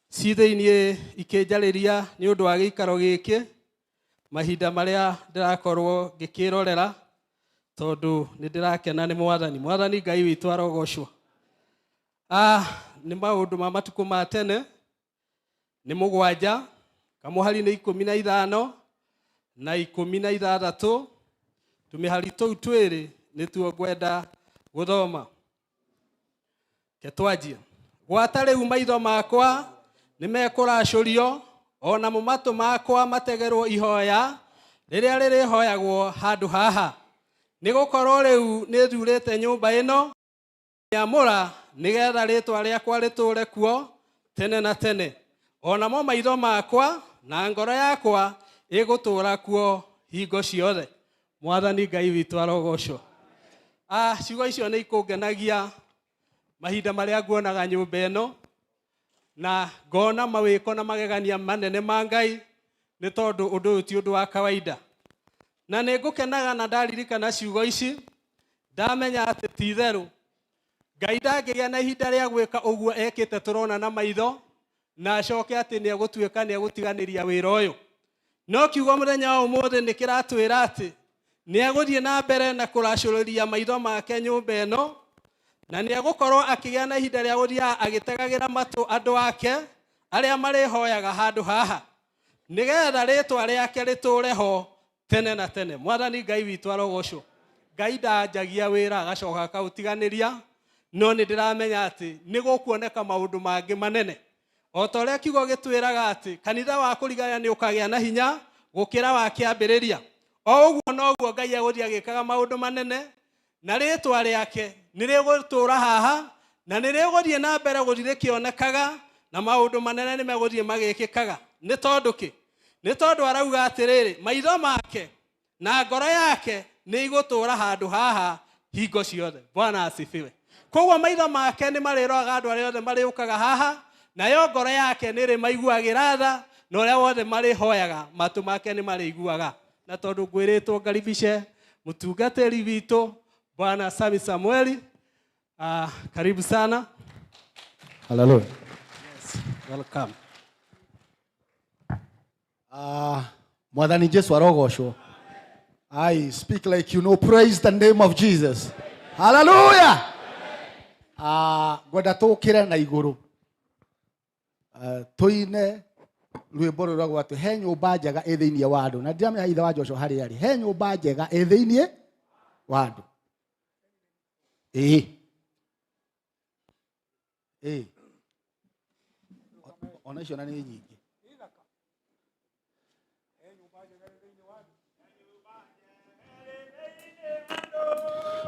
ci thĩiniĩ ikĩnjarĩria nĩ ũndũ wa gĩikaro gĩkĩ mahinda marĩa ndĩrakorwo ngĩkĩrorera, tondũ nĩ ndĩrakena nĩ Mwathani. Mwathani Ngai witũ arogocwo. Nĩ maũndũ ma matukũ ma tene, nĩ mũgwanja kamũhari nĩ 15 na 16, tũmĩhari tũu twĩrĩ nĩtuo ngwenda gũthoma. Ketwanjie. Gwata rĩu maitho makwa nĩmekũracũrio, ona mo matũ makwa mategerwo ihoya rĩrĩa rĩrĩhoyagwo handũ haha, nĩgũkorwo rĩu nĩthurĩte nyũmba ĩno nyamũra nĩgetha rĩtwa rĩakwa rĩtũre kuo tene na tene, ona mo maitho makwa na ngoro yakwa ĩgũtũra kuo hingo ciothe. Mwathani Ngai witũ arogocwo. Ciugo icio nĩ ikũngenagia mahinda marĩa nguonaga nyũmba ĩno na ngona mawĩko na magegania manene ma Ngai, nĩ tondũ ũndũ ũyũ ti ũndũ wa kawaida. Na nĩ ngũkenaga na ndaririkana ciugo ici, ndamenya atĩ ti itherũ Ngai ndangĩgĩa na ihinda rĩa gwĩka ũguo ekĩte tũrona na maitho, na acoke atĩ nĩ egũtuĩka nĩ egũtiganĩria wĩra ũyũ. No kiugo mũthenya wa ũmũthĩ nĩ kĩratwĩra atĩ nĩ egũthiĩ na mbere na kũracũrĩria maitho make nyũmba ĩno, na nĩ egũkorwo akĩgĩa na ihinda rĩa gũthiaga agĩtegagĩra matũ andũ ake arĩa marĩhoyaga handũ haha, nĩgetha rĩtwa rĩake rĩtũre ho tene na tene. Mwathani Ngai witũ arogocwo. Ngai ndanjagia wĩra agacoka akaũtiganĩria, no nĩ ndĩramenya atĩ nĩ gũkuoneka maũndũ mangĩ manene. O ta ũrĩa kiugo gĩtwĩraga atĩ kanitha wa kũrigania nĩ ũkagĩa na hinya gũkĩra wa kĩambĩrĩria, o ũguo noguo Ngai egũthiĩ agĩkaga maũndũ manene, na rĩtwa rĩake nĩ rĩgũtũra haha na nĩ rĩgũthiĩ na mbere gũthiĩ rĩkĩonekaga, na maũndũ manene nĩ megũthiĩ magĩkĩkaga. Nĩ tondũ kĩ? Nĩ tondũ arauga atĩrĩrĩ, maitho make na ngoro yake nĩ igũtũra handũ haha hingo ciothe. Bwana asifiwe. Koguo maitho make nĩ marĩroraga andũ arĩa othe marĩũkaga haha, nayo ngoro yake nĩ ĩrĩmaiguagĩra tha, na ũrĩa wothe marĩhoyaga matũ make nĩ marĩiguaga. Na tondũ ngwĩrĩtwo ngaribishe mũtungatĩri witũ Bwana Sami Samueli, karibu sana. Hallelujah. Yes, welcome. Mwathani Jesu arogocwo. I speak like you know, praise the name of Jesus. Hallelujah. Ngwenda tũkĩre na igũrũ. Tũine rwĩmbo rũragwo atĩ he nyũmba njega ĩ thĩinĩ wa andũ. Na ndiramenya ithe wa Joshua harĩa arĩ. He nyũmba njega ĩ thĩinĩ wa andũ. Ĩĩ. Ĩĩ. Ona icio na nĩ nyingĩ.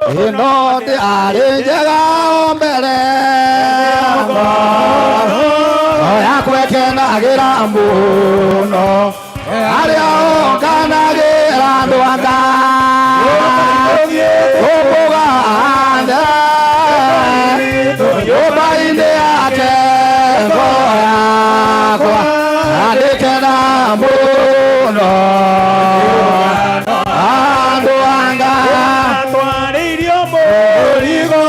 Ĩno ndĩ arĩ njega o mbere ngoro yakwa ĩkenagĩra mũno arĩa onganagĩra andũ a Ngai tũkũganda nyũmba-inĩ yake ngoro yakwa andĩkena mũno andũ a Ngai Twarĩirio mũrigo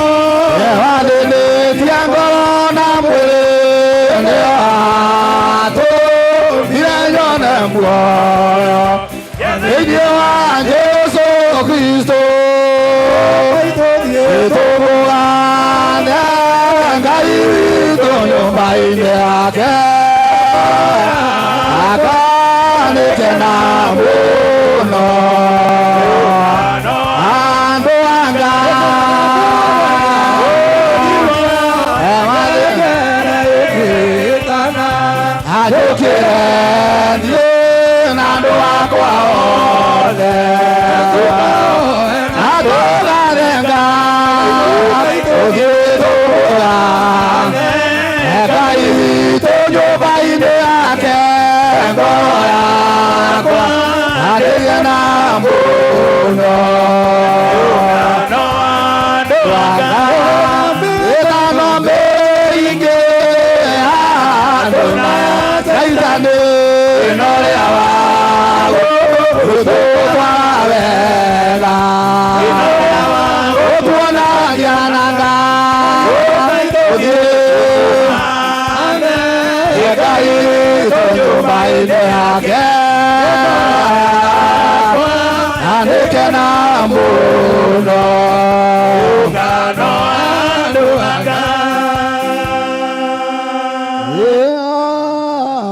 wathĩnĩtie ngoro na mwĩrĩ nĩo atũmire nyone muoyo thĩinĩ wa Jesũ Kristo tũgũgane Ngai witũ nyũmba-inĩ yake akanĩkena mũno andũ a Ngai Ajũkĩre niĩ na andũ akwa othe. Ngoro yakwa akĩgĩa na mũno ĩtano mĩingĩ andũ na caitani ĩno rĩa wagũtũtwara wega ũtuonagia na Ngai tũthiĩ Ngai nyũmba-inĩ yake na nĩkena mũno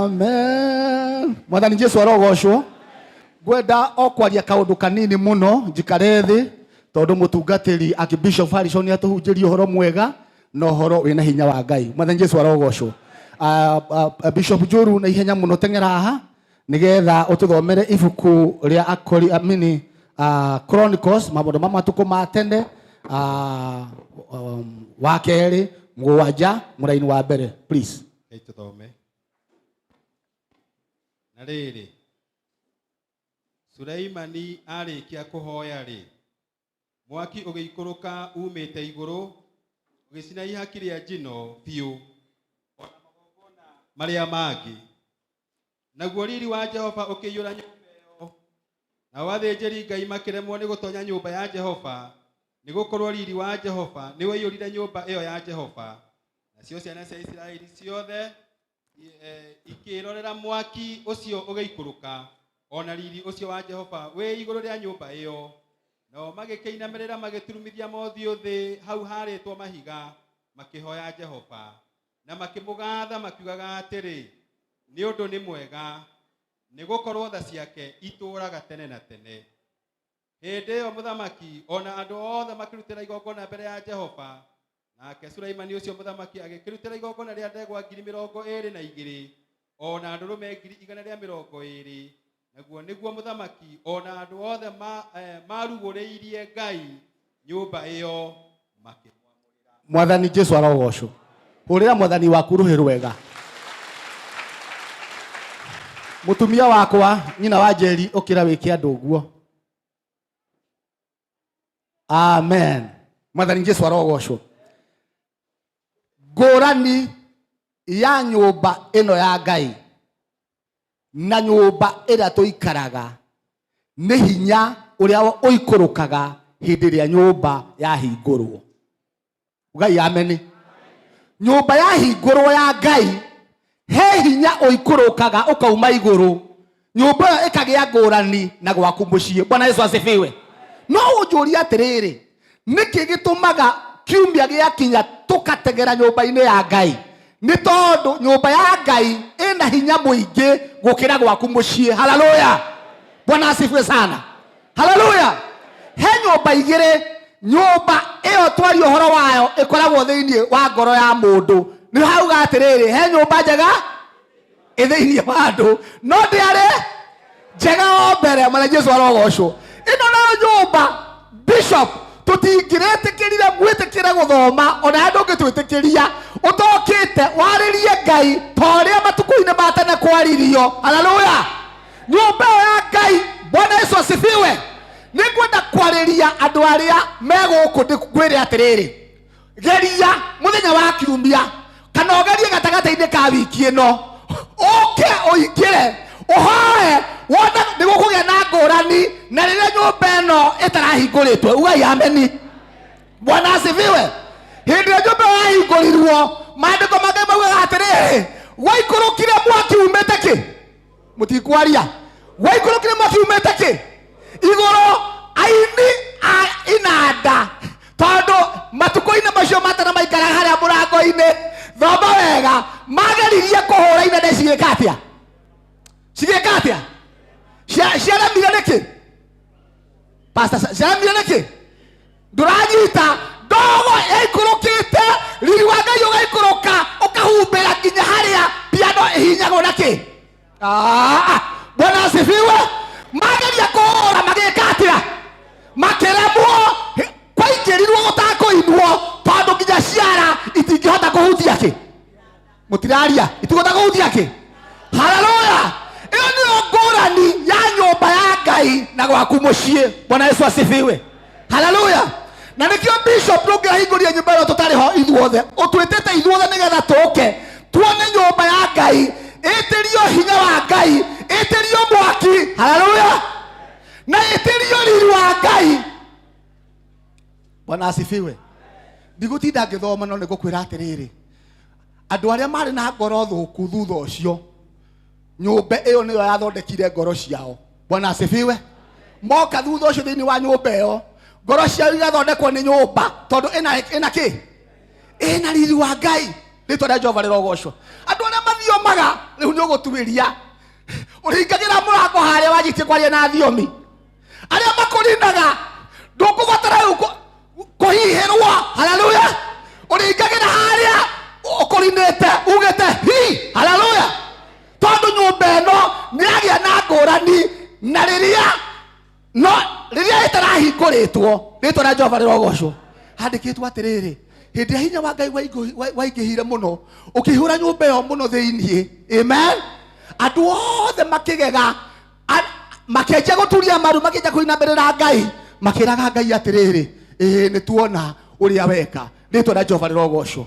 Amen. Mwathani Jesu arogocwo. Ngwenda o kwaria kaundu kanini muno njikare thi tondu mutungatiri Archbishop Harrison atuhunjirie uhoro mwega na uhoro wina hinya wa Ngai. Mwathani Jesu arogocwo. Bishop Njuru na ihenya muno teng'era haha nigetha ututhomere ibuku ria akori amini Chronicles maundu ma matuku ma tene wa keri mugwanja muraini wa mbere please. Rekei tũthome. Na rĩrĩ, Suleimani arĩkia kũhoya-rĩ, mwaki ũgĩikũrũka uumĩte igũrũ, ũgĩcina ihaki rĩa njino biũ, o na magongona marĩa mangĩ. Naguo riri wa Jehova ũkĩiyũra nyũmba ĩyo, nao athĩnjĩri-Ngai makĩremwo nĩ gũtonya nyũmba ya Jehova, nĩ gũkorwo riri wa Jehova nĩwaiyũrire nyũmba ĩyo ya Jehova. Nacio ciana cia Isiraeli ciothe ikĩĩrorera mwaki ũcio ũgĩikũrũka, o na riri ũcio wa Jehova wĩ igũrũ rĩa nyũmba ĩyo. Nao magĩkĩinamĩrĩra magĩturumithia mothiũ thĩ hau harĩtwo mahiga, makĩhoya Jehova, na makĩmũgatha makiugaga atĩrĩ, nĩ ũndũ nĩ mwega, nĩ gũkorwo tha ciake itũũraga tene na tene. Hĩndĩ ĩyo mũthamaki o na andũ othe makĩrutĩra igongona mbere ya Jehova. Nake Suleimani ũcio mũthamaki agĩkĩrutĩra igongona rĩa ndegwa 22,000 o na ndũrũme 120,000, naguo nĩguo mũthamaki o na andũ othe marugũrĩirie Ngai nyũmba ĩyo makĩmwamũrĩra. Mwathani Jesu arogocwo. Hũrĩra mwathani waku rũhĩ rwega. Mũtumia wakwa nyina wa Njeri ũkĩra wĩke andũ ũguo. Amen. Mwathani Jesu arogocwo. Ngũrani ya nyũmba ĩno ya Ngai na nyũmba ĩrĩa tũikaraga nĩ hinya ũrĩa ũikũrũkaga hĩndĩ ĩrĩa nyũmba yahingũrwo. Ngai ameni. Nyũmba yahingũrwo ya Ngai he hinya ũikũrũkaga ũkauma igũrũ, nyũmba ĩyo ĩkagĩa ngũrani na gwaku mũciĩ. Bwana Yesu asifiwe. No ũnjũrie atĩrĩrĩ, nĩkĩ gĩtũmaga kiumia gĩakinya tũkategera nyũmba-inĩ ya Ngai? Nĩ tondũ nyũmba ya Ngai ĩna hinya mũingĩ gũkĩra gwaku mũciĩ. Haleluya. Bwana asifiwe sana. Haleluya. He nyũmba igĩrĩ, nyũmba ĩyo twaria ũhoro wayo ĩkoragwo thĩinĩ wa ngoro ya mũndũ. Nĩ hauga atĩrĩrĩ, he nyũmba njega ĩ thĩinĩ wa andũ, no ndĩarĩ njega o mbere. Mwana Jesu arogocwo. Ĩno nayo nyũmba bishop tũtingĩrĩtĩkĩrire mwĩtĩkĩre gũthoma, ona andũ ũngĩtwĩtĩkĩria ũtokĩte warĩrie Ngai ta ũrĩa matukũ-inĩ ma tene kwaririo. Haleluya. Nyũmba ĩyo ya Ngai, Bwana Yesu asifiwe. Nĩngwenda kwarĩria andũ arĩa me gũkũ ngwĩre atĩrĩrĩ, geria mũthenya wa kiumia kana ũgerie gatagatĩ-inĩ ka wiki ĩno, ũke ũingĩre ũhoe wone nĩ gũkũgĩa na ngũrani na rĩrĩa nyũmba ĩno ĩtarahingũrĩtwo. Ugai ameni. Bwana asifiwe. Hĩndĩ ĩrĩa nyũmba ĩyo yahingũrirwo, maandĩko ma Ngai maugaga atĩrĩrĩ, gwaikũrũkire mwaki umĩte kĩ? Mũtikwaria. Gwaikũrũkire mwaki umĩte kĩ? Igũrũ. Aini a inanda, tondũ matukũ-inĩ macio matana maikaraga harĩa mũrango-inĩ, thoma wega, mageririe kũhũra inanda cigĩka atĩa? Cigĩka atĩa? Ciaremire nĩkĩ? Pastor, ciaremire nĩkĩ? Ndũranyita. Ndogo ĩikũrũkĩte, riri wa Ngai ũgaikũrũka ũkahumbĩra nginya harĩa piano ĩhinyagwo na kĩ? Bwana asifiwe. Mageria kũhũra magĩka atĩa? Makĩremwo. Kwaingĩrirwo gũtakũinwo, tondũ nginya ciara itingĩhota kũhutia kĩ? Mũtiraria. Itingĩhota kũhutia kĩ? Haleluya. Ĩyo Na gwaku mũciĩ. Bwana Yesu asifiwe. Haleluya. Na nĩkĩo bishop ndũngĩahingũria nyũmba ĩno tũtarĩ ho ithuothe. Ũtwĩtĩte ithuothe nĩgetha tũke tuone nyũmba ya Ngai, ĩtĩrio hinya wa Ngai, ĩtĩrio mwaki. Haleluya. Na ĩtĩrio riri wa Ngai. Bwana asifiwe. Ndigũtinda ngĩthoma no nĩngũkwĩra atĩrĩrĩ, andũ arĩa marĩ na ngoro thũku thutha ũcio, nyũmba ĩyo nĩyo yathondekire ngoro ciao. Bwana asifiwe. Moka thutha ũcio thĩinĩ wa nyũmba ĩyo, ngoro ciao igathondekwo nĩ nyũmba, tondũ ĩna kĩ? Ĩna riri wa Ngai. Rĩtwa rĩa Jehova rĩrogocwo. Andũ arĩa mathiomaga rĩu nĩ ũgũtuĩria, ũringagĩra mũrango harĩa wanjĩtie kwaria na thiomi. Arĩa makũrinaga ndũkũbatara rĩu kũhihĩrwo. Haleluya. Ũringagĩra harĩa ũkũrinĩte ugĩte hi. Haleluya. Tondũ nyũmba ĩno nĩ yagĩa na ngũrani na rĩrĩa no rĩrĩa ĩtarahingũrĩtwo. Rĩtwa rĩa Jehova rĩrogocwo. Handĩkĩtwo atĩrĩrĩ, hĩndĩ ya hinya wa Ngai waingĩhire mũno, ũkĩihũra nyũmba ĩyo mũno thĩinĩ. Amen. Andũ othe makĩgega, makĩanjia gũturia maru, makĩanjia kũinamĩrĩra Ngai, makĩraga Ngai atĩrĩrĩ, ĩĩ nĩ tuona ũrĩa weka. Rĩtwa rĩa Jehova rĩrogocwo.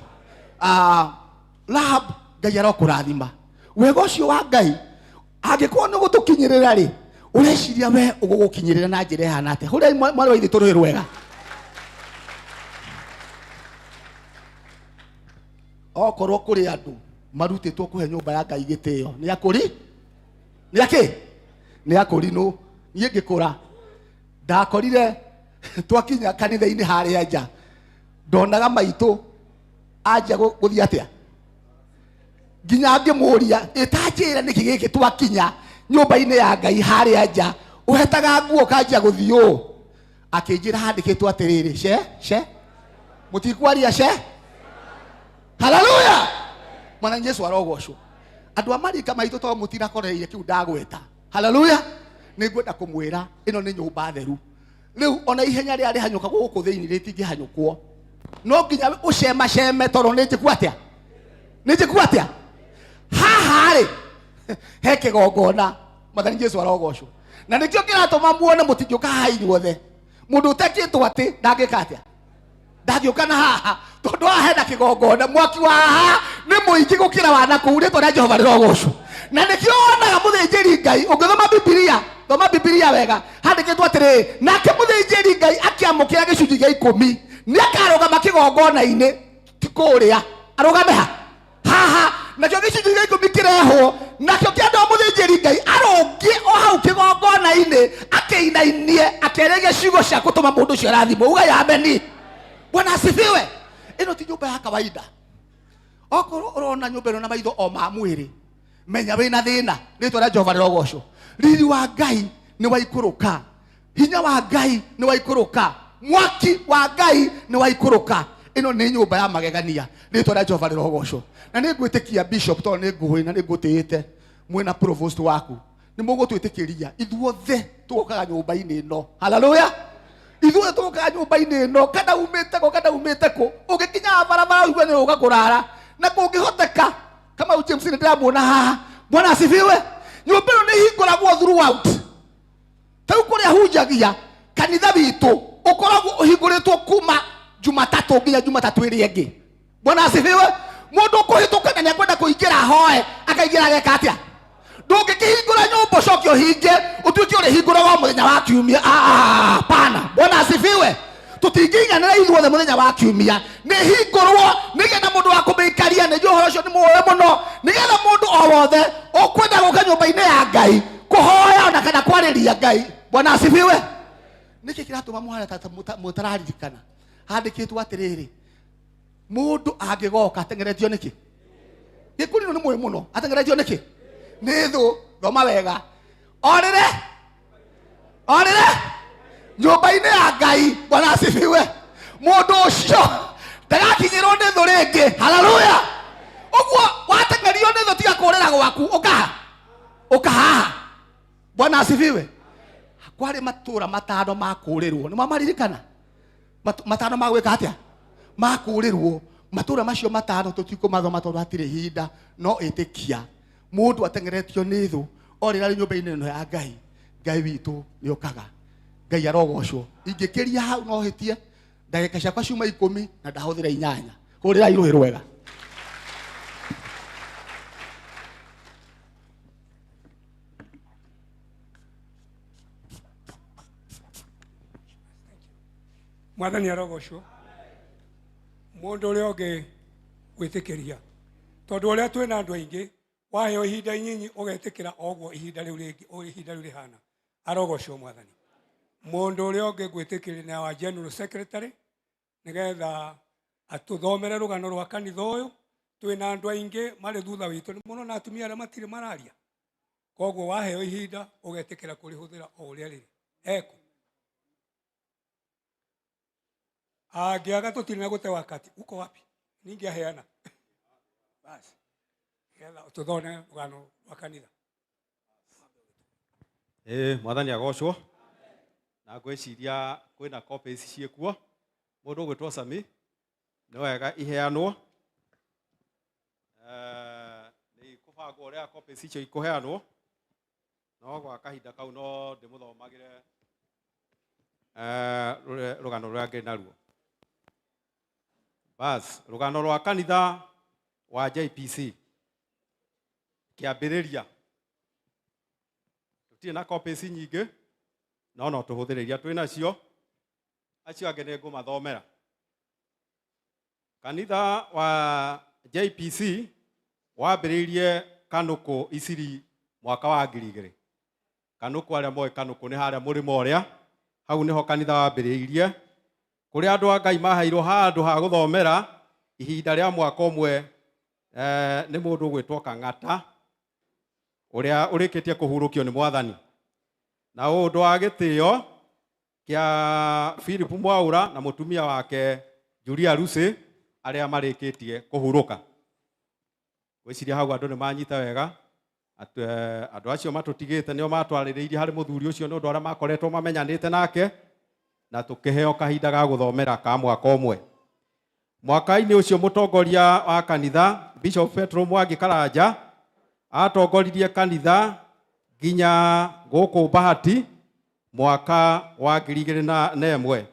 Rahab, Ngai arokũrathima. Wega ũcio wa Ngai angĩkorwo nĩ ũgũtũkinyĩrĩra rĩ, ũreciria we ũgũgũkinyĩrĩra na njĩra ĩhana atĩa? Hũrai mwarĩ wa ithe rũhĩ rwega. Okorwo kũrĩ andũ marutĩtwo kũhe nyũmba ya Ngai gĩtĩo, nĩ akũri? Nĩ akĩ? Nĩ akũrinũ. Niĩ ngĩkũra ndakorire twakinya kanitha-inĩ harĩa nja, ndonaga maitũ anjia gũthiĩ atĩa, nginya ngĩmũria, ĩtanjĩra nĩkĩ gĩkĩ twakinya nyũmba-inĩ ya Ngai harĩa nja ũhetaga nguo ũkanjia gũthiĩ ũũ. Akĩnjĩra handĩkĩtwo atĩrĩrĩ, ce ce mũtikwaria ce. Haleluya. Mwathani Jesu arogocwo. Andũ a marika maitũ to mũtirakoreire kĩu ndagweta. Haleluya. Nĩngwenda kũmwĩra ĩno nĩ nyũmba theru. Rĩu ona ihenya rĩrĩa rĩhanyũkagwo gũkũ thĩinĩ rĩtingĩhanyũkwo, no nginya ũcemaceme tondũ nĩ njĩku atĩa, nĩ njĩku atĩa. Haha rĩ he kĩgongona. Mwathani Jesu arogocwo. Na nĩkĩo kĩratũma muone mũtingĩũka haha inyuothe. Mũndũ ũtekĩtwo atĩ ndangĩka atĩa, ndangĩũka na haha, tondũ haha hena kĩgongona. Mwaki wa haha nĩ mũingĩ gũkĩra wa na kũu. Rĩtwa rĩa Jehova rĩrogocwo. Na nĩkĩo wonaga mũthĩnjĩri Ngai, ũngĩthoma Bibilia, thoma Bibilia wega, handĩkĩtwo atĩrĩrĩ, nake mũthĩnjĩri Ngai akĩamũkĩra gĩcunjĩ gĩa ikũmi nĩ akarũgama kĩgongona-inĩ, ti kũrĩa, arũgame ha haha, nakĩo gĩcunjĩ gĩa ikũmi kĩrehwo, nakĩo kĩandũ mũthĩnjĩri Ngai arũngie o hau kĩgongona-inĩ, akĩinainie, akĩarĩria ciugo cia gũtũma mũndũ ũcio arathimwo. Uga ya ameni. Bwana asifiwe. Ĩno ti nyũmba ya kawaida. Okorwo ũrona nyũmba ĩno na maitho o ma mwĩrĩ, menya wĩna thĩna. Rĩtwa rĩa Jehova rĩrogocwo. Riri wa Ngai nĩ waikũrũka, hinya wa Ngai nĩ waikũrũka, mwaki wa Ngai nĩ waikũrũka. Ĩno nĩ nyũmba ya magegania. Rĩtwa rĩa Jehova rĩrogocwo. Na nĩ ngwĩtĩkia bishop, tondũ nĩ ngũĩ na nĩ ngũtĩĩte, mwĩna provost waku, nĩ mũgũtwĩtĩkĩria ithuothe tũgokaga nyũmba-inĩ ĩno. Haleluya. Ithuothe tũgokaga nyũmba-inĩ ĩno, kana umĩte kũ, kana umĩte kũ, ũngĩkinya barabara ũigue nĩ ũga kũrara, na kũngĩhoteka Kamau James nĩ ndĩramuona haha. Bwana asifiwe. Nyũmba ĩno nĩ ĩhingũragwo throughout. Rĩu kũrĩa hunjagia kanitha witũ ũkoragwo ũhingũrĩtwo kuma Jumatatũ nginya Jumatatũ ĩrĩa ĩngĩ. Bwana asifiwe. Mũndũ ũkũhĩtũka na nĩakwenda kũingĩra ahoe, akaingĩra ageka atĩa? Ndũngĩkĩhingũra nyũmba ũcoke ũhinge ũtuĩke ũrĩhingũraga o mũthenya wa kiumia. Hapana. Bwana asifiwe. Tũtingĩiganĩra ithuothe mũthenya wa kiumia, nĩ hingũrwo nĩgetha mũndũ wa kũmĩikaria, nĩ njũĩ ũhoro ũcio nĩ mũũĩ mũno, nĩgetha mũndũ o wothe ũkwenda gũka nyũmba-inĩ ya Ngai kũhoya ona kana kwarĩria Ngai. Bwana asifiwe. Nĩkĩ kĩratũma mũhane ta mũtararirikana? Handĩkĩtwo atĩrĩrĩ, mũndũ angĩgoka ateng'eretio nĩkĩ? Gĩkũrinũ nĩ mũĩ mũno, ateng'eretio nĩkĩ? Nĩ thũ. Thoma wega. Orĩre, orĩre nyũmba-inĩ ya Ngai. Bwana asifiwe. Mũndũ ũcio ndagakinyĩrwo nĩ thũ rĩngĩ. Haleluya. Ũguo wateng'erio nĩ thũ, tiga kũrĩra gwaku, ũkaha ũkahaha. Bwana asifiwe. Kwarĩ matũra matano ma kũrĩrwo, nĩ mwamaririkana? Matano ma gwĩka atĩa? Ma kũrĩrwo. Matũra macio matano tũtikũmathoma tondũ hatirĩ ihinda, no ĩtĩkia mũndũ ateng'eretio nĩ thũ orĩra arĩ nyũmba-inĩ ĩno ya Ngai, Ngai witũ nĩ okaga. Ngai arogocwo. Ingĩkĩria hau no hĩtie, ndagĩka ciakwa ciuma 10 na ndahũthĩra 8. Hũrĩrai rũhĩ rwega. Mwathani arogocwo. Mũndũ ũrĩa ũngĩ gwĩtĩkĩria, tondũ ũrĩa twĩna andũ aingĩ, waheo ihinda inyinyi ũgetĩkĩra o ũguo ihinda rĩu rĩngĩ, o ihinda rĩu rĩhana. Arogocwo Mwathani. Mũndũ ũrĩa ũngĩ gwĩtĩkĩria nĩ our General Secretary, nĩgetha atũthomere rũgano rwa kanitha ũyũ. Twĩna andũ aingĩ marĩ thutha witũ, nĩ mũno na atumia arĩa matirĩ mararia. Koguo waheo ihinda ũgetĩkĩra kũrĩhũthĩra o ũrĩa rĩrĩ. Eko. Angĩaga tũtirĩ na gũte wakati. Uko wapi? Ningĩaheana. Basi. Nĩgetha tũthone rũgano rwa kanitha. Mwathani agocwo. Na ngwĩciria kwĩna copies ciĩkuo. Mũndũ ũgwĩtwo Sami, nĩ wega iheanwo. Nĩ ikũbangwo ũrĩa copies icio ikũheanwo. No gwa kahinda kau no ndĩmũthomagĩre, rũgano rũrĩa ngĩrĩ naruo. Bas, rũgano rwa kanitha wa JPC kĩambĩrĩria. Tũtirĩ na copies nyingĩ, no no tũhũthĩre iria twĩ nacio. Acio angĩ nĩ ngũmathomera. Kanitha wa JPC wambĩrĩirie Kanũkũ Isiri mwaka wa ngiri igĩrĩ. Kanũkũ, arĩa moĩ Kanũkũ nĩ harĩa mũrĩmo ũrĩa, hau nĩho kanitha wambĩrĩirie, kũrĩa andũ a Ngai maheirwo handũ ha gũthomera ihinda rĩa mwaka ũmwe, nĩ mũndũ ũgwĩtwo Kang'ata, ũrĩa ũrĩkĩtie kũhurũkio nĩ Mwathani. Na ũndũ wa gĩtĩo kĩa Philip Mwaura na mũtumia wake Julia Lucy arĩa marĩkĩtie kũhurũka. Ngwĩciria hau andũ nĩ manyita wega. Andũ acio matũtigĩte nĩo matwarĩrĩirie harĩ mũthuri ũcio nĩ ũndũ arĩa makoretwo mamenyanĩte nake, na tũkĩheo kahinda ga gũthomera ka mwaka ũmwe. Mwaka-inĩ ũcio mũtongoria wa kanitha Bishop Petro Mwangi Karanja atongoririe kanitha nginya gũkũ Bahati mwaka wa ngiri igĩrĩ na ĩmwe.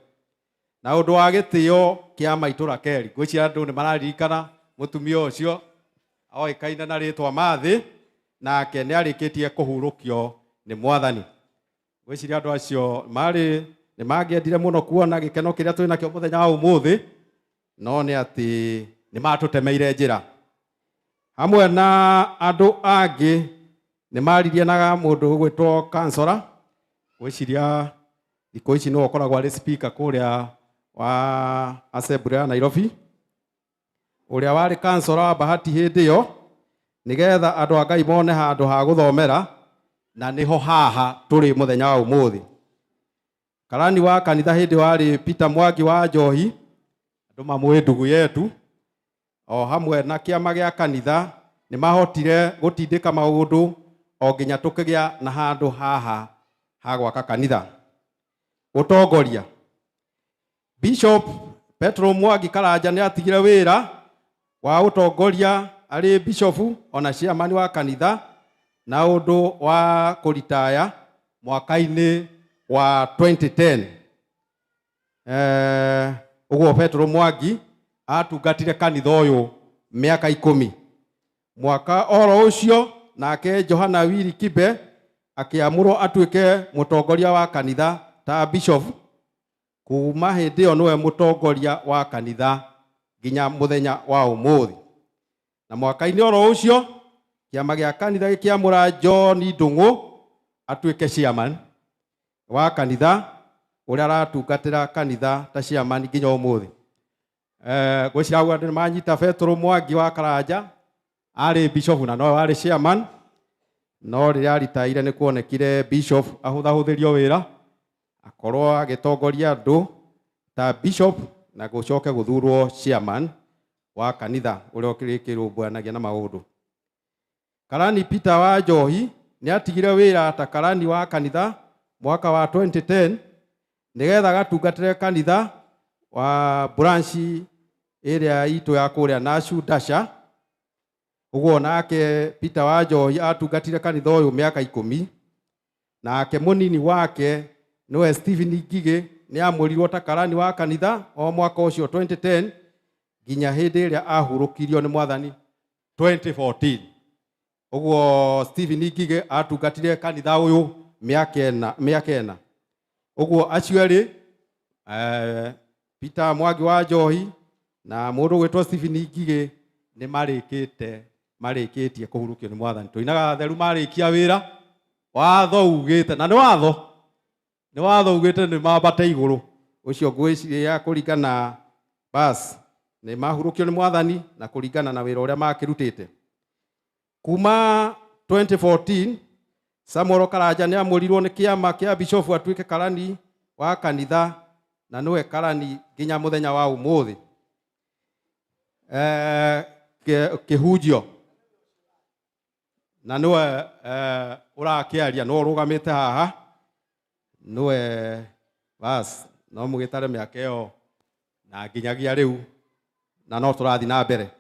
Na ũndũ wa gĩtĩo kĩa maitũ Rakeli, ngwĩciria andũ nĩ mararirikana mũtumia ũcio oĩkaine na rĩtwa Mathĩ, nake nĩ arĩkĩtie kũhurũkio nĩ Mwathani. Ngwĩciria andũ acio marĩ nĩ mangĩendire mũno kuona gĩkeno kĩrĩa twĩ nakĩo mũthenya wa ũmũthĩ, no nĩ atĩ nĩ matũtemeire njĩra. Hamwe na andũ angĩ nĩ maririe na mũndũ ũgwĩtwo kansora, ngwĩciria thikũ ici nĩwe ũkoragwo arĩ speaker kũrĩa wa Assembly ya Nairobi, ũrĩa warĩ kansora wa Bahati hĩndĩ ĩyo, nĩgetha andũ a Ngai mone handũ ha gũthomera, na nĩho haha tũrĩ mũthenya wa ũmũthĩ. Karani wa kanitha hĩndĩ ĩyo arĩ Peter Mwangi wa Njohi, andũ mamũĩ ndugu yetu, o hamwe na kĩama gĩa kanitha nĩ mahotire gũtindĩka maũndũ o nginya tũkĩgĩa na handũ haha ha gwaka kanitha. Ũtongoria. Bishop Petro Mwangi Karanja nĩ atigire wĩra wa ũtongoria arĩ bishofu ona chairman wa kanitha na ũndũ wa kũritaya mwaka-inĩ wa 2010. Ũguo Petro Mwangi atungatire kanitha ũyũ mĩaka 10. Mwaka oro ũcio nake Johana Wili Kibe akĩamũrwo atuĩke mũtongoria wa kanitha ta bishop. Kuma hĩndĩ ĩyo nĩwe mũtongoria wa kanitha nginya mũthenya wa ũmũthĩ. Na mwaka-inĩ oro ũcio kĩama gĩa kanitha gĩkĩamũra John Ndung'u atuĩke chairman wa kanitha ũrĩa aratungatĩra kanitha ta chairman nginya ũmũthĩ. Ngwĩciria hau andũ nĩmanyita Petro Mwangi wa Karanja arĩ bishop na nowe warĩ chairman, no rĩrĩa aritaire nĩ kuonekire bishop ahũthahũthĩrio wĩra akorwo agĩtongoria andũ ta bishop na gũcoke gũthurwo chairman wa kanitha ũrĩa ũkĩrũmbũyanagia na maũndũ. Karani Peter wa Njohi nĩ atigire wĩra ta karani wa kanitha mwaka wa 2010 nĩgetha agatungatĩre kanitha wa branch ĩrĩa itũ ya kũrĩa Nashu Dasha. Ũguo nake Peter wa Njohi atungatire kanitha ũyũ mĩaka 10. Nake mũnini wake nĩwe Stephen Ngigĩ nĩ amũrirwo ta karani wa kanitha o mwaka ũcio 2010 nginya hĩndĩ ĩrĩa ahurũkirio nĩ mwathani 2014. Ũguo Stephen Ngigĩ atungatire kanitha ũyũ mĩaka ĩna. Ũguo acio erĩ Peter Mwangi wa Njohi na mũndũ gwĩtwo Stephen Ngigĩ nĩ marĩkĩtie kũhurũkio nĩ mwathani. Tũinaga theru marĩkia wĩra, watho ugĩte, na nĩ watho ugĩte nĩ mambate igũrũ. Ũcio ngwĩciria kũringana bas nĩ mahurũkio nĩ mwathani na kũringana na wĩra ũrĩa makĩrutĩte. Kuma 2014 Samuel Karanja nĩ amũrirwo nĩ kĩama kĩa bishofu atuĩke karani wa kanitha na nĩwe karani nginya mũthenya wa ũmũthĩ. Kĩhunjio na nĩwe ũrakĩaria nĩwe ũrũgamĩte haha nĩwe bas no mũgĩtare mĩaka ĩyo na nginyagia rĩu na no tũrathiĩ na mbere.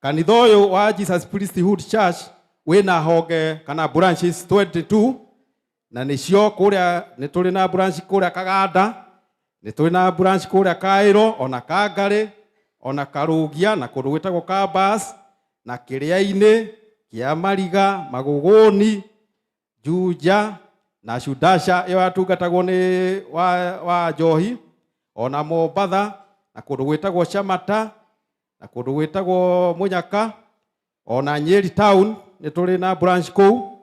Kanitha ũyũ wa Jesus Priesthood Church wĩna honge kana branches 22 na nĩcio kũrĩa nĩ tũrĩ na branch kũrĩa Kaganda, nĩ tũrĩ na branch kũrĩa Kaĩro, ona Kangarĩ, ona Karũgia na kũndũ gwĩtagwo Kambas na Kĩrĩa-inĩ, Kĩamariga, Magũgũni, Juja na Shudasha ĩyo yatungatagwo nĩ wa Njohi, ona Mombatha na kũndũ gwĩtagwo Shamata na kũndũ gwĩtagwo Mũnyaka, ona Nyeri town nĩ tũrĩ na branch kũu,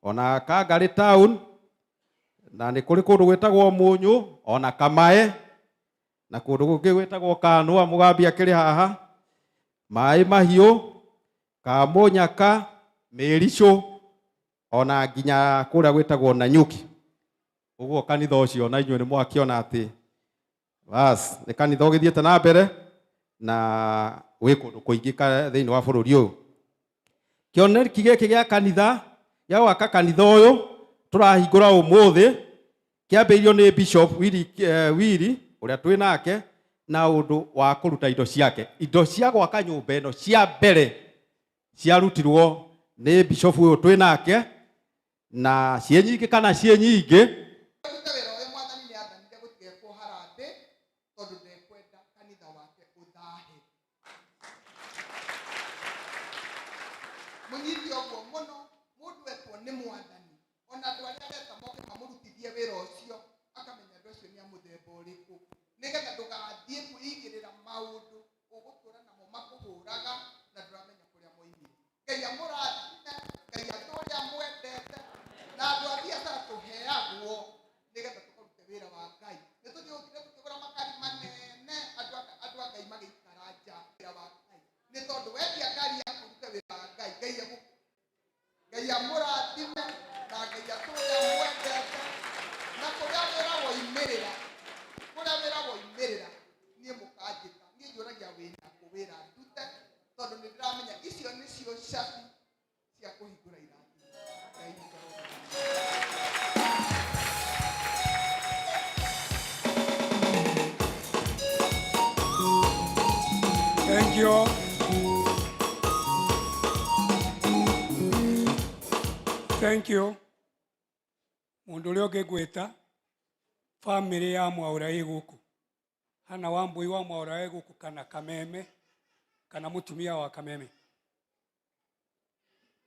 ona Kangarĩ town na nĩ kũrĩ kũndũ gwĩtagwo Mũnyũ, ona Kamae na kũndũ kũngĩ gwĩtagwo Kanua, Mũgambi akĩrĩ haha, Maĩ Mahiũ, Kamũnyaka, Mĩricũ, ona nginya kũrĩa gwĩtagwo Nanyuki. Ũguo kanitha ũcio na inyuĩ nĩ mwakĩona atĩ bas nĩ kanitha ũgĩthiĩte na mbere na wĩ kũndũ kũingĩ thĩinĩ wa bũrũri ũyũ. Kĩoneki gĩkĩ gĩa kanitha gĩa gwaka kanitha ũyũ tũrahingũra ũmũthĩ kĩambĩrĩirio nĩ Bishop Willy ũrĩa twĩ nake na ũndũ wa kũruta indo ciake. Indo cia gwaka nyũmba ĩno cia mbere ciarutirwo nĩ Bishop ũyũ twĩ nake na ciĩ nyingĩ kana ciĩ nyingĩ. Rute wĩra ũrĩa mwathani nĩ athanire gũtigekwo harambĩ tondũ ndekwenda kanitha wake ũthahe. Mũnyite ũguo mũno, mũndũ etwo nĩ mwathani, ona andũ arĩa areta moke mamũrutithie wĩra ũcio, akamenya andũ acio nĩ a mũthemba ũrĩkũ, nĩgetha ndũgathiĩ kwĩigĩrĩra maũndũ ũgũtũra namo makũhũraga na ndũramenya kũrĩa moimire. Ngai amũrathime, Ngai atũre amwendete, na andũ a biacara tũheagwo nĩgetha tũkarute wĩra wa Ngai. Nĩ tũthiĩ gũtinda tũkĩgũra makari manene, andũ a Ngai magĩikara nja wĩra wa Ngai. Nĩ tondũ wendia ngari yaku ũrute wĩra wa Ngai, Ngai amũrathime na Ngai atũre amwendete, na kũrĩa wĩra woimĩrĩra, kũrĩa wĩra woimĩrĩra, niĩ mũkanjĩta, niĩ njũragia wĩna kũ wĩra ndute, tondũ nĩ ndĩramenya icio nĩcio cabi cia kũhingũra irathimo. Ngai witũ aromũrathima. Thank you. Thank you. Mundu uria ũngĩ ngwĩta family ya Mwaura ĩ gũkũ. Hana Wambui wa Mwaura ĩ gũkũ kana Kameme kana mũtumia wa Kameme.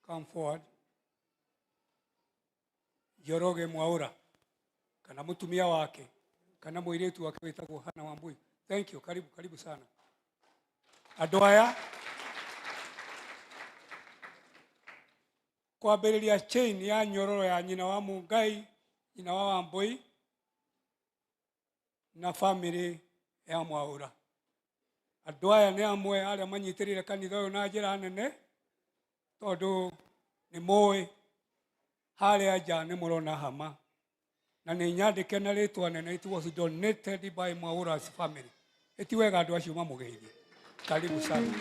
Come forward. Njoroge Mwaura kana mũtumia wake kana mũirĩtu wake wĩtagwo Hana Wambui. Thank you. Karibu, karibu sana. Andũ aya kwambĩrĩria chain ya nyororo ya nyina wa Mungai, nyina wa Wambui na family ya Mwaura. Andũ aya nĩ amwe arĩa manyitĩrĩire kanitha ũyũ na njĩra nene tondũ nĩ mũĩ harĩa nja nĩ mũrona hama na nĩ nyandĩke na rĩtwa nene, it was donated by Mwaura's family. Ĩti wega andũ acio mamũgeithie. Karibu sana.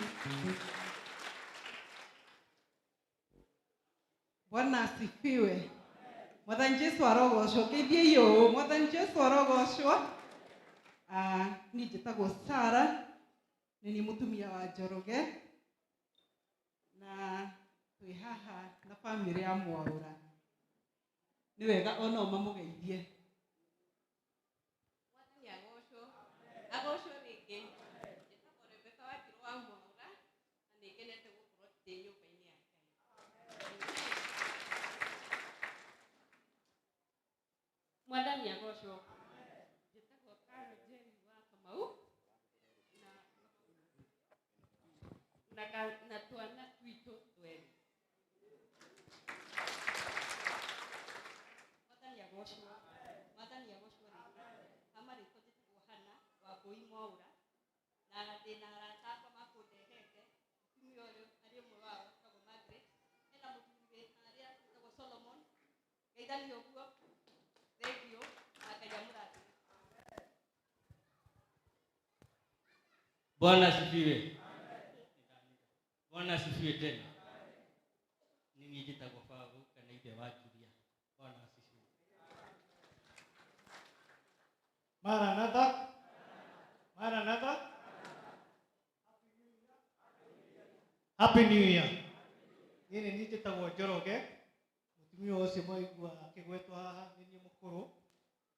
Bwana asifiwe. Mwathani Jesu arogocwo. Geithiai ũũ. Mwathani Jesu arogocwo. Niĩ njĩtagwo Sara, nĩ niĩ mũtumia wa Njoroge. Na Twĩ haha na bamĩrĩ ya Mwaũra, nĩ wega onao mamũgeithie. Mwathani agocwo, agocwo rĩngĩ. Njĩtagwo Rebecca Wanjiru wa Mwaũra na nĩ ngenete gũkorwo ndĩ nyũmba-inĩ ya Ngai. Mwathani agocwo. Njĩtagwo Carol Njeri wa Kamau na twana twitũ twerĩ. Mwathani agocwo. Mwathani agocwo rĩngĩ. Ha marĩtwa njĩtagwo Hana Wambui Mwaũra na ndĩna arata akwa makũndehete. Mũtumia ũyũ arĩ ũmwe wao wĩtagwo Margaret. Hena mũthuri wĩ harĩa wĩtagwo Solomon. Geithania ũguo. Thank you na Ngai amũrathime. Bwana asifiwe. Bwana asifiwe tena. Nĩ niĩ njĩtagwo Babu kana ithe wa Julia. Bwana asifiwe. Maranatha. Maranatha. Happy New Year. Niĩ nĩ niĩ njĩtagwo Njoroge, mũtumia ũcio mwaigua akĩgwetwo haha nĩ niĩ mũkũrũ,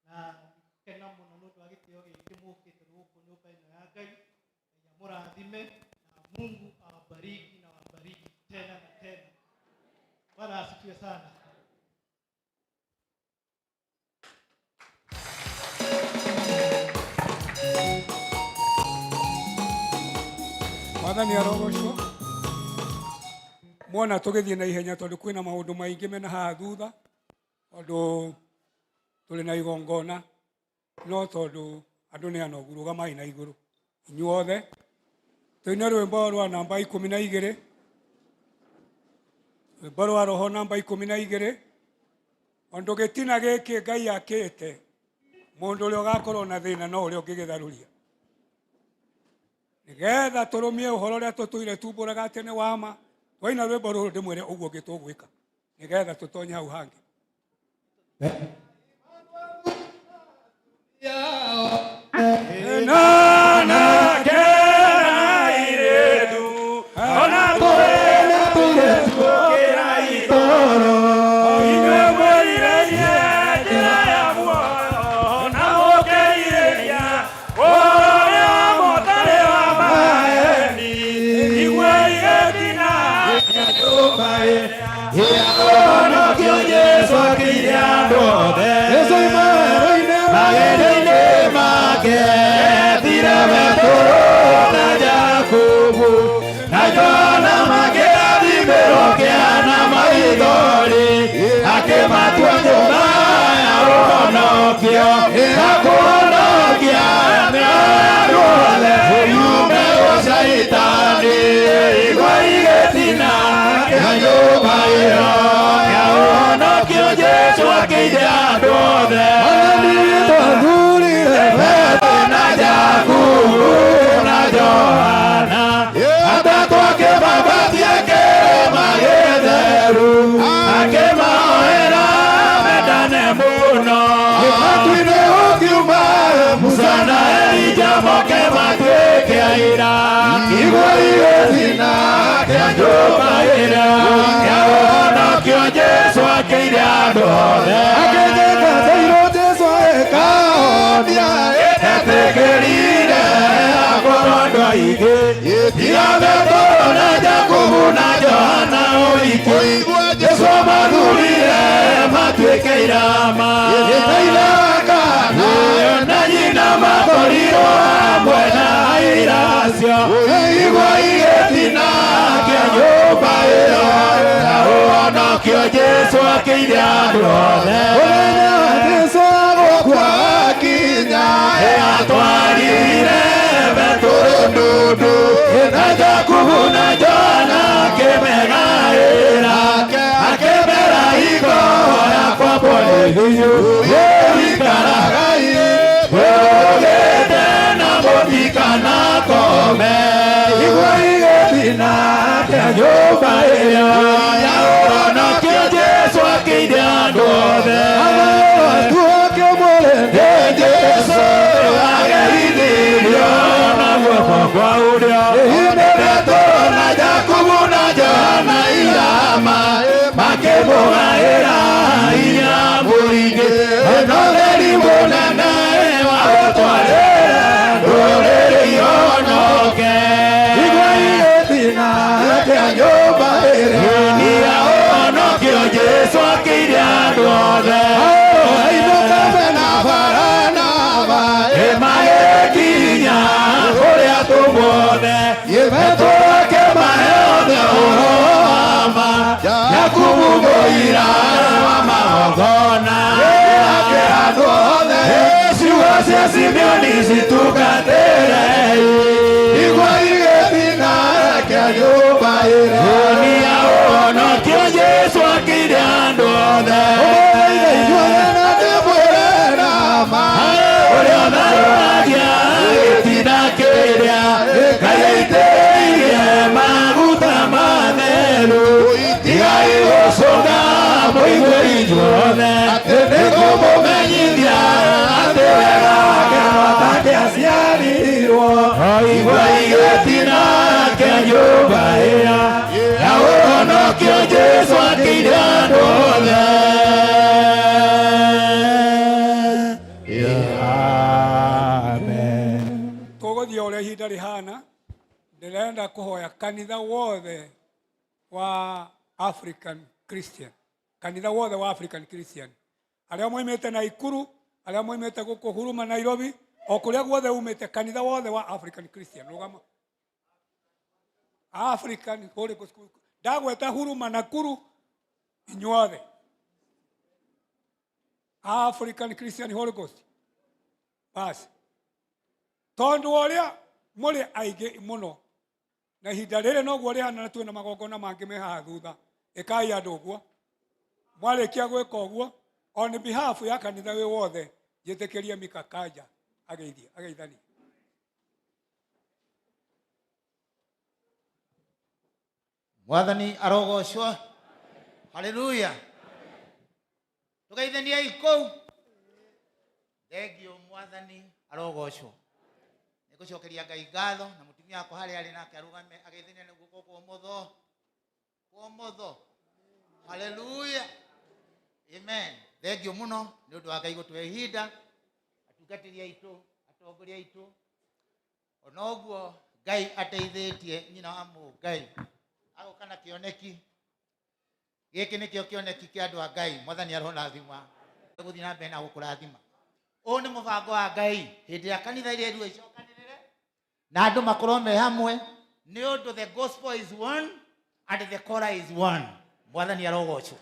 na ngena mũno nĩ ũndũ wa gĩtĩo gĩkĩ mũkĩte gũkũ nyũmba ĩno ya Ngai. Ngai amũrathime na Mungu awabariki na wabariki tena na tena. Bwana asifiwe sana. Mwathani arogocwo. Mwona tũgĩthiĩ na ihenya tondũ kwĩna maũndũ maingĩ mena haha thutha, tondũ tũrĩ na igongona, no tondũ andũ nĩ anogu, rũgamai na igũrũ inyuothe. Tũine rwĩmbo rwa namba 12, rwĩmbo rwa roho namba 12. Ondũ gĩtina gĩkĩ Ngai akĩte, mũndũ ũrĩa ũgakorwo na thĩna no ũrĩa ũngĩgĩtharũria, nĩgetha tũrũmie ũhoro ũrĩa tũtũire tumbũraga atĩ nĩ wa ma. Twaina rwĩmbo rũrũ ndĩmwĩre ũguo ũngĩ tũgwĩka nĩgetha tũtonye hau hangĩ. Jesu akĩire andũ othe. Ainũka mena Baranaba, ĩmagĩkinya kũrĩa atũmwo othe, Petero akĩmahe othe ũhoro wa ma, Jakubu mũira wa magongona, akĩra andũ othe, ciugo cia Simeoni citungatĩre, igua igĩtina kĩa nyũmba ĩrĩa Dunia ũhonokio Jesu akĩire andũ othe. Ũmũgeithe inyuothe na ndĩmwĩre na ma, ũrĩa ũtharũragia gĩtina kĩrĩa Ngai aitĩrĩirie maguta matheru, tigai gũcũnga mũigue inyuothe, atĩ nĩngũmũmenyithia atĩ wega wake atakĩaciarirwo, igua igĩtina kĩa nyũmba ĩrĩa ya ũhonokio Jesu akĩire andũ othe. Amen. Tũgũthiĩ ũrĩa ihinda rĩhana, ndĩrenda kũhoya kanitha wothe wa African Christian, kanitha wothe wa African Christian, arĩa moimĩte Naikuru, arĩa moimĩte gũkũ Huruma Nairobi, o kũrĩa guothe umĩte, kanitha wothe wa African Christian, rũgama. African Holy Ghost, ndagweta Huruma Nakuru, inyuothe African Christian Holy Ghost. Basi tondũ ũrĩa mũrĩ aingĩ mũno na ihinda rĩrĩ noguo rĩhana, na twĩna magongona mangĩ me haha thutha, ĩkai andũ ũguo. Mwarĩkia gwĩka ũguo, on behalf ya kanitha wĩ wothe, njĩtĩkĩrie Mika Kanja ageithie ageithanie. Mwathani arogocwo. Haleluya. Tũgeithaniei kũu. Thengio, Mwathani arogocwo. Nĩngũcokeria Ngai ngatho na mũtumia wakwa harĩa arĩ nake arũgame ageithania na guoko kwa ũmotho, kwa ũmotho. Haleluya, amen. Thengio mũno nĩ ũndũ wa Ngai gũtũhe ihinda, atungatĩri aitũ, atongoria aitũ, ona ũguo Ngai ateithĩtie nyina wa Mũngai agoka na kĩoneki gĩkĩ. Nĩkĩo kĩoneki kĩa andũ a Ngai. Mwathani arorathima, gũthiĩ na mbere na gũkũrathima. Ũyũ nĩ mũbango wa Ngai hĩndĩ ya kanitha iria iruo icokanĩrĩre na andũ makorwo me hamwe, nĩ ũndũ the gospel is one and the caller is one. Mwathani arogocwo.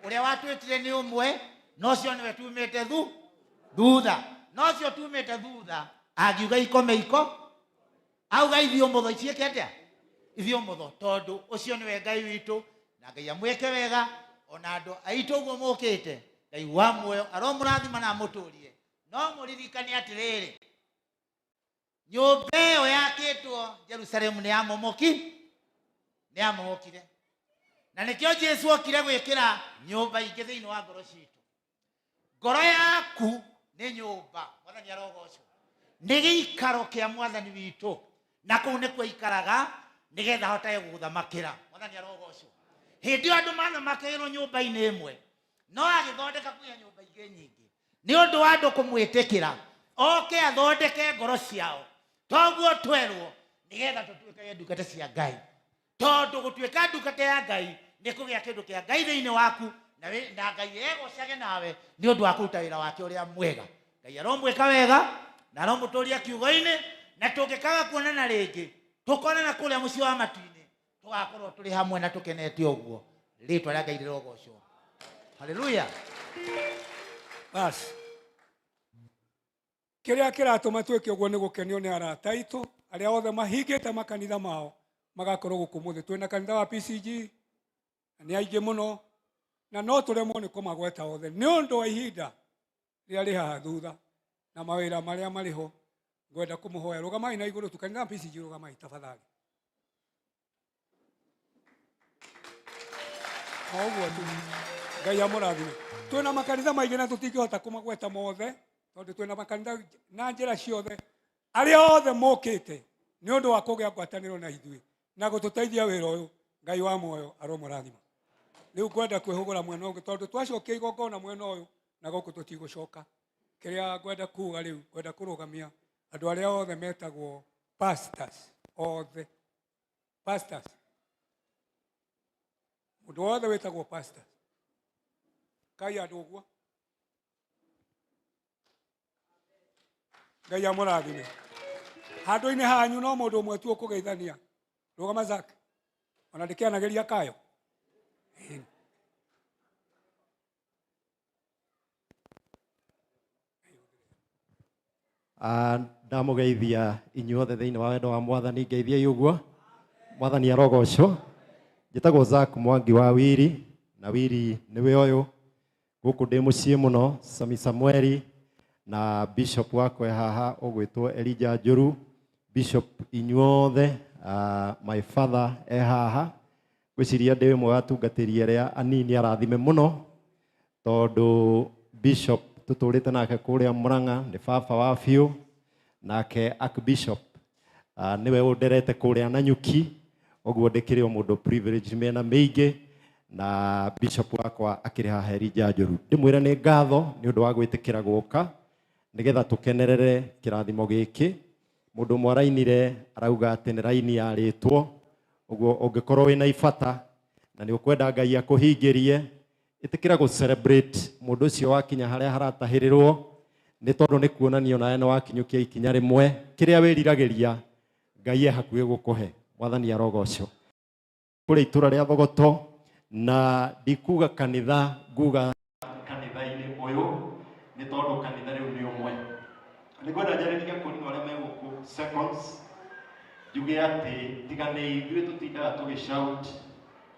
Ũrĩa watwĩtire nĩ ũmwe, no ũcio nĩwe tumĩte thutha, no ũcio tumĩte thutha angiuga ikome iko, auga ithiĩ ũmũtho iciĩke atĩa, ithiĩ ũmũtho, tondũ ũcio nĩwe Ngai witũ. Na Ngai amwĩke wega ona andũ aitũ ũguo mũkĩte. Ngai wa muoyo aromũrathima na amũtũrie. No mũririkane atĩrĩrĩ, nyũmba ĩyo yakĩtwo Jerusalemu nĩ yamomoki, nĩ yamomokire, na nĩkĩo Jesu okire gwĩkĩra nyũmba ingĩ thĩinĩ wa ngoro citũ. Ngoro yaku nĩ nyũmba, Mwathani arogocwo, nĩ gĩikaro kĩa Mwathani witũ, na kũu nĩkuo aikaraga nĩgetha ahotage gũgũthamakĩra. Mwathani arogocwo. Hĩndĩ ĩyo andũ mathamakĩirwo nyũmba-inĩ ĩmwe, no agĩthondeka kũgĩa nyũmba ingĩ nyingĩ nĩ ũndũ wa andũ kũmwĩtĩkĩra oke athondeke ngoro ciao. Toguo twerwo nĩgetha tũtuĩkage ndungata cia Ngai, tondũ gũtuĩka ndungata ya Ngai nĩ kũgĩa kĩndũ kĩa Ngai thĩinĩ waku, na na Ngai egocage nawe nĩ ũndũ wa kũruta wĩra wake ũrĩa mwega. Ngai aromwĩka wega na aromũtũria kiugo-inĩ, na tũngĩkaga kuonana rĩngĩ, tũkonana kũrĩa mũciĩ wa matu-inĩ, tũgakorwo tũrĩ hamwe na tũkenete ũguo. Rĩtwa rĩa Ngai rĩrogocwo. Haleluya. Basi kĩrĩa kĩratũma twĩke ũguo nĩ gũkenio nĩ arata aitũ arĩa othe mahingĩte makanitha mao magakorwo gũkũ mũthĩ. Twĩna kanitha wa PCG na nĩ aingĩ mũno, na no tũremwo nĩ kũmagweta othe nĩ ũndũ wa ihinda rĩrĩa rĩ haha thutha na mawĩra marĩa marĩ ho. Ngwenda kũmũhoya, rũgamai na igũrũ tu. Kanitha wa PCG, rũgamai tafadhali. O ũguo tu, Ngai amũrathime. Twĩna makanitha maingĩ na tũtingĩhota kũmagweta mothe, tondũ twĩna makanitha na njĩra ciothe. Arĩa othe mokĩte nĩ ũndũ wa kũgĩa ngwatanĩro na ithuĩ na gũtũteithia wĩra ũyũ, Ngai wa muoyo aromũrathima. Rĩu ngwenda kwĩhũgũra mwena ũngĩ, tondũ twacokia igongona mwena ũyũ na gũkũ tũtigũcoka. Kĩrĩa ngwenda kuga rĩu, ngwenda kũrũgamia andũ arĩa othe metagwo pastors, othe pastors, mũndũ wothe wĩtagwo pastors. Kai andũ ũguo. Ngai amũrathime. Handũ-inĩ hanyu no mũndũ ũmwe tu ũkũgeithania. Rũgama Zack. Ona ndĩkĩanagĩria kayo. Ndamũgeithia inyuothe thĩinĩ wa wendo wa mwathani, ngeithiai ũguo. Mwathani arogocwo. Njĩtagwo Zack Mwangi wa Wiri, na Wiri nĩwe ũyũ. Gũkũ ndĩ mũciĩ mũno, Sami Samueli na bishop wakwa haha ũgwĩtwo Elijah Njũru. Bishop inyuothe, my father e haha. Ngwĩciria ndĩ ũmwe wa atungatĩri arĩa anini arathime mũno, tondũ bishop tũtũrĩte nake kũrĩa Murang'a nĩ baba wa biũ, nake archbishop nĩwe ũnderete kũrĩa Nanyuki, ũguo ndĩkĩrĩ o mũndũ privilege mĩena mĩingĩ, na bishop wakwa akĩrĩ haha Elijah Njũru. Ndĩmwĩre nĩ ngatho nĩ ũndũ wa gwĩtĩkĩra gũka nĩgetha tũkenerere kĩrathimo gĩkĩ. Mũndũ ũmwe arainire arauga atĩ nĩ raini yarĩtwo, ũguo ũngĩkorwo wĩna ibata na nĩ ũkwenda Ngai akũhingĩrie, ĩtĩkĩra gũ celebrate mũndũ ũcio wakinya harĩa haratahĩrĩrwo, nĩ tondũ nĩ kuonania nawe nĩ wakinyũkia ikinya rĩmwe kĩrĩa wĩriragĩria Ngai e hakuhĩ gũkũhe. Mwathani arogocwo. Kũrĩa itũra rĩa Thogoto, na ndikuga kanitha, nguga kanitha-inĩ ũyũ, nĩ tondũ kanitha rĩu nĩ ũmwe. Nĩ ngwenda njarĩrie kũrinũ arĩa me gũkũ seconds, njuge atĩ tiga nĩ ithuĩ tũtindaga tũgĩ shout,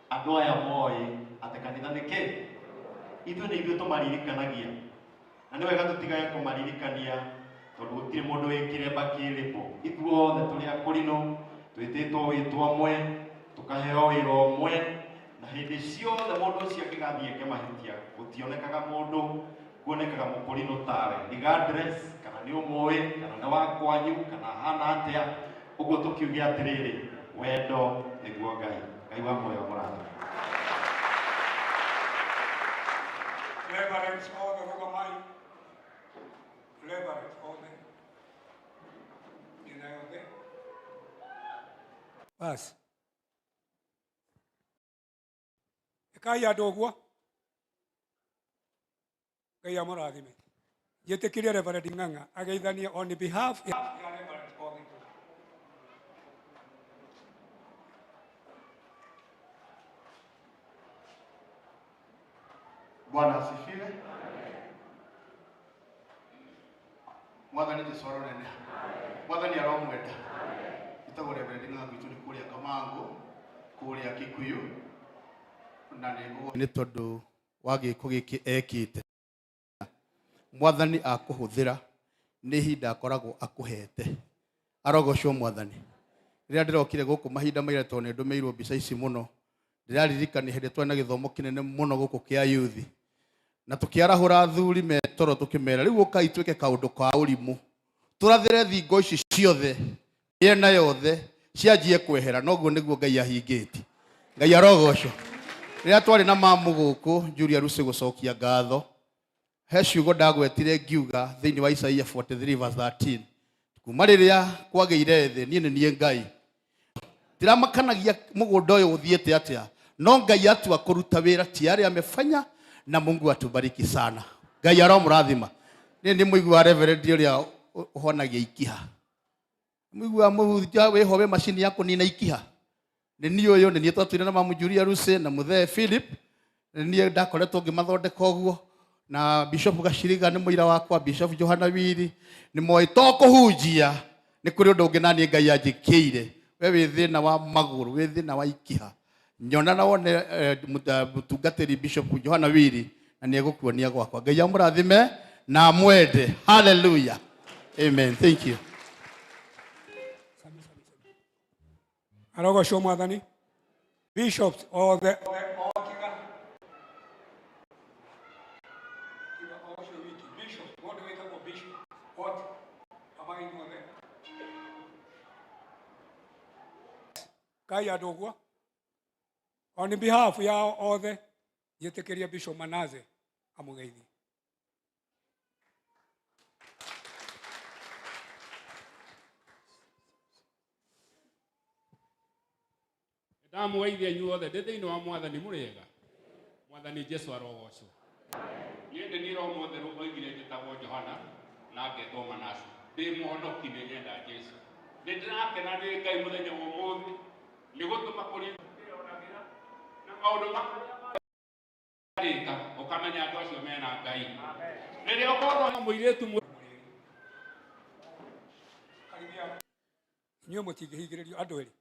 andũ aya moĩ atĩ kanitha nĩ kĩ? Ithuĩ nĩ ithuĩ tũmaririkanagia. Na nĩ wega tũtigage kũmaririkania tondũ gũtirĩ mũndũ wĩ kĩremba kĩrĩkũ. Ithuothe tũrĩ akũrinũ, twĩtĩtwo wĩtwo ũmwe, tũkaheo wĩra ũmwe, na hĩndĩ ciothe mũndũ ũcio angĩgathiĩ eke mahĩtia, gũtionekaga mũndũ, kuonekaga mũkũrinũ tawe, regardless kana nĩ ũmũĩ, kana nĩ wa kwanyu, kana ahana atĩa. Ũguo tũkiuge atĩrĩrĩ, wendo nĩguo Ngai. Ngai wa muoyo mũrathime. Reverends othe rũgamai. Reverends othe. Mĩena yothe. Bas. Ĩkai andũ ũguo. Ngai amũrathime. Njĩtĩkĩrie Reverend Ng'ang'a ageithanie on behalf ya Reverend othe. Bwana asifiwe. Mwathani Jesu aroneneha. Mwathani aromwenda. Njĩtagwo Reverend Ng'ang'a gwitũ nĩ kũrĩa Kamangũ, kũrĩa Kikuyu, na nĩ tondũ wa gĩko gĩkĩ ekĩte. Mwathani akũhũthĩra nĩ ihinda akoragwo akũhete. Arogocwo Mwathani. Rĩrĩa ndĩrokire gũkũ mahinda maira tondũ nĩ ndũmĩirwo mbica ici mũno, ndĩraririkania hĩndĩ twarĩ na gĩthomo kĩnene mũno gũkũ kĩa youth, na tũkĩarahũra athuri me toro tũkĩmera rĩu ũkai twĩke kaũndũ ka ũrimũ, tũrathĩre thingo ici ciothe mĩena yothe cianjie kwehera. Noguo nĩguo Ngai ahingĩtie. Ngai arogocwo. Rĩrĩa twarĩ na mamu gũkũ Julia Lucy gũcokia ngatho, he ciugo ndagwetire ngiuga thĩinĩ wa Isaia 43 verse 13, kuma rĩrĩa kwagĩire thĩ niĩ nĩ niĩ Ngai. Ndiramakanagia mũgũnda ũyũ ũthiĩte atĩa, no Ngai atua kũruta wĩra tayari amefanya, na Mungu atubariki sana. Ngai aromũrathima. Niĩ nĩ mũigua Reverend ũrĩa ũhonagia ikiha. Mũigua mũhunjia wĩho wĩ macini ya kũnina ikiha. Nĩ niĩ ũyũ, nĩ niĩ twatũire na mamu Julia Lucy na mũthee Philip. Nĩ niĩ ndakoretwo ngĩmathondeka ũguo. Na Bishop Gaciriga nĩ mũira wakwa, Bishop Johana Wiri nĩ moĩ to kũhunjia nĩ kũrĩ ũndũ ũngĩ na niĩ Ngai anjĩkĩire. We wĩ thĩna wa magũrũ, wĩ thĩna wa ikiha, nyona na wone mũtungatĩri Bishop Johana Wiri na nĩ egũkuonia gwakwa. Ngai amũrathime na amwende. Hallelujah. Amen. Thank you. Arogocwo Mwathani. Bishops othe kai andũ ũguo. On behalf yao othe njĩtĩkĩrie Bishop Manaze amũgeithie. Ndamũgeithia inyuothe ndĩ thĩinĩ wa Mwathani. Mũrĩega? Mwathani Jesu arogocwo. Niĩ nĩ niĩ Roho Mũtheru oigire njĩtagwo Johana na ngetwo Manase. Ndĩ mũhonoki nĩ nyenda Jesu. Nĩ ndĩrakena nĩ Ngai mũthenya wa ũmũthĩ nĩ gũtũma kũrĩ na maũndũ marĩka ũkamenya andũ acio mena Ngai. Rĩrĩa ũkorwo na mũirĩtu Inyuĩ mũtingĩhingĩrĩrio andũ erĩ.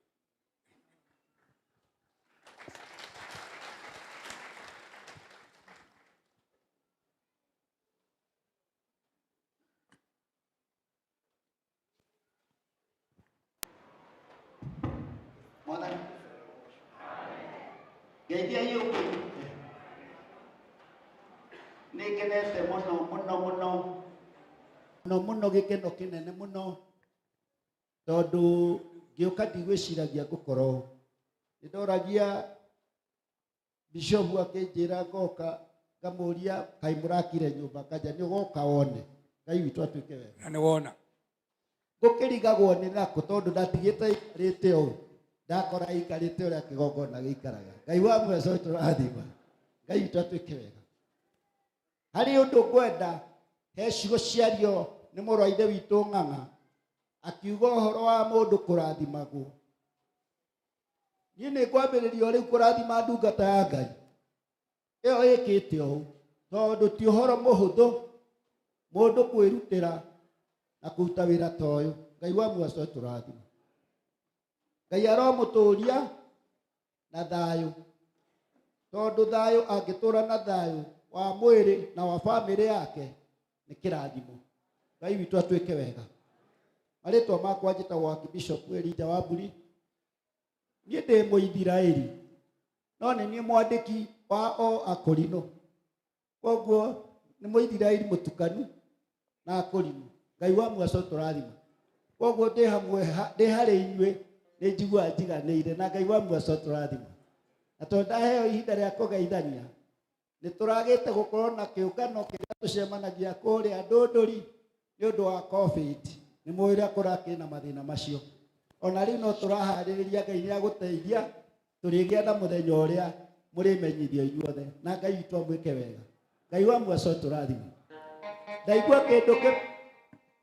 Mwathani ngeithia yũkĩ nĩ ngenete mũno mũno mũno mũno mũno gĩkeno kĩnene mũno tondũ ngĩũka ndigwĩciragia ngũkorwo nĩ ndoragia bishopu akĩnjĩra ngoka ngamũria kaĩ mũrakire nyũmba kanja nĩ ũgoka wone Ngai witũ atuĩke wega Na nĩ wona. Ngũkĩrigagwo nĩ nakũ tondũ ndatigĩte ikarĩte ũũ ndakora ikarĩte ũrĩa kĩgongona gĩikaraga. Ngai wa mweco tũrathima. Ngai witũ atuĩke wega. Harĩ ũndũ ngwenda he ciugo ciario nĩ mũrũ wa ithe witũ Ng'ang'a akiuga ũhoro wa mũndũ kũrathimagwo. Niĩ nĩ ngwambĩrĩria o rĩu kũrathima ndungata ya Ngai ĩyo ĩkĩte ũũ tondũ ti ũhoro mũhũthũ mũndũ kwĩrutĩra na kũruta wĩra ta ũyũ. Ngai wa muoyo tũrathima. Ngai aromũtũria na thayũ tondũ thayũ angĩtũra na thayũ wa mwĩrĩ na wa bamĩrĩ yake nĩ kĩrathimo. Ngai witũ atuĩke wega. Marĩtwa makwa njĩtagwo Archbishop Elijah Wamburi. Niĩ ndĩ Mũithiraeli no nĩ niĩ mwandĩki wa o Akorino. Koguo nĩ Mũithiraeli mũtukanu na Akorino. Ngai wa muoyo tũrathima. Koguo ndĩ hamwe ndĩ harĩ inyuĩ nĩ njiguaga njiganĩire na Ngai wa muoyo tũrathima. Na tondũ ndaheo ihinda rĩa kũgeithania nĩ tũragĩte gũkorwo na kĩũngano kĩrĩa tũcemanagia kũrĩa Ndũndũri nĩ ũndũ wa COVID. Nĩ mũĩ ũrĩa kũrakĩrĩ na mathĩna macio. Ona rĩu no tũraharĩrĩria Ngai nĩ agũteithia tũrĩgĩa na mũthenya ũrĩa mũrĩmenyithio inyuothe na Ngai witũ amwĩke wega. Ngai wa muoyo tũrathima. Ndaigua kĩndũ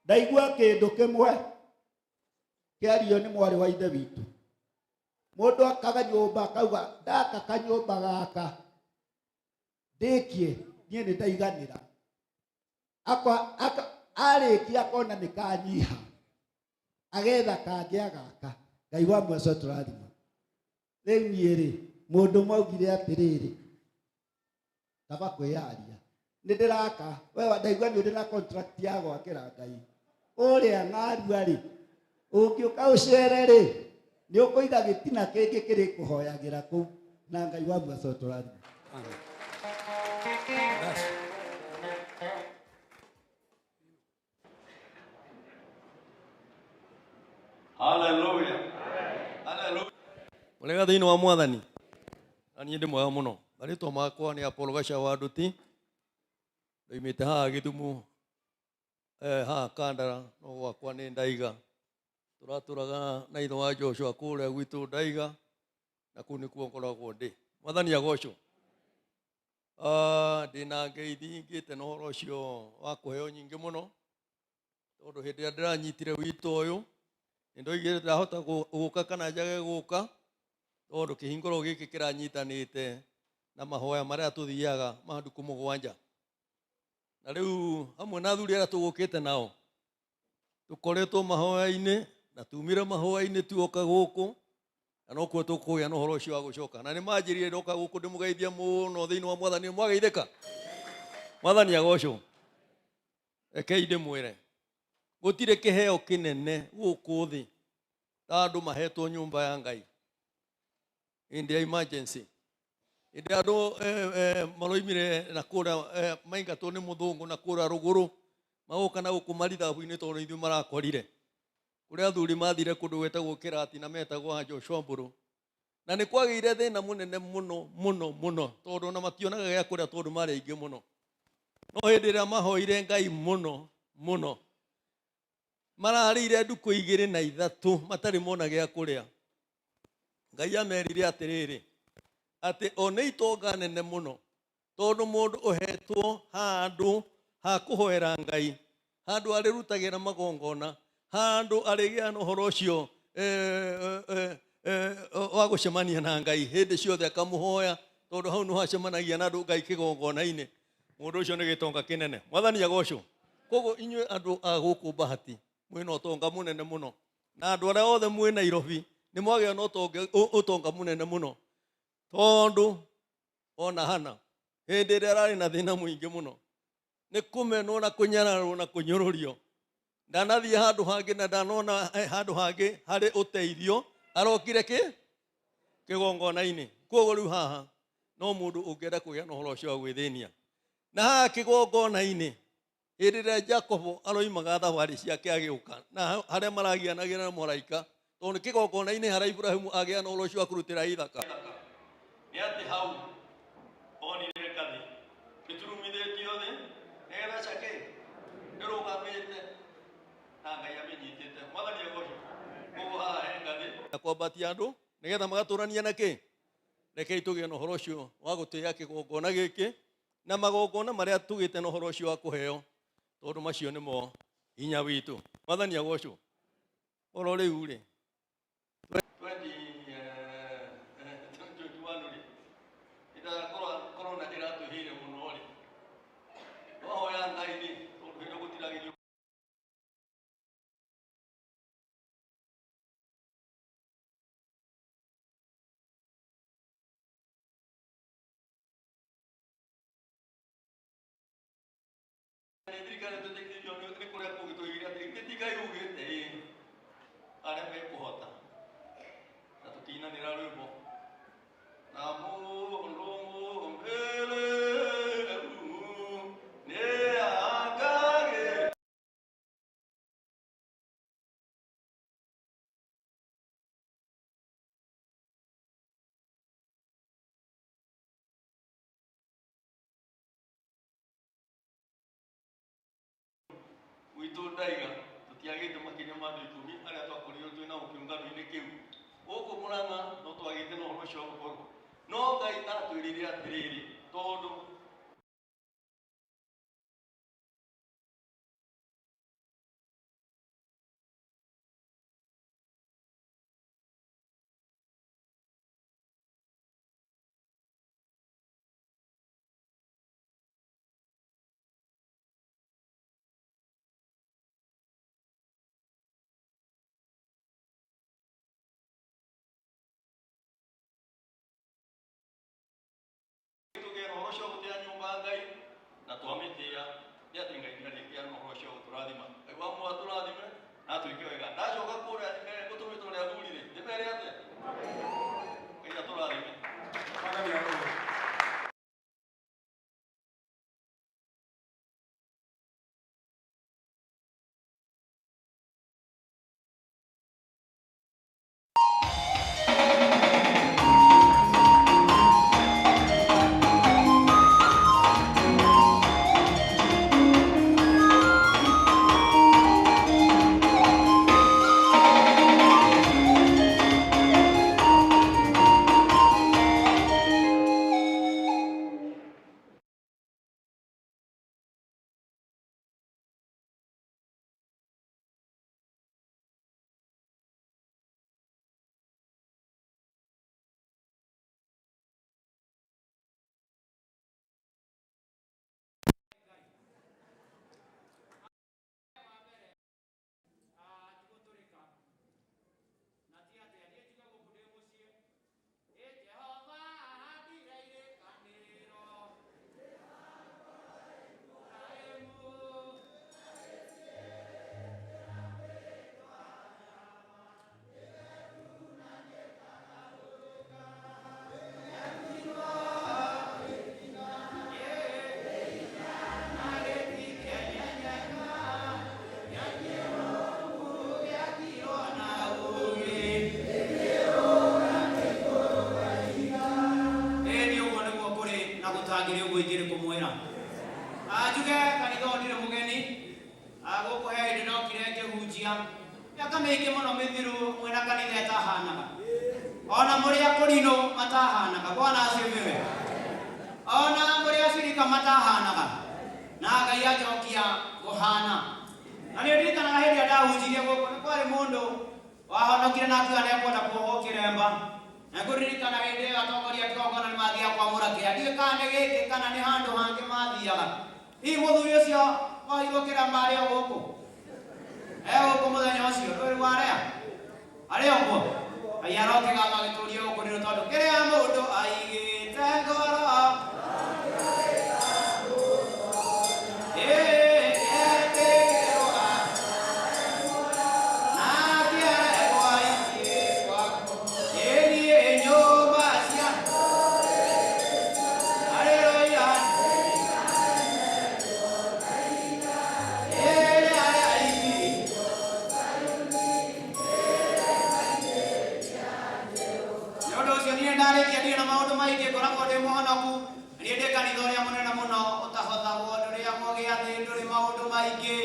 ndaigua kĩndũ kĩmwe kĩario nĩ mwarĩ wa ithe witũ. Mũndũ akaga nyũmba akauga ndaka kanyũmba gaka ndĩkie niĩ nĩ ndaiganĩra. Arĩkia akona nĩ kanyiha agetha kangĩ agaka. Ngai wa muoyo tũrathima. Rĩu niĩ rĩ mũndũ maugire atĩrĩrĩ kaba kwĩyaria nĩ ndĩraka we ndaigua nĩ ũrĩ na contract ya gwakĩra Ngai ũrĩa ng'arua rĩ ũngĩũka ũcere rĩ nĩ ũkũiga gĩtina kĩngĩ kĩrĩkũhoyagĩra kũu na Ngai wa muoyo tũrathima. Hallelujah. Hallelujah. Mũrega thĩinĩ wa mwathani na niĩ ndĩ mwega mũno. Marĩtwa makwa nĩ Apollo Gaca wa Nduti, ndoimĩte haha Gĩthumo, haha Kandara, no gwakwa nĩ Ndaiga. Tũratũraga na ithe wa Joshua kũrĩa gwitũ Ndaiga, na kũu nĩkuo ngoragwo ndĩ. Mwathani agocwo. Ndĩna ngeithi ngĩte na ũhoro ũcio wa kũheo nyingĩ mũno, tondũ hĩndĩ ĩrĩa ndĩranyitire wito ũyũ nĩ ndoigire ndahota gũka kana njage gũka, tondũ kĩhingũro gĩkĩ kĩranyitanĩte na mahoya marĩa tũthiaga ma ndukũ mũgwanja. Na rĩu hamwe na athuri arĩa tũgũkĩte nao tũkoretwo mahoya-inĩ na tumire mahoya-inĩ tuoka gũkũ, na nokuo tũkũgĩa na ũhoro ũcio wa gũcoka. Na nĩ manjĩrire ndoka gũkũ ndĩmũgeithia mũno thĩinĩ wa mwathani. Mwageithĩka? Mwathani agocwo. Rekei ndĩmwĩre gũtirĩ kĩheo kĩnene gũkũ thĩ ta andũ mahetwo nyũmba ya Ngai hĩndĩ ya emergency. Hĩndĩ ya andũ maroimire na kũrĩa maingatwo nĩ mũthũngũ na kũrĩa rũgũrũ magoka na gũkũ marithabu-inĩ tondũ ithuĩ marakorire. Kũrĩa athuri mathire kũndũ gwĩtagwo Kĩrati na metagwo Joshua Mbũrũ. Na nĩ kwagĩire thĩna mũnene mũno mũno mũno tondũ ona mationaga gĩa kũrĩa tondũ marĩ aingĩ mũno. No hĩndĩ ĩrĩa mahoire Ngai mũno mũno mararĩire ndukũ igĩrĩ na ithatũ matarĩ mona gĩa kũrĩa. Ngai amerire atĩrĩrĩ atĩ o nĩ itonga nene mũno Tondũ mũndũ ũhetwo handũ ha kũhoera Ngai, handũ arĩrutagĩra magongona, handũ arĩgĩa na ũhoro ũcio wa gũcemania na Ngai hĩndĩ ciothe akamũhoya, tondũ hau nĩho acemanagia na andũ Ngai kĩgongona-inĩ. Mũndũ ũcio nĩ gĩtonga kĩnene. Mwathani agocwo. Koguo inyuĩ andũ a gũkũ Bahati mwĩna ũtonga mũnene mũno, na andũ arĩa othe mwĩ Nairobi nĩ mwagĩa na ũtonga mũnene mũno, tondũ ona Hana hĩndĩ ĩrĩa ararĩ na thĩna mũingĩ mũno nĩ kũmenwo na kũnyararwo na kũnyũrũrio, ndanathiĩ handũ hangĩ na ndanona handũ hangĩ harĩ ũteithio, arokire kĩ kĩgongona-inĩ. Koguo rĩu haha no mũndũ ũngĩenda kũgĩa na ũhoro ũcio wa gwĩthĩnia. Na haha kĩgongona-inĩ hĩndĩ ĩrĩa Jacobo aroimaga thabarĩ ciake agĩũka, na harĩa maragianagĩra na mũraika, tondũ kĩgongona-inĩ harĩa Ibrahimu agĩa na ũhoro ũcio wa kũrutĩra Ithaka, nĩ atĩ hau onire ngathĩ ĩturumithĩtio thĩ nĩgetha cake ĩrũgamĩte na Ngai amĩnyitĩte. Mwathani agocwo. Koguo haha he ngathĩ na kwambatia andũ nĩgetha magatũrania na kĩ. Rekei tũgĩe na ũhoro ũcio wa gũtĩĩa kĩgongona gĩkĩ na magongona marĩa tũgĩte na ũhoro ũcio wa kũheo, tondũ macio nĩmo hinya witũ. Mwathani agocwo. Oro rĩu rĩ 2021 rĩ, ĩrĩa corona ĩratwĩhĩire mũno rĩ, twahoya Ngai rĩ, tondũ hĩndĩ gũtiragĩrio nĩ thirikari twĩtĩkĩrio nĩ kũrĩa kũngĩ tũigire atĩ githĩ ti Ngai ugĩte ĩ arĩa mekũhota, na tũkĩinanĩra rwĩmbo na mũndũ mũmĩrĩru nĩ akagĩ gwitũ ndaiga tũtiagĩte makĩria ma andũ ikũmi arĩa twakorirwo twĩ nao kĩũngano-inĩ kĩu. Gũkũ Mũrang'a no twagĩte na ũhoro ũcio wa gũkorwo, no Ngai atwĩrire atĩrĩrĩ, tondũ tũgĩe na ũhoro ũcio wa gũtĩĩa nyũmba ya Ngai na twamĩtĩĩa, nĩ atĩ Ngai nĩarĩkĩa na ũhoro ũcio wa gũtũrathima. Ngai wa muoyo atũrathime na atwĩke wega. Ndacoka kũrĩa ngũtũmĩtwo nĩ athuri rĩ, ndĩmere atĩa? Ngai atũrathime. Mwathani arogocwo. Ĩni ũguo nĩguo kũrĩ na gũtangĩrĩ ũguo ingĩrĩ kũmwĩra. Njuge kanitha ũyũ ndirĩ mũgeni, gũkũ he hĩndĩ ndokire ngĩhunjia mĩaka mĩingĩ mũno mĩthiru mwĩna kanitha ĩtahanaga, ona mũrĩ akũrinũ matahanaga. Bwana asifiwe. Ona mũrĩ acirika matahanaga na Ngai anjokia kũhana. Na nĩ ndirikanaga hĩndĩ ĩrĩa ndahunjirie gũkũ nĩ kwarĩ mũndũ wahonokire na akiuga nĩekwenda kuohwo kĩremba. Na ngũririkana hĩndĩ ĩyo atongoria a kĩgongona nĩ mathiaga kwamũra kĩrĩa ndiũĩ kana nĩ gĩkĩ kana nĩ handũ hangĩ mathiaga. Hihi mũthuri ũcio wohirwo kĩremba arĩ o gũkũ? E gũkũ mũthenya ũcio ndũĩ rĩu arĩa arĩ o kuo. Ngai arokĩgatho agĩtũrie gũkũ nĩ tondũ kĩrĩa mũndũ aigĩte ngoro nĩ ũndũ ũcio niĩ ndarĩkia ndirĩ na maũndũ maingĩ ngoragwo ndĩ mũhonoku. Niĩ ndĩ kanitha ũrĩa mũnene mũno ũtahothagwo, ndũrĩagwo gĩathĩ, ndũrĩ maũndũ maingĩ,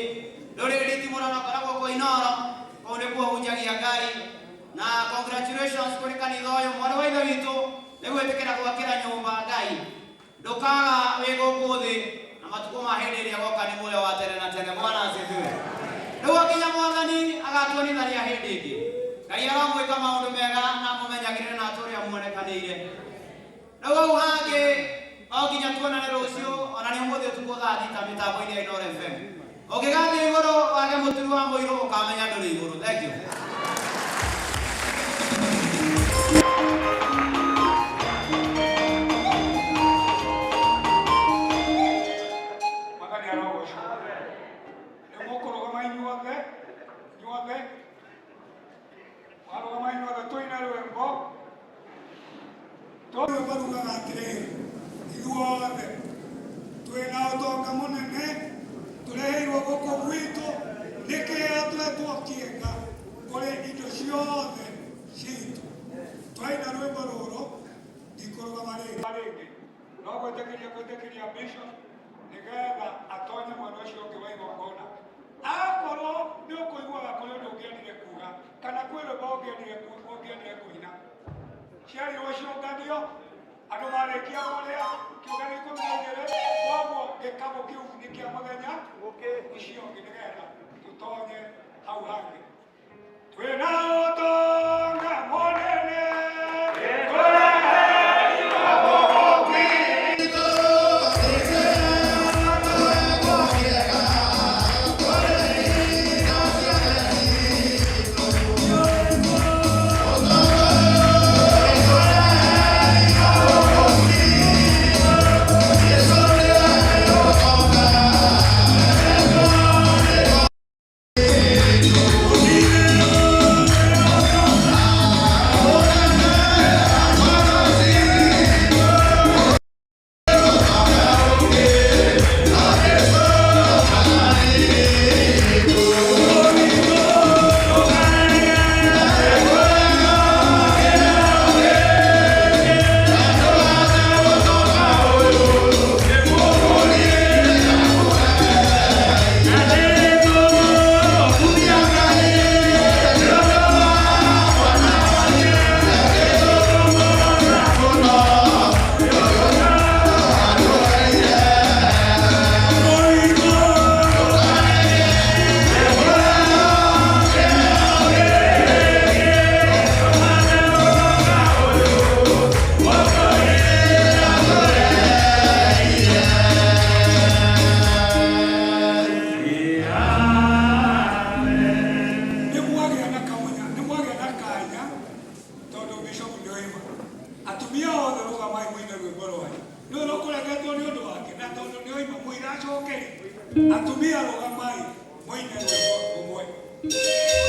ndũrĩ nditimũrano, ngoragwo kũ Inooro, kũu nĩkuo hunjagia Ngai. Na congratulations kũrĩ kanitha ũyũ, mwarĩ wa ithe witũ nĩ gwĩtĩkĩra gwakĩra nyũmba Ngai. Ndũkaga wĩ gũkũ thĩ na matukũ ma hĩndĩ ĩrĩa goka nĩ muoyo wa tene na tene. Bwana asifiwe. Nĩguo nginya Mwathani agatuonithania hĩndĩ ĩngĩ. Ngai aromwĩka maũndũ mega na amũmenyagĩrĩre na atũre amuonekanĩire. Rĩu hau hangĩ o nginya tuonane rũciũ ona nĩ ũmũthĩ ũtukũ thaa 6 mĩtambo-inĩ ya Inooro FM. Ũngĩgathiĩ igũrũ wage mũturi wa mũirũ ũkamenya ndũrĩ igũrũ. Thank you. Mwathani arogocwo. Nĩ mũkũrũgama inyuothe, inyuothe mwarũgama inyuothe tũine rwĩmbo. Rwĩmbo rugaga atĩrĩrĩ, ithuothe twĩna ũtonga mũnene tũreheirwo gũkũ gwitũ nĩ kĩheo twetwo kĩega kũrĩ indo ciothe citũ. Twaina rwĩmbo rũrũ ndikũrũgama rĩngĩ no gwĩtĩkĩria gwĩtĩkĩria bishop nĩgetha atonye mwena ũcio ũngĩ wa igongona. Akorwo nĩ ũkũiguaga kũrĩ ũndũ ũngĩendire kuga kana kwĩ rwĩmbo ũngĩendire kũina, ciarirwo ciũnganio andũ marĩkia kũrĩa kĩũngano 12, koguo gĩkabũ kĩu nĩ kĩa mũthenya ũcio ũngĩ nĩgetha tũtonye hau hangĩ. Twĩna ũtonga mũnene tũreheirwo gũkũ gwitũ. Nĩmwagĩa na kamunya, nĩmwagĩa na kanya tondũ bishop nĩoima. Atumia othe rũgamai mũine rwĩmbo rwanyu. Nĩ rũkũregetwo nĩ ũndũ wake na tondũ nĩoima mũiracoke rĩ. Atumia rũgamai mũine rwĩmbo rũmwe. Yeah.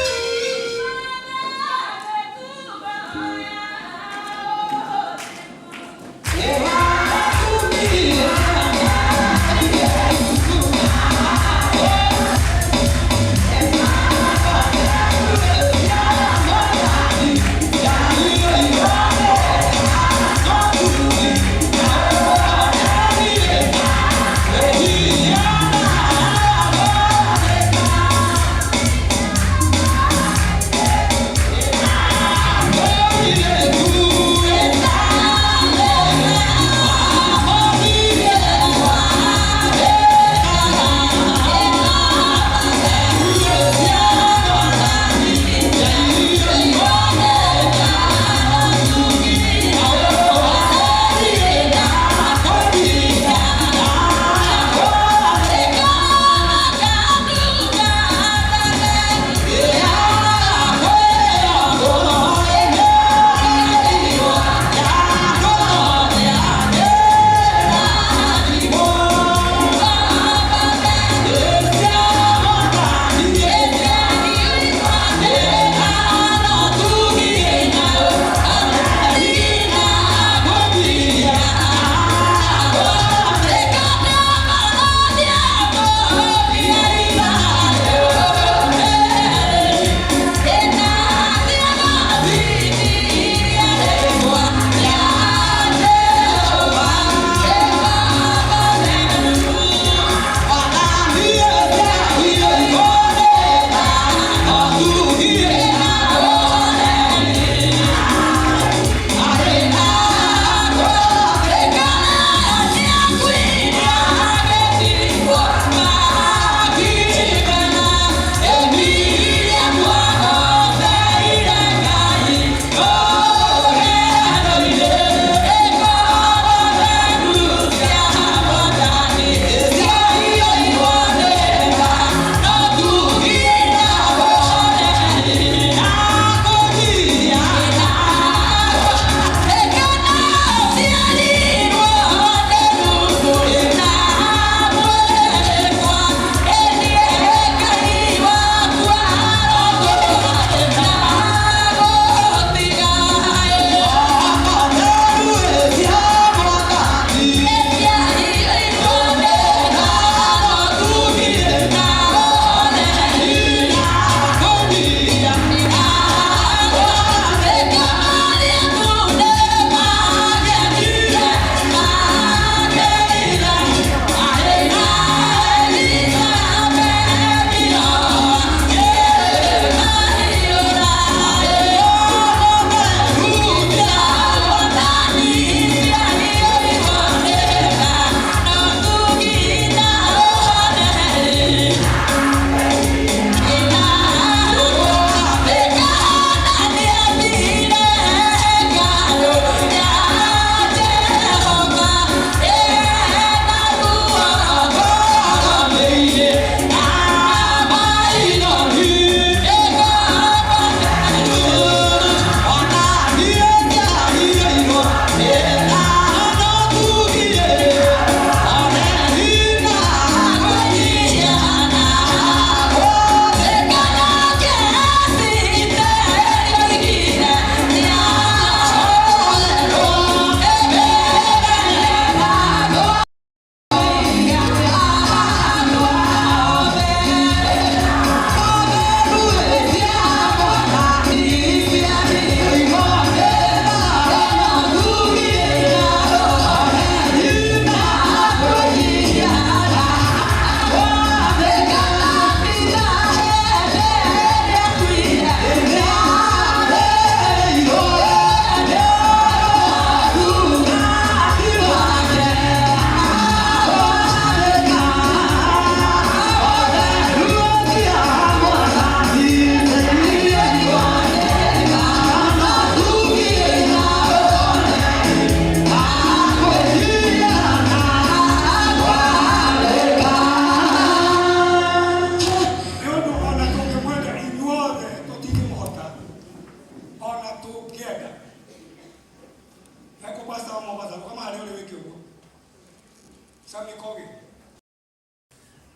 ũngĩ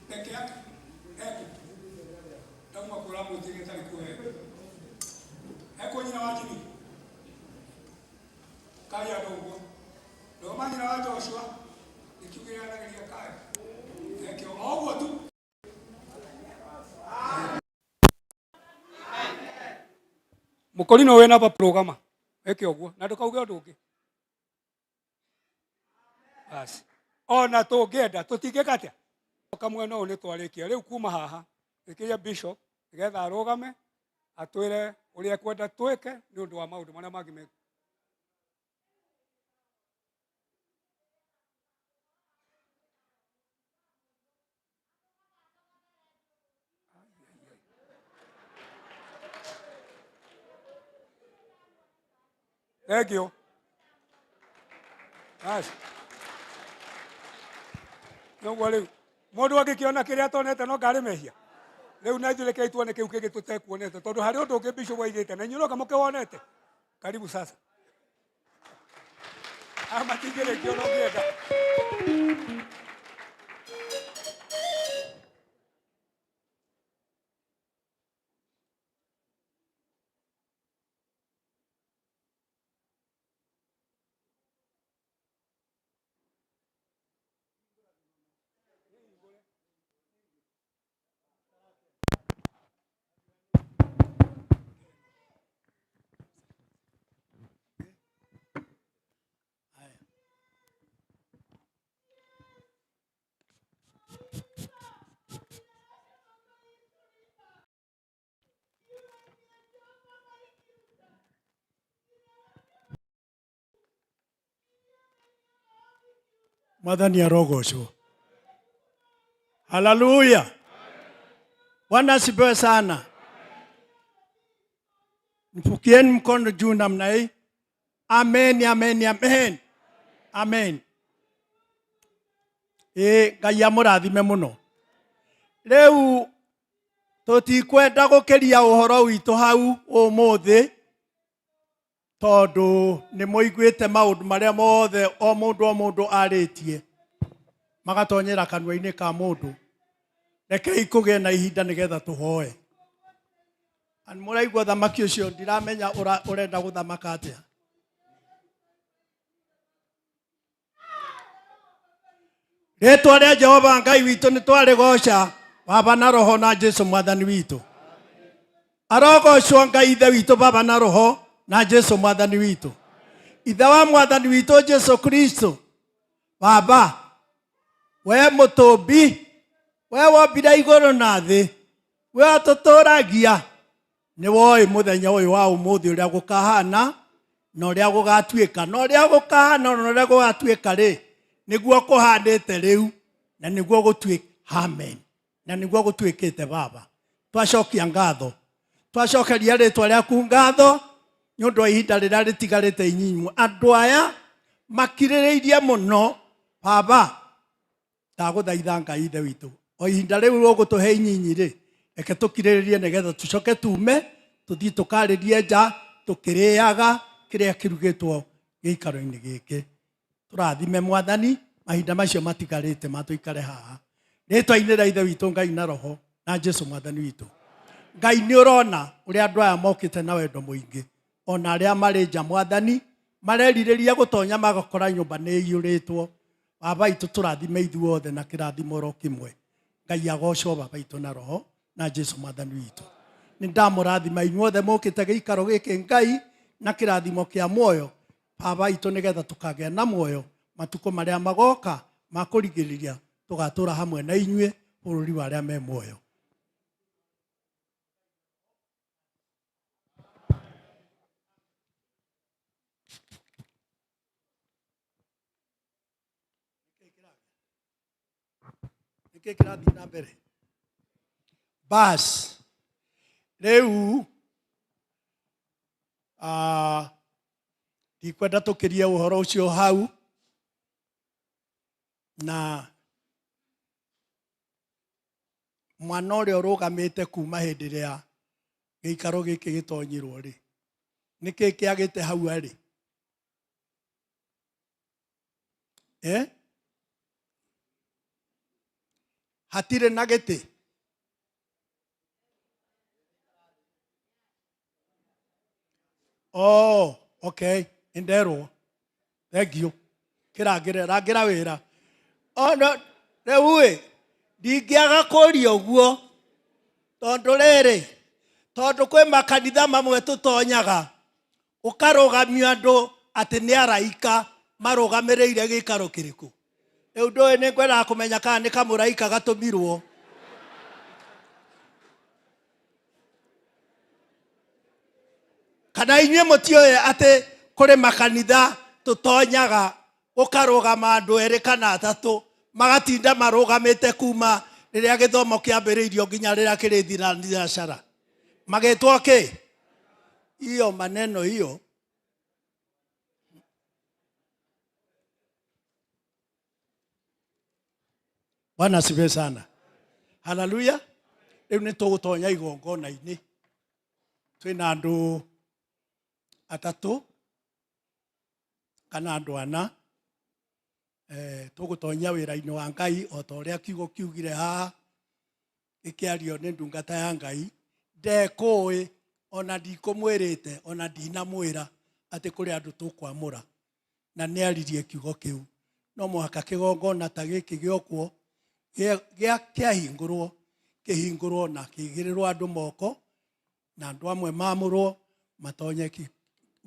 peke yake eku ndauma kũra mũtĩ gĩtarĩ kuo ekuo nyina wa Jimmy kai andũ ũguo ndũgama nyina wa Joshua nĩkiugĩre anageria kai ekio o ũguo tu. Mũkorino wĩna pa prũgama eke ũguo na ndũkauge ũndũ ũngĩ basi ona tũngĩenda tũtingĩka atĩa kamwena ũyũ nĩ twarĩkia rĩu kuma haha ĩkĩria bishop nĩgetha arũgame atwĩre ũrĩa ekwenda twĩke nĩ ũndũ wa maũndũ marĩa mangĩ me Thank you. Basi. Noguo rĩu mũndũ angĩkĩona kĩrĩa atonete no ngarĩ mehia rĩu na ithuĩ rekei tuone kĩu kĩngĩ tũtekuonete tondũ harĩ ũndũ ũngĩ bishop aigĩte na inyuĩ noka mũkĩwonete. Karibu sasa. Aya matingĩrĩkio no ũngĩenda. Mwathani arogocwo. Haleluya. Bwana asifiwe sana. Mpukieni mkono juu namna hii. Amen, amen, amen. Amen. Ĩ Ngai amũrathime mũno. Rĩu tũtikwenda gũkĩria ũhoro witũ hau ũmũthĩ tondũ nĩ mũiguĩte maũndũ marĩa mothe o mũndũ o mũndũ arĩtie magatonyera kanua-inĩ ka mũndũ. Rekei kũgĩe na ihinda nĩgetha tũhoe. Na nĩ mũraigua thamaki ũcio ndiramenya ũrenda gũthamaka atĩa. Rĩtwa rĩa Jehova Ngai witũ nĩ twarĩgoca Baba na Roho na Jesu mwathani witũ. Arogocwo Ngai Ithe witũ Baba na Roho na Jesu mwathani witũ. Ithe wa mwathani witũ Jesu Kristo. Baba, we mũtũmbi, we wombire igũrũ na thĩ, we ũtũtũragia, nĩ woĩ mũthenya ũyũ wa ũmũthĩ ũrĩa gũkahana na ũrĩa gũgatuĩka, na ũrĩa gũkahana na ũrĩa gũgatuĩka rĩ, nĩguo kũhanĩte rĩu na nĩguo gũtuĩka. Amen. Na nĩguo gũtuĩkĩte Baba. Twacokia ngatho, twacokeria rĩtwa rĩaku ngatho nĩ ũndũ wa ihinda rĩrĩa rĩtigarĩte inyinyi. Andũ aya makirĩrĩirie mũno Baba, ndagũthaitha Ngai Ithe witũ, o ihinda rĩu ũgũtũhe inyinyi rĩ, reke tũkirĩrĩrie nĩgetha tũcoke tume tũthiĩ tũkarĩrie nja tũkĩrĩaga kĩrĩa kĩrugĩtwo gĩikaro-inĩ gĩkĩ. Tũrathime Mwathani mahinda macio matigarĩte matũikare haha. Rĩtwa-inĩ rĩa Ithe witũ Ngai na Roho na Jesu Mwathani witũ. Ngai nĩ ũrona ũrĩa andũ aya mokĩte na wendo mũingĩ, ona arĩa marĩ nja Mwathani marerirĩria gũtonya magakora nyũmba nĩ ĩiyũrĩtwo. Baba witũ tũrathime ithuothe na kĩrathimo oro kĩmwe. Ngai agocwo Baba witũ na Roho na Jesu Mwathani witũ. Nĩ ndamũrathima inyuothe mũkĩte gĩikaro gĩkĩ Ngai na kĩrathimo kĩa muoyo Baba witũ, nĩgetha tũkagĩa na muoyo matukũ marĩa magoka ma kũrigĩrĩria, tũgatũra hamwe na inyuĩ bũrũri wa arĩa me muoyo. Nĩkĩ kĩrathiĩ na mbere? Bas rĩu ndikwenda tũkĩrie ũhoro ũcio hau, na mwana ũrĩa ũrũgamĩte kuma hĩndĩ ĩrĩa gĩikaro gĩkĩ gĩtonyirwo rĩ, nĩkĩ kĩagĩte hau arĩ? Hatirĩ na gĩtĩ? Oh, okay, nĩnderwo. Thank you. Kĩrangĩre, rangĩra wĩra. Oh, no, rĩu ĩ, ndingĩaga kũria ũguo tondũ rĩrĩ, tondũ kwĩ makanitha mamwe tũtonyaga ũkarũgamio andũ atĩ nĩ araika marũgamĩrĩire gĩikaro kĩrĩkũ. Rĩu ndũĩ nĩ ngwendaga kũmenya kana nĩ kamũraika gatũmirwo. Kana inyuĩ mũtiũĩ atĩ kũrĩ makanitha tũtonyaga gũkarũgama andũ erĩ kana atatũ magatinda marũgamĩte kuma rĩrĩa gĩthomo kĩambĩrĩirio nginya rĩrĩa kĩrĩthira thinacara magĩtwo kĩ? Hiyo maneno hiyo. Bwana asifiwe sana. Haleluya. Rĩu nĩ tũgũtonya igongona-inĩ. Twĩna andũ atatũ kana andũ ana. Tũgũtonya wĩra-inĩ wa Ngai o ta ũrĩa kiugo kiugire haha gĩkĩario nĩ ndungata ya Ngai. Ndekũĩ ona ndikũmwĩrĩte ona ndinamwĩra atĩ kũrĩ andũ tũkwamũra. Na nĩaririe kiugo kĩu. No mũhaka kĩgongona ta gĩkĩ gĩokwo, kĩahingũrwo, kĩhingũrwo na kĩigĩrĩrwo andũ moko, na andũ amwe mamũrwo matonye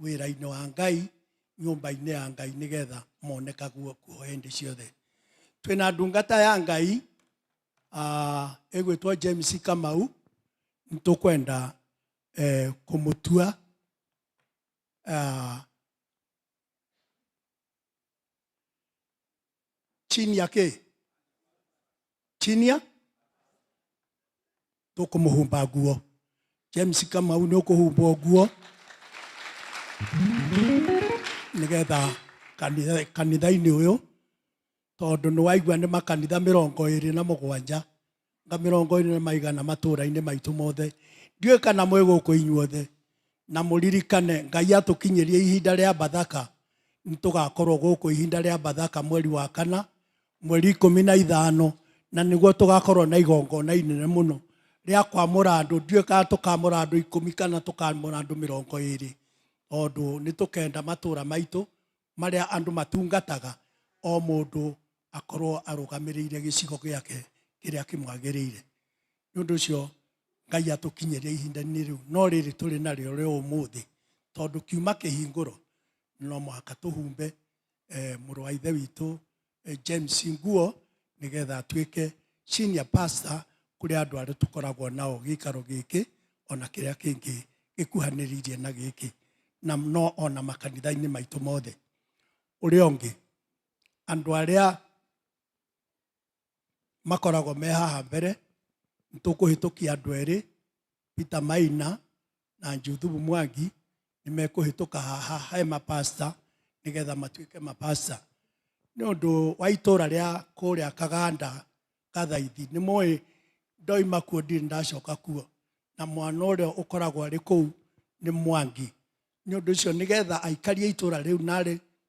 wĩra-inĩ wa Ngai, nyũmba-inĩ ya Ngai, nĩgetha monekagwo kuo hĩndĩ ciothe. Twĩna ndungata ya Ngai, ĩgwĩtwo James Kamau, nĩtũkwenda kũmũtua, chini ya kĩ? Chini ya? Tũkũmũhumba nguo. James Kamau nĩ ũkũhumbwo nguo nĩgetha kanitha-inĩ ũyũ, tondũ nĩ waigua nĩ makanitha mĩrongo ĩrĩ na mũgwanja nga mĩrongo ĩrĩ na maigana matũũra-inĩ maitũ mothe. Ndiũĩ kana mwĩ gũkũ inyuothe, na mũririkane Ngai atũkinyĩrie ihinda rĩa Bathaka, nĩ tũgakorwo gũkũ ihinda rĩa Bathaka mweri wa kana, mweri ikũmi na ithano, na nĩguo tũgakorwo na igongona inene mũno rĩa kwamũra andũ. Ndiũĩ kana tũkamũra andũ ikũmi kana tũkamũra andũ mĩrongo ĩrĩ, tondũ nĩ tũkenda matũũra maitũ marĩa andũ matungataga, o mũndũ akorwo arũgamĩrĩire gĩcigo gĩake kĩrĩa kĩmwagĩrĩire. Nĩ ũndũ ũcio Ngai atũkinyĩrie ihinda-inĩ rĩu, no rĩrĩ tũrĩ narĩo rĩa ũmũthĩ, tondũ kiuma kĩhingũro no mũhaka tũhumbe mũrũ wa ithe witũ James nguo, nĩgetha atuĩke senior pastor kũrĩ andũ arĩa tũkoragwo nao gĩikaro gĩkĩ ona kĩrĩa kĩngĩ gĩkuhanĩrĩirie na gĩkĩ, na no ona makanitha-inĩ maitũ mothe. Ũrĩa ũngĩ, andũ arĩa makoragwo me haha mbere, nĩtũkũhĩtũkia andũ erĩ, Peter Maina na Juthubu Mwangi, nĩmekũhĩtũka haha he mapasta nĩgetha matuĩke mapasta. Nĩ ũndũ wa itũra rĩa kũrĩa Kaganda Gathaithi, nĩ mũĩ ndoima kuo ndirĩ ndacoka kuo, na mwana ũrĩa ũkoragwo arĩ kũu nĩ Mwangi. Nĩ ũndũ ũcio nĩgetha aikarie itũra rĩu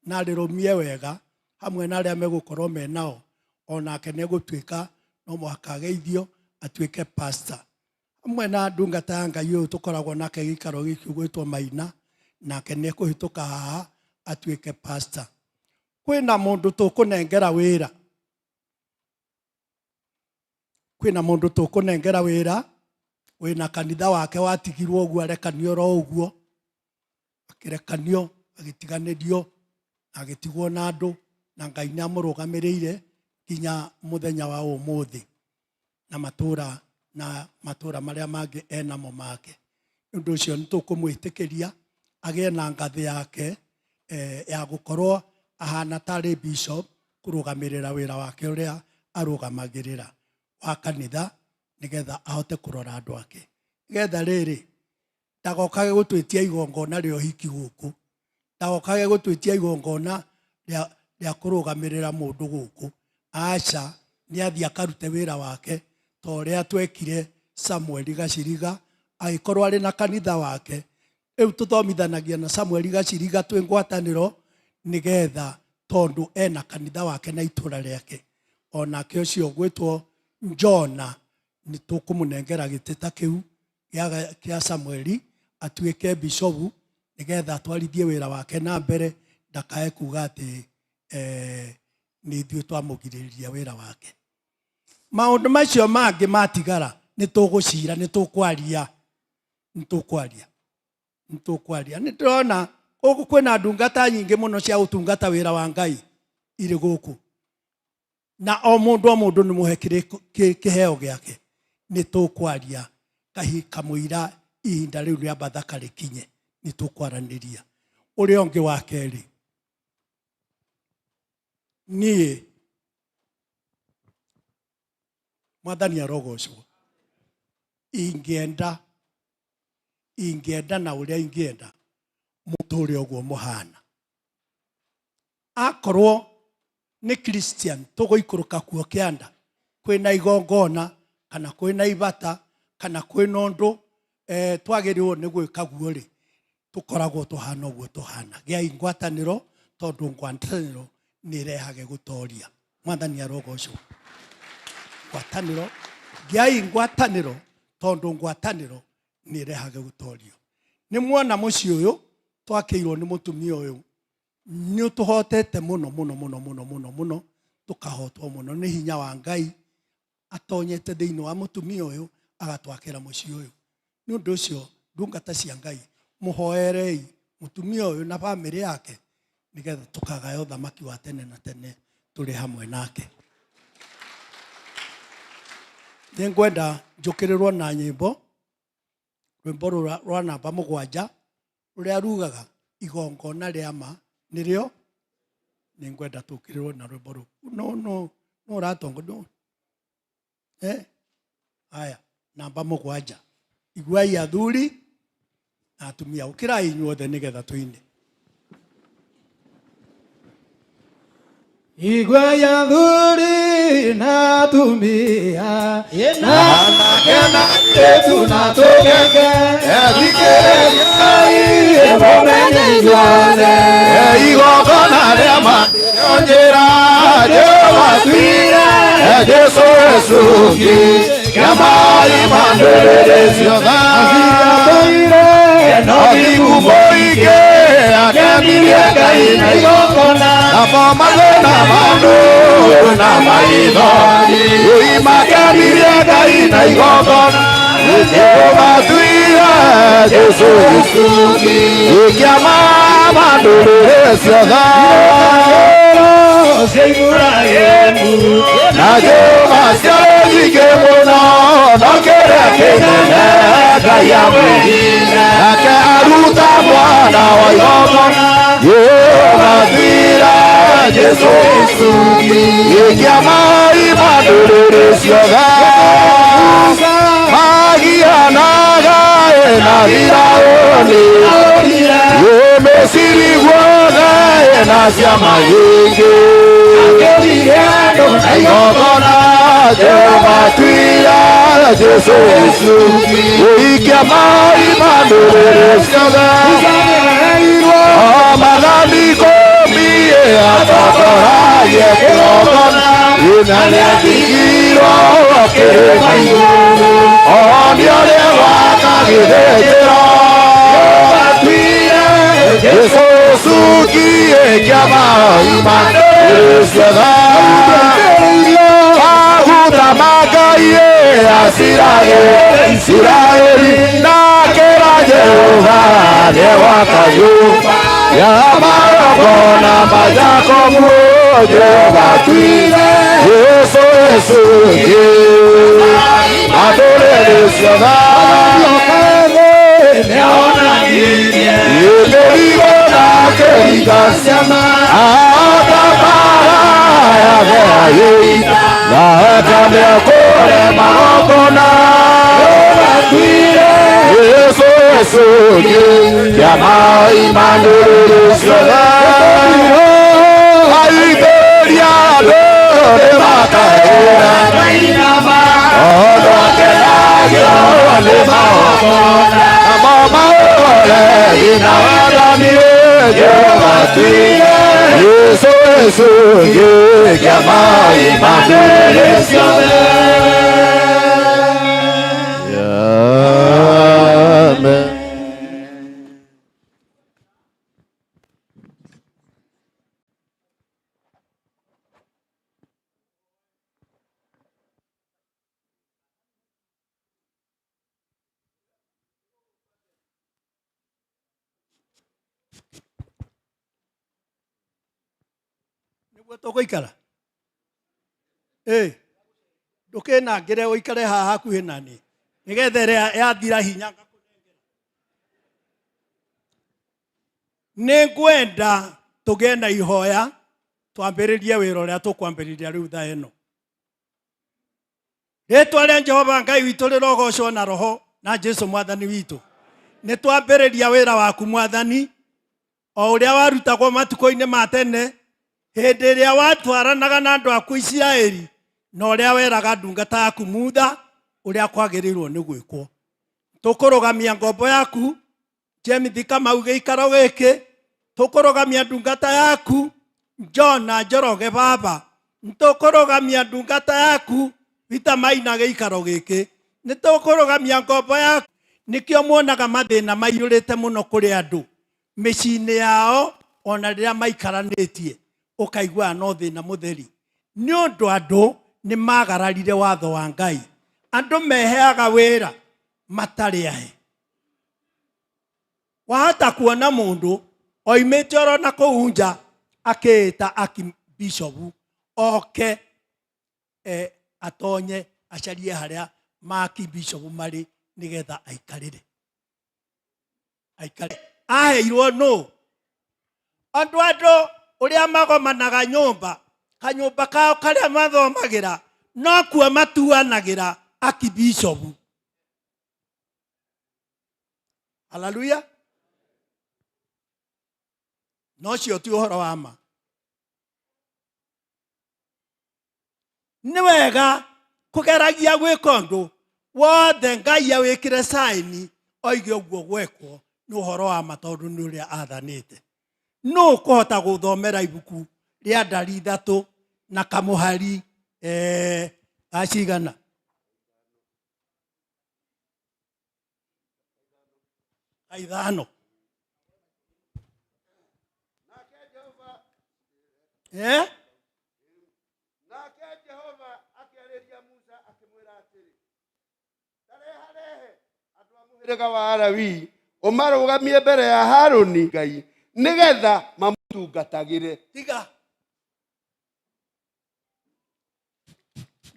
na arĩrũmie wega hamwe na arĩa megũkorwo me nao, onake nĩegũtuĩka no mũhaka ageithio atuĩke pastor. Hamwe na ndungata ya Ngai ũyũ tũkoragwo nake gĩikaro gĩkĩ ũgwĩtwo Maina, nake nĩekũhĩtũka haha atuĩke pastor. Kwĩna mũndũ tũkũnengera wĩra. Kwĩna mũndũ tũkũnengera wĩra wĩna kanitha wake watigirwo ũguo, arekanio oro ũguo, akĩrekanio, agĩtiganĩrio, agĩtigwo na andũ, na Ngai nĩ amũrũgamĩrĩire nginya mũthenya wa ũmũthĩ, na matũra na matũra marĩa mangĩ enamo make. Nĩ ũndũ ũcio nĩ tũkũmwĩtĩkĩria agĩe na ngathĩ yake ya gũkorwo ahana tarĩ bishop, kũrũgamĩrĩra wĩra wake ũrĩa arũgamagĩrĩra wa kanitha, nĩgetha ahote kũrora andũ ake. Nĩgetha rĩrĩ, ndagokage gũtwĩtia igongona rĩa ũhiki gũkũ, ndagokage gũtwĩtia igongona rĩa kũrũgamĩrĩra mũndũ gũkũ. Aca, nĩ athiĩ akarute wĩra wake ta ũrĩa twekire Samuel Gaciriga agĩkorwo arĩ na kanitha wake. Rĩu tũthomithanagia na Samuel Gaciriga twĩ ngwatanĩro, nĩgetha tondũ ena kanitha wake na itũra rĩake. Onake ũcio ũgwĩtwo Jona nĩ tũkũmũnengera gĩtĩ ta kĩu kĩa Samueli atuĩke bishobu nĩgetha atwarithie wĩra wake na mbere, ndakae kuga atĩ nĩ ithuĩ twamũgirĩrĩria wĩra wake. Maũndũ macio mangĩ matigara nĩ tũgũcira, nĩ tũkwaria, nĩ tũkwaria, nĩ tũkwaria. Nĩ ndĩrona gũkũ kwĩna ndungata nyingĩ mũno cia gũtungata wĩra wa Ngai irĩ gũkũ, na o mũndũ o mũndũ nĩ mũhe kĩheo gĩake. Nĩ tũkwaria kamũira ihinda rĩu rĩa Bathaka rĩkinye, nĩ tũkwaranĩria. Ũrĩa ũngĩ wa kerĩ, niĩ Mwathani arogocwo, ingĩenda ingĩenda na ũrĩa ingĩenda mũtũre ũguo mũhana. Akorwo nĩ Christian tũgũikũrũka kuo kĩanda, kwĩna igongona kana kwĩna ibata kana kwĩna ũndũ twagĩrĩirwo nĩ gwĩka guo rĩ, tũkoragwo tũhana ũguo tũhana. Gĩai ngwatanĩro, tondũ ngwatanĩro nĩ ĩrehage gũtoria. Mwathani arogocwo. Ngwatanĩro, gĩai ngwatanĩro, tondũ ngwatanĩro nĩ ĩrehage gũtorio. Nĩ muona mũciĩ ũyũ twakĩirwo nĩ mũtumia ũyũ, nĩ ũtũhotete mũno mũno mũno mũno mũno mũno, tũkahotwo mũno nĩ hinya wa Ngai atonyete thĩinĩ wa mũtumia ũyũ agatwakĩra mũciĩ ũyũ. Nĩ ũndũ ũcio ndungata cia Ngai, mũhoerei mũtumia ũyũ na bamĩrĩ yake nĩgetha tũkagaya ũthamaki wa tene na tene tũrĩ hamwe nake. Nĩ ngwenda njũkĩrĩrwo na nyĩmbo, rwĩmbo rwa namba 7 rũrĩa rugaga igongona rĩa ma nĩrĩo. Nĩ ngwenda tũkĩrĩrwo na rwĩmbo rũu. No, no, no ũratongo, no. Haya, namba 7. Iguai athuri na atumia, ũkĩrai inyuothe nĩgetha tũine. Iguai athuri na atumia, na anake na airĩtu na tũkenge, thikĩrĩriai mũmenye inyuothe, igongona rĩa ma nĩrĩo njĩra Jehova atuire, Jesũ gĩcungi kĩa maĩ ma ndũrĩrĩ ciothe. No thingu mũingĩ akenirie Ngai na igongona, namo mathĩna ma andũ na maitho makenirie Ngai na igongona. Jehova atuire Jesũ gĩcungi kĩa maĩ ma ndũrĩrĩ ciothe. Na Jehova ciarĩ nyingĩ mũno, no kĩrĩa kĩnene Ngai amwĩrire, nake aruta mwana wa igongona. Jehova atuire Jesũ gĩcungi kĩa maĩ ma ndũrĩrĩ ciothe. Magianaga na Firaũni, Misiri guothe na ciama nyingĩ. Igongona Jehova atuire Jesũ gĩcungi kĩa maĩ ma ndũrĩrĩ ciothe. O maathani ikũmi atongoragie kĩgongona, na nĩatigirwo kĩrĩma igũrũ, onio ũrĩa gwaka gĩthĩnjĩro. Jesũ gĩcungi kĩa maĩ ma ndũrĩrĩ ciothe. Maguta ma Ngai aciragĩre Isiraeli, nake Jehova nĩegwaka nyũmba ya magongona ma Jakobu. Jehova atuire Jesũ gĩcungi ma ndũrĩrĩ ciothe. Mĩrigo na kĩringa ciama akabara yageragia na akamĩakũre magongona. Jesũ gĩcungi kĩa maĩ ma ndũrĩrĩ ciothe. Aitĩrĩria andũ nĩmakaĩra, tondũ akenagio nĩ magongona. Namo mahũre na wathani Jehova atuire Jesũ gĩcungi kĩa maĩ ma ndũrĩrĩ ciothe. Nĩguo tũgũikara. Ĩ, ndũkĩnangĩre ũikare haha hakuhĩ na niĩ nĩgetha ĩrĩa yathira hinya ngakũnengera. Nĩ ngwenda tũgĩe na ihoya twambĩrĩrie wĩra ũrĩa tũkwambĩrĩria rĩu thaa ĩno. Rĩtwa rĩa Jehova Ngai witũ rĩrogocwo na roho na Jesu mwathani witũ. Nĩ twambĩrĩria wĩra waku mwathani o ũrĩa warutagwo matukũ-inĩ ma tene hĩndĩ ĩrĩa watwaranaga na andũ aku Isiraeli na ũrĩa weraga ndungata yaku Mutha ũrĩa kwagĩrĩirwo nĩ gwĩkwo. Tũkũrũgamia ngombo yaku James Kamau gĩikaro gĩkĩ, tũkũrũgamia ndungata yaku Jona Njoroge baba, nĩtũkũrũgamia ndungata yaku Peter Maina gĩikaro gĩkĩ, nĩtũkũrũgamia ngombo yaku. Nĩkĩo muonaga mathĩna maiyũrĩte mũno kũrĩ andũ mĩciĩ-inĩ yao ona rĩrĩa maikaranĩtie, ũkaiguaga no thĩna mũtheri, nĩ ũndũ andũ nĩ magararire watho wa Ngai. Andũ meheaga wĩra matarĩ ahe. Wahota kuona mũndũ oimĩte oro na kũu nja akĩĩta akibishopu oke atonye acarie harĩa maakibishopu marĩ nĩgetha aikarĩre. Aikare. Aheirwo nũ? Andũ andũ ũrĩa magomanaga nyũmba, kanyũmba kao karĩa mathomagĩra nokuo matuanagĩra akibishopu. Haleluya. Na ũcio ti ũhoro wa ma. Nĩ wega kũgeragia gwĩka ũndũ wothe Ngai awĩkĩre saini oige ũguo gwekwo nĩ ũhoro wa ma tondũ nĩ ũrĩa athanĩte. Nũ ũkũhota gũthomera ibuku rĩa ndari ithatũ na kamũhari gacigana? Ithano. Nake Jehova akĩarĩria Musa akĩmwĩra atĩrĩ, ta reharehe andũ a mũhĩrĩga wa Alawii ũmarũgamie mbere ya Harũni Ngai nĩgetha mamũtungatagĩre. Tiga.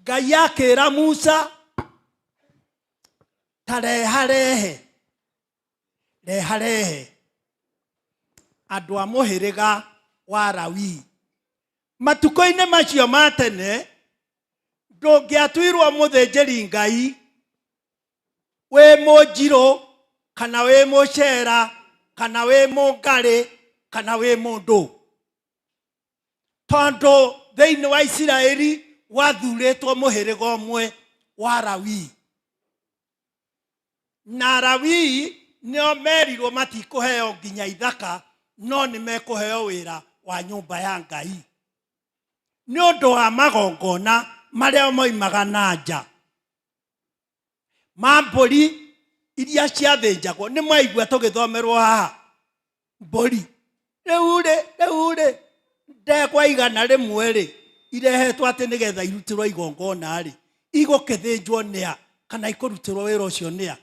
Ngai akĩra Musa ta reharehe reharehe andũ a mũhĩrĩga wa Lawii. Matukũ-inĩ macio ma tene ndũngĩatuirwo mũthĩnjĩri Ngai wĩ mũnjirũ kana wĩ mũcera kana wĩ mũngarĩ kana wĩ mũndũ, tondũ thĩinĩ wa Isiraeli gwathurĩtwo mũhĩrĩga ũmwe wa Lawii, na Lawii nĩo merirwo matikũheo nginya ithaka, no nĩ mekũheo wĩra wa nyũmba ya Ngai nĩ ũndũ wa magongona marĩa moimaga na nja ma mbũri iria ciathĩnjagwo. Nĩ mwaigua tũgĩthomerwo haha mbũri rĩu rĩ, rĩu rĩ ndegwa 100 rĩ irehetwo atĩ nĩgetha irutĩrwo igongona rĩ, igũkĩthĩnjwo nĩa kana ikũrutĩrwo wĩra ũcio nĩa?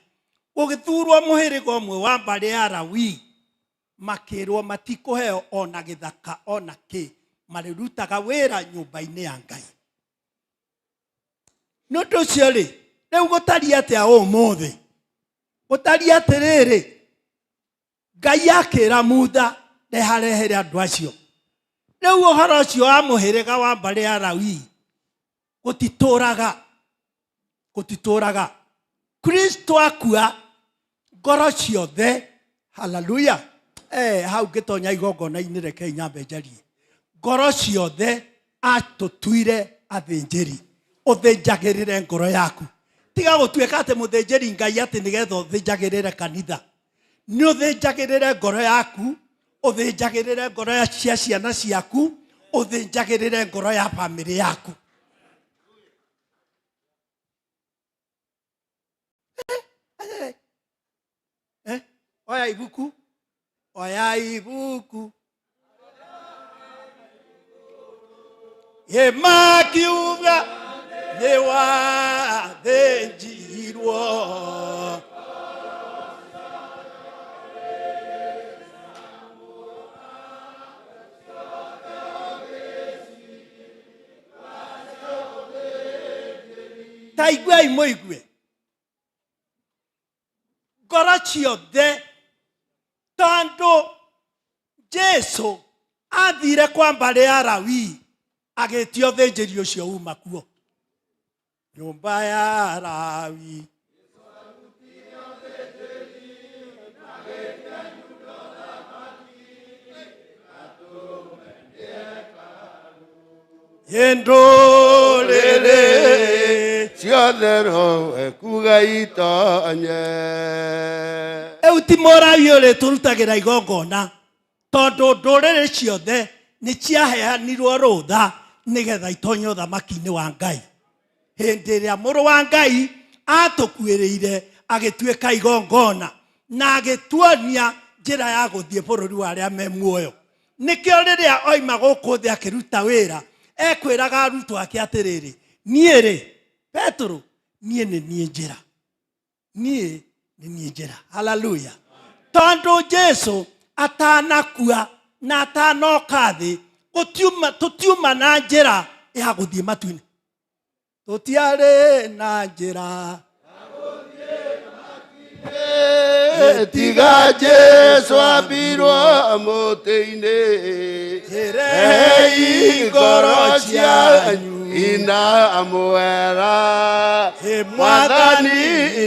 Gũgĩthurwo mũhĩrĩga ũmwe wa mbarĩ ya Lawii, makĩrwo matikũheo ona gĩthaka ona kĩ, marĩrutaga wĩra nyũmba-inĩ ya Ngai. Nĩ ũndũ ũcio rĩ, rĩu gũtariĩ atĩa ũmũthĩ? Gũtariĩ atĩrĩrĩ, Ngai akĩra Mutha reharehere andũ acio. Rĩu ũhoro ũcio wa mũhĩrĩga wa mbarĩ ya Lawii gũtitũraga, gũtitũraga. Kristo akua ngoro ciothe, haleluya. Hau ngĩtonya igongona-inĩ rekei nyambe njarie. Ngoro ciothe atũtuire athĩnjĩri. Ũthĩnjagĩrĩre ngoro yaku. Tiga gũtuĩka atĩ mũthĩnjĩri Ngai atĩ nĩgetha ũthĩnjagĩrĩre kanitha. Nĩ ũthĩnjagĩrĩre ngoro yaku, ũthĩnjagĩrĩre ngoro ya cia ciana ciaku, ũthĩnjagĩrĩre ngoro ya bamĩrĩ yaku. Oya ibuku, oya ibuku. Ĩmakiuga nĩ wathĩnjirwo. Ta iguai mũigue ngoro ciothe, tondũ Jesu athire kwa mbarĩ ya Lawi agĩtio ũthĩnjĩri ũcio uma kuo nyũmba ya Lawi. Ndũrĩrĩ ciothe rowe kuga itonye. Rĩu ti Mũlawi ũrĩ tũrutagĩra igongona, tondũ ndũrĩrĩ ciothe nĩ ciaheanirwo rũtha nĩgetha itonye ũthamaki-inĩ wa Ngai. Hĩndĩ ĩrĩa Mũrũ wa Ngai atũkuĩrĩire agĩtuĩka igongona na agĩtuonia njĩra ya gũthiĩ bũrũri wa arĩa me muoyo. Nĩkĩo rĩrĩa oima gũkũ thĩ akĩruta wĩra, ekwĩraga arutwo ake atĩrĩrĩ, niĩ-rĩ, Petero, niĩ nĩ niĩ njĩra. Niĩ nĩ niĩ njĩra. Haleluya. Tondũ Jesu atanakua na atanoka thĩ, tũtiuma na njĩra ya gũthiĩ matu-inĩ. Tũtiarĩ na njĩra. Tiga Jesu ambirwo mũtĩ-inĩ, rehei ngoro cianyu inamwera, Mwathani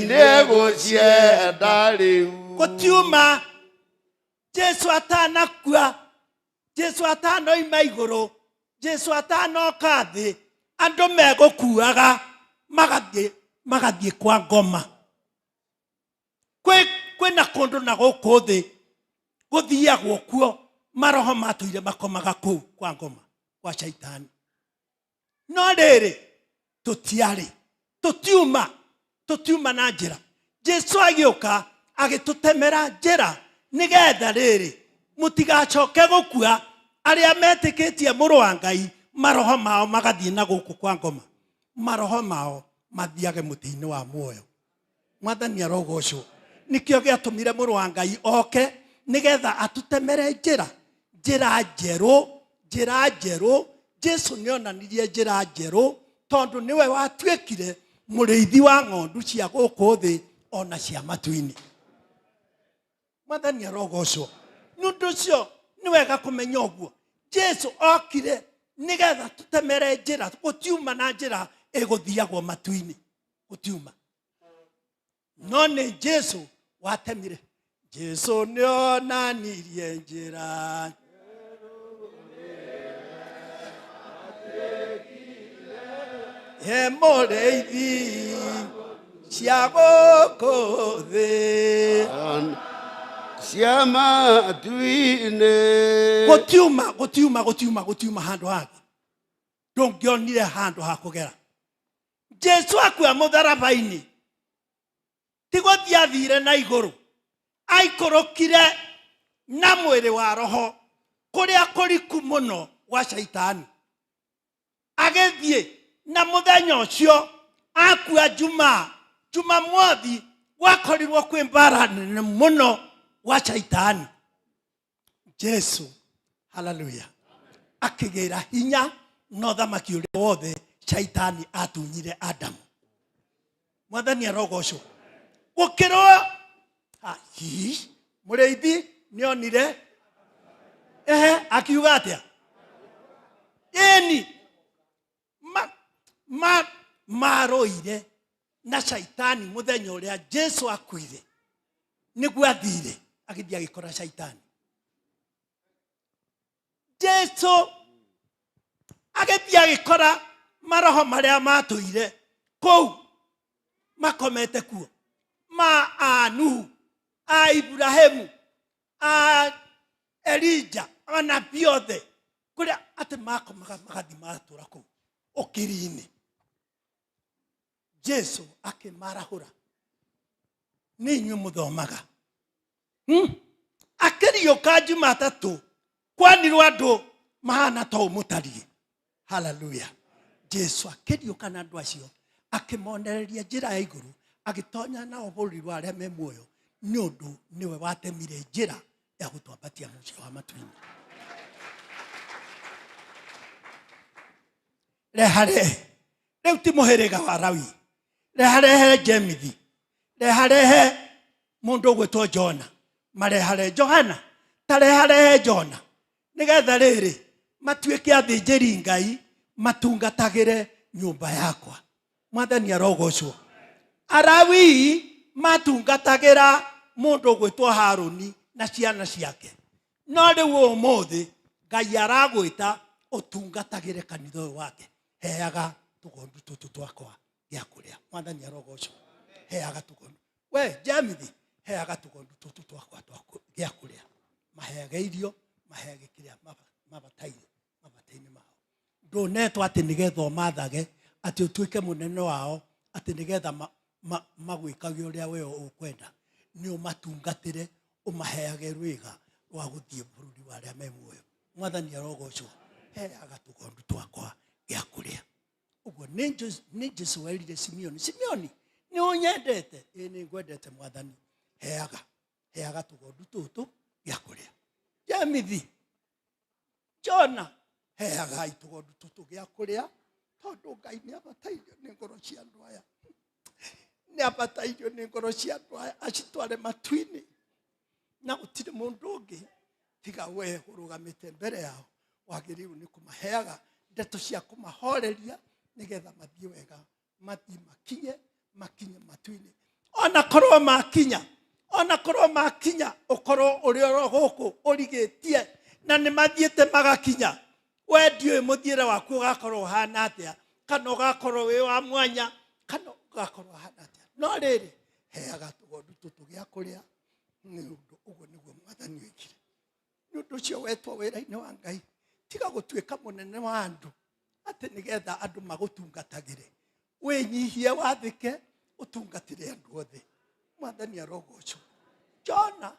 nĩegũcienda rĩu. Gũtiuma Jesu atanakua, Jesu atanoima igũrũ, Jesu atanoka thĩ, andũ megũkuaga magathiĩ kwa ngoma. Kwĩna kũndũ na gũkũ thĩ gũthiagwo kuo, maroho matũire makomaga kũu kwa ngoma kwa Shaitani. No rĩrĩ, tũtiarĩ, tũtiuma, tũtiuma na njĩra. Jesu agĩũka agĩtũtemera njĩra nĩgetha rĩrĩ mũtigacoke gũkua, arĩa metĩkĩtie Mũrũ wa Ngai maroho mao magathiĩ na gũkũ kwa ngoma, maroho mao mathiage mũtĩ-inĩ wa muoyo. Mwathani arogocwo. Nĩkĩo gĩatũmire Mũrũ wa Ngai oke nĩgetha atũtemere njĩra, njĩra njerũ, njĩra njerũ. Jesu nĩonanirie njĩra njerũ tondũ nĩwe watuĩkire mũrĩithi wa ng'ondu cia gũkũ thĩ ona cia matu-inĩ. Mwathani arogocwo. Nĩ ũndũ ũcio nĩ wega kũmenya ũguo. Jesu okire nĩgetha tũtemere njĩra, gũtiuma na njĩra ĩgũthiagwo matu-inĩ, gũtiuma. No nĩ Jesu watemire. Jesu nĩonanirie njĩra. He mũrĩithi cia gũkũ thĩ. Cia matu-inĩ. Gũtiuma, gũtiuma, gũtiuma, gũtiuma handũ hangĩ. Ndũngĩonire handũ ha kũgera. Jesu akua mũtharaba-inĩ, ti gũthiĩ athire na igũrũ, aikũrũkire na mwĩrĩ wa roho kũrĩa kũriku mũno gwa Shaitani. Agĩthiĩ na mũthenya ũcio akua Jumaa, Jumamothi gwakorirwo kwĩ mbara nene mũno gwa Shaitani. Jesu, haleluya, akĩgĩra hinya na ũthamaki ũrĩa wothe Shaitani atunyire Adamu. Mwathani arogocwo. Gũkĩrwo hihi mũrĩithi nĩonire, ehe, akiuga atĩa? Ĩni marũire na Shaitani mũthenya ũrĩa Jesu akuire, nĩguo athire agĩthiĩ agĩkora Shaitani. Jesu agĩthiĩ agĩkora maroho marĩa matũire kũu makomete kuo, ma a Nuhu, a Ibrahimu, a Elija, anabii othe, kũrĩa atĩ makomaga magathiĩ magatũra kũu ũkiri-inĩ. Jesu akĩmarahũra. Nĩ inyuĩ mũthomaga. Akĩriũka Jumatatũ, kwanirwo andũ mahana ta ũũ mũtariĩ. Haleluya. Jesu akĩriũka na andũ acio, akĩmonereria njĩra ya igũrũ, agĩtonya nao bũrũri wa arĩa me muoyo, nĩ ũndũ nĩwe watemire njĩra ya gũtwambatia mũciĩ wa matu-inĩ. Reha rehe. Rĩu ti mũhĩrĩga wa Lawi. Reharehe Jemithi, reharehe mũndũ ũgwĩtwo Jona, marehare Johana, ta reharehe Jona, nĩgetha rĩrĩ matuĩke athĩnjĩri Ngai matungatagĩre nyũmba yakwa. Mwathani arogocwo. Alawii matungatagĩra mũndũ ũgwĩtwo Harũni na ciana ciake, no rĩu ũmũthĩ Ngai aragwĩta ũtungatagĩre kanitha ũyũ wake. Heaga tũgondu tũtũ twakwa gĩa kũrĩa. Mwathani arogocwo. Heaga tũgondu, we Jamithi, heaga tũgondu tũtũ twakwa gĩa kũrĩa. Maheage irio, maheage kĩrĩa mabataire mabata-inĩ mao. Ndũnetwo atĩ nĩgetha ũmathage, atĩ ũtuĩke mũnene wao, atĩ nĩgetha magwĩkage ũrĩa we ũkwenda. Nĩ ũmatungatĩre, ũmaheage rwĩga rwa gũthiĩ bũrũri wa arĩa me muoyo. Mwathani arogocwo. Heaga tũgondu twakwa gĩa kũrĩa. Ũguo nĩ Jesu werire Simeoni, Simeoni, nĩ ũnyendete? Ĩĩ nĩ ngwendete Mwathani. Heaga, heaga tũgondu tũtũ gĩa kũrĩa. Jemithi, Jona, heagai tũgondu tũtũ gĩa kũrĩa, tondũ Ngai nĩ abatairio nĩ ngoro cia andũ aya. Nĩ abatairio nĩ ngoro cia andũ aya acitware matu-inĩ, na gũtirĩ mũndũ ũngĩ tiga we ũrũgamĩte mbere yao wagĩrĩirwo nĩ kũmaheaga ndeto cia kũmahoreria nĩgetha mathiĩ wega, mathiĩ makinye, makinye matu-inĩ. Ona korwo makinya, ona korwo makinya, ũkorwo ũrĩ oro gũkũ ũrigĩtie na nĩ mathiĩte magakinya, we ndiũĩ mũthiĩre waku ũgakorwo ũhana atĩa, kana ũgakorwo wĩ wa mwanya, kana ũgakorwo ũhana atĩa. No rĩrĩ, heaga tũgondu tũtũ gĩa kũrĩa, nĩ ũndũ ũguo nĩguo Mwathani oigire. Nĩ ũndũ ũcio wetwo wĩra-inĩ wa Ngai, tiga gũtuĩka mũnene wa andũ atĩ nĩgetha andũ magũtungatagĩre. Wĩnyihie, wathĩke, ũtungatĩre andũ othe. Mwathani arogocwo. Jona,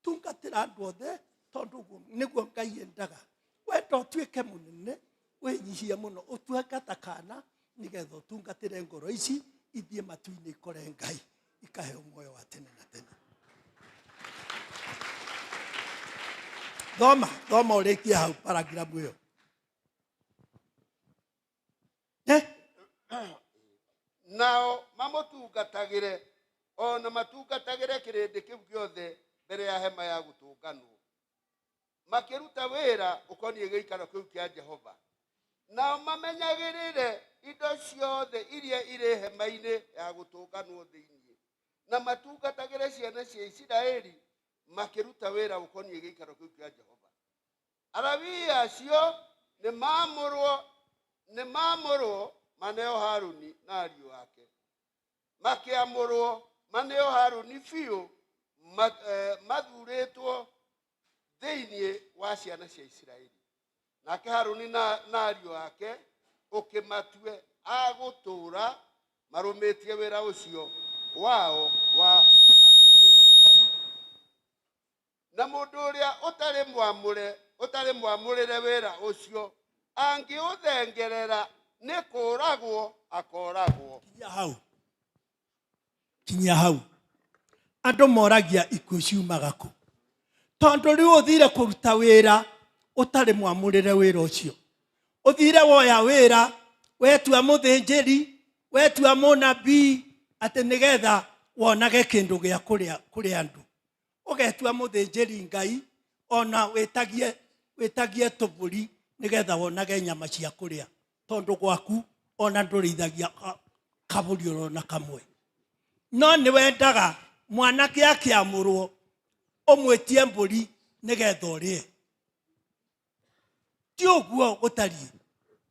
tungatĩra andũ othe, tondũ ũguo nĩguo Ngai endaga. Wenda ũtuĩke mũnene, wĩnyihie mũno, ũtuĩke ta kana, nĩgetha ũtungatĩre ngoro ici ithiĩ matu-inĩ ikore Ngai, ikaheo muoyo wa tene na tene. Thoma, thoma ũrĩkie hau paragiramu ĩyo. Nao mamũtungatagĩre, o na matungatagĩre kĩrĩndĩ kĩu gĩothe mbere ya hema ya gũtũnganwo, makĩruta wĩra ũkoniĩ gĩikaro kĩu kĩa Jehova. Nao mamenyagĩrĩre indo ciothe iria irĩ hema-inĩ ya gũtũnganwo thĩinĩ, na matungatagĩre ciana cia Isiraeli makĩruta wĩra ũkoniĩ gĩikaro kĩu kĩa Jehova. Alawii acio nĩ maamũrwo maneo Harũni na ariũ ake. Makĩamũrwo maneo Harũni biũ, mathurĩtwo thĩinĩ wa ciana cia Isiraeli. Nake Harũni na ariũ ake ũkĩmatue a gũtũũra marũmĩtie wĩra ũcio wao wa athĩnjĩri-Ngai. Na mũndũ ũrĩa ũtarĩ mwamũre, ũtarĩ mwamũrĩre wĩra ũcio, angĩũthengerera nĩ kũũragwo akooragwo. Kinyia hau, kinyia hau. Andũ moragia ikuũ ciumaga kũ, tondũ rĩu ũthire kũruta wĩra ũtarĩ mwamũrĩre wĩra ũcio. Ũthire woya wĩra, wetua mũthĩnjĩri, wetua mũnabii, atĩ nĩgetha wonage kĩndũ gĩa kũrĩa kũrĩ andũ. Ũgetua mũthĩnjĩri Ngai, ona wĩtagie tũbũri nĩgetha wonage nyama cia kũrĩa, tondũ gwaku ona ndũrĩithagia kabũri orona kamwe. No nĩ wendaga mwanake akĩamũrwo ũmwĩtie mbũri nĩgetha ũrĩe. Ti ũguo gũtariĩ.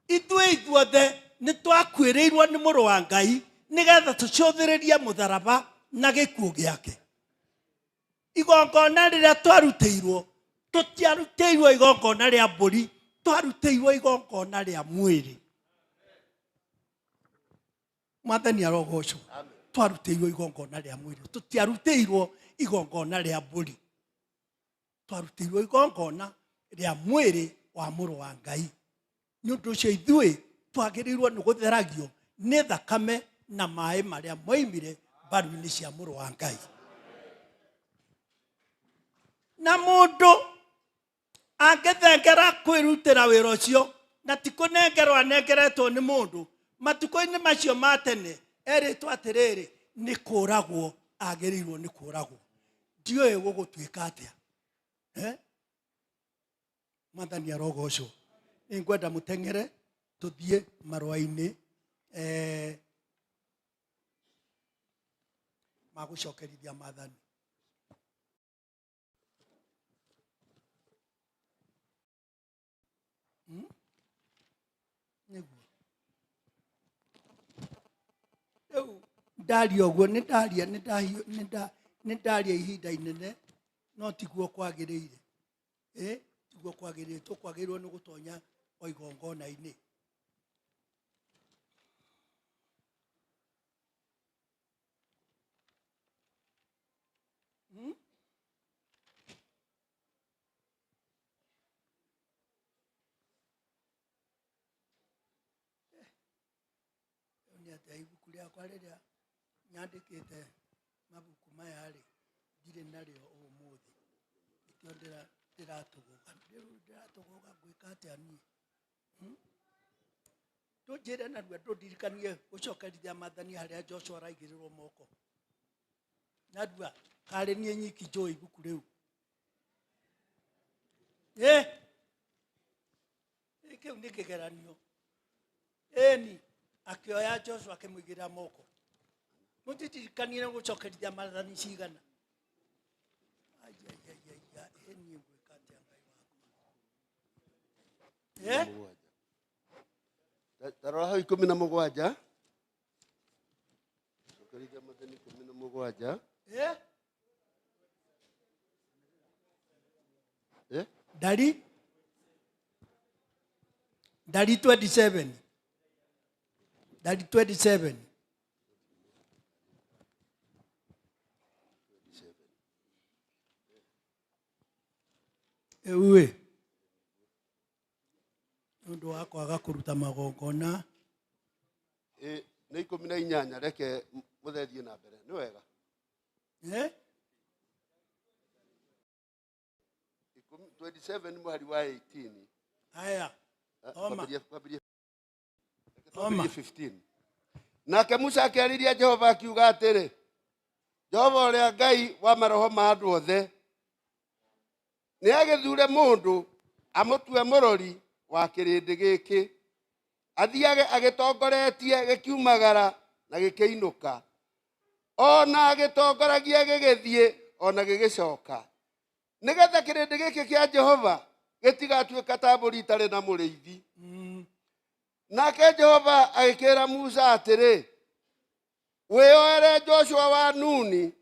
Ithuĩ ithuothe nĩ twakuĩrĩirwo nĩ mũrũ wa Ngai nĩgetha tũcũthĩrĩrie mũtharaba na gĩkuũ gĩake. Igongona rĩrĩa twarutĩirwo, tũtiarutĩirwo igongona rĩa mbũri, twarutĩirwo igongona rĩa mwĩrĩ. Mwathani arogocwo. Twarutĩirwo igongona rĩa mwĩrĩ, tũtiarutĩirwo igongona rĩa mbũri. Twarutĩirwo igongona rĩa mwĩrĩ wa mũrũ wa Ngai. Nĩ ũndũ ũcio ithuĩ twagĩrĩirwo nĩ gũtheragio nĩ thakame na maĩ marĩa moimire mbaru-inĩ cia mũrũ wa Ngai. Na mũndũ angĩthengera kwĩrutĩra wĩra ũcio, na ti kũnengerwo anengeretwo nĩ mũndũ, matukũ-inĩ macio ma tene Erĩtwo atĩrĩrĩ, nĩ kũragwo agĩrĩirwo nĩ kũragwo. Ndiũĩ gũgũtuĩka atĩa. Eh? Mwathani arogocwo. Nĩ ngwenda mũteng'ere tũthiĩ marũa-inĩ eh, ma gũcokerithia maathani. Nĩguo rĩu ndaria ũguo nĩ ndaria nĩ ndahiũ nĩ nda nĩ ndaria ihinda inene no tiguo kwagĩrĩire ĩ tiguo kwagĩrĩire tũkwagĩrĩirwo nĩ gũtonya o igongona-inĩ Hmm? Rĩu nĩ atĩa ibuku rĩakwa rĩrĩa nyandĩkĩte mabuku maya rĩ ndirĩ narĩo ũmũthĩ nĩkĩo ndĩratũgũga rĩu ndĩratũgũga ngwĩka atĩa niĩ Hmm? Ndũnjĩre narua ndũndirikanie gũcokerithia maathani harĩa Joshua araigĩrĩrwo moko narua karĩ niĩ nyiki njũĩ ibuku rĩu ĩ kĩu nĩ kĩgeranio ĩni akĩoya Joshua akĩmũigĩrĩra moko mũtitirikanie gũcokerithia maathani cigana Ai, ai, ai, ai, ai, ĩ niĩ ngwĩka atĩa Ngai wakwa ĩ Tarora hau 17 cokerithia maathani 17 ĩ Eh? ndari ndari 27 ndari 27 Rĩu ĩ nĩ ũndũ wa kwaga kũruta magongona Ĩ, nĩ 18 reke mũthethiĩ na mbere nĩ wega Eh? 27 mũhari wa 18 Haya, Thoma. kwambĩrĩria Thoma. 15 nake Musa akĩarĩria Jehova akiuga atĩrĩ Jehova ũrĩa Ngai wa maroho ma andũ othe nĩ agĩthure mũndũ amũtue mũrori wa kĩrĩndĩ gĩkĩ athiage agĩtongoretie gĩkiumagara na gĩkĩinũka ona agĩtongoragia gĩgĩthiĩ ona gĩgĩcoka nĩgetha kĩrĩndĩ gĩkĩ kĩa Jehova gĩtigatuĩka ta mbũri itarĩ na mũrĩithi nake Jehova agĩkĩra Musa atĩrĩ wĩyoere Joshua wa Nuni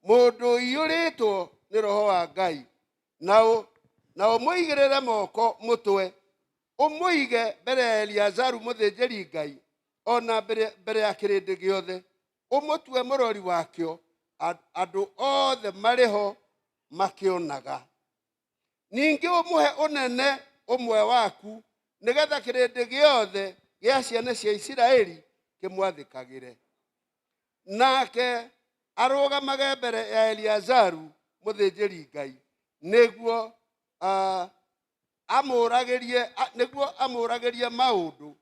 mũndũ ũiyũrĩtwo nĩ roho wa Ngai na ũmũigĩrĩre moko mũtwe ũmũige mbere ya Eliazaru mũthĩnjĩri Ngai ona mbere ya kĩrĩndĩ gĩothe ũmũtue mũrori wakĩo andũ othe marĩ ho makĩonaga ningĩ ũmũhe ũnene ũmwe waku nĩgetha kĩrĩndĩ gĩothe gĩa ciana cia Isiraeli kĩmwathĩkagĩre nake arũgamage mbere ya Eliazaru mũthĩnjĩri Ngai nĩguo amũragĩrie nĩguo amũragĩrie maũndũ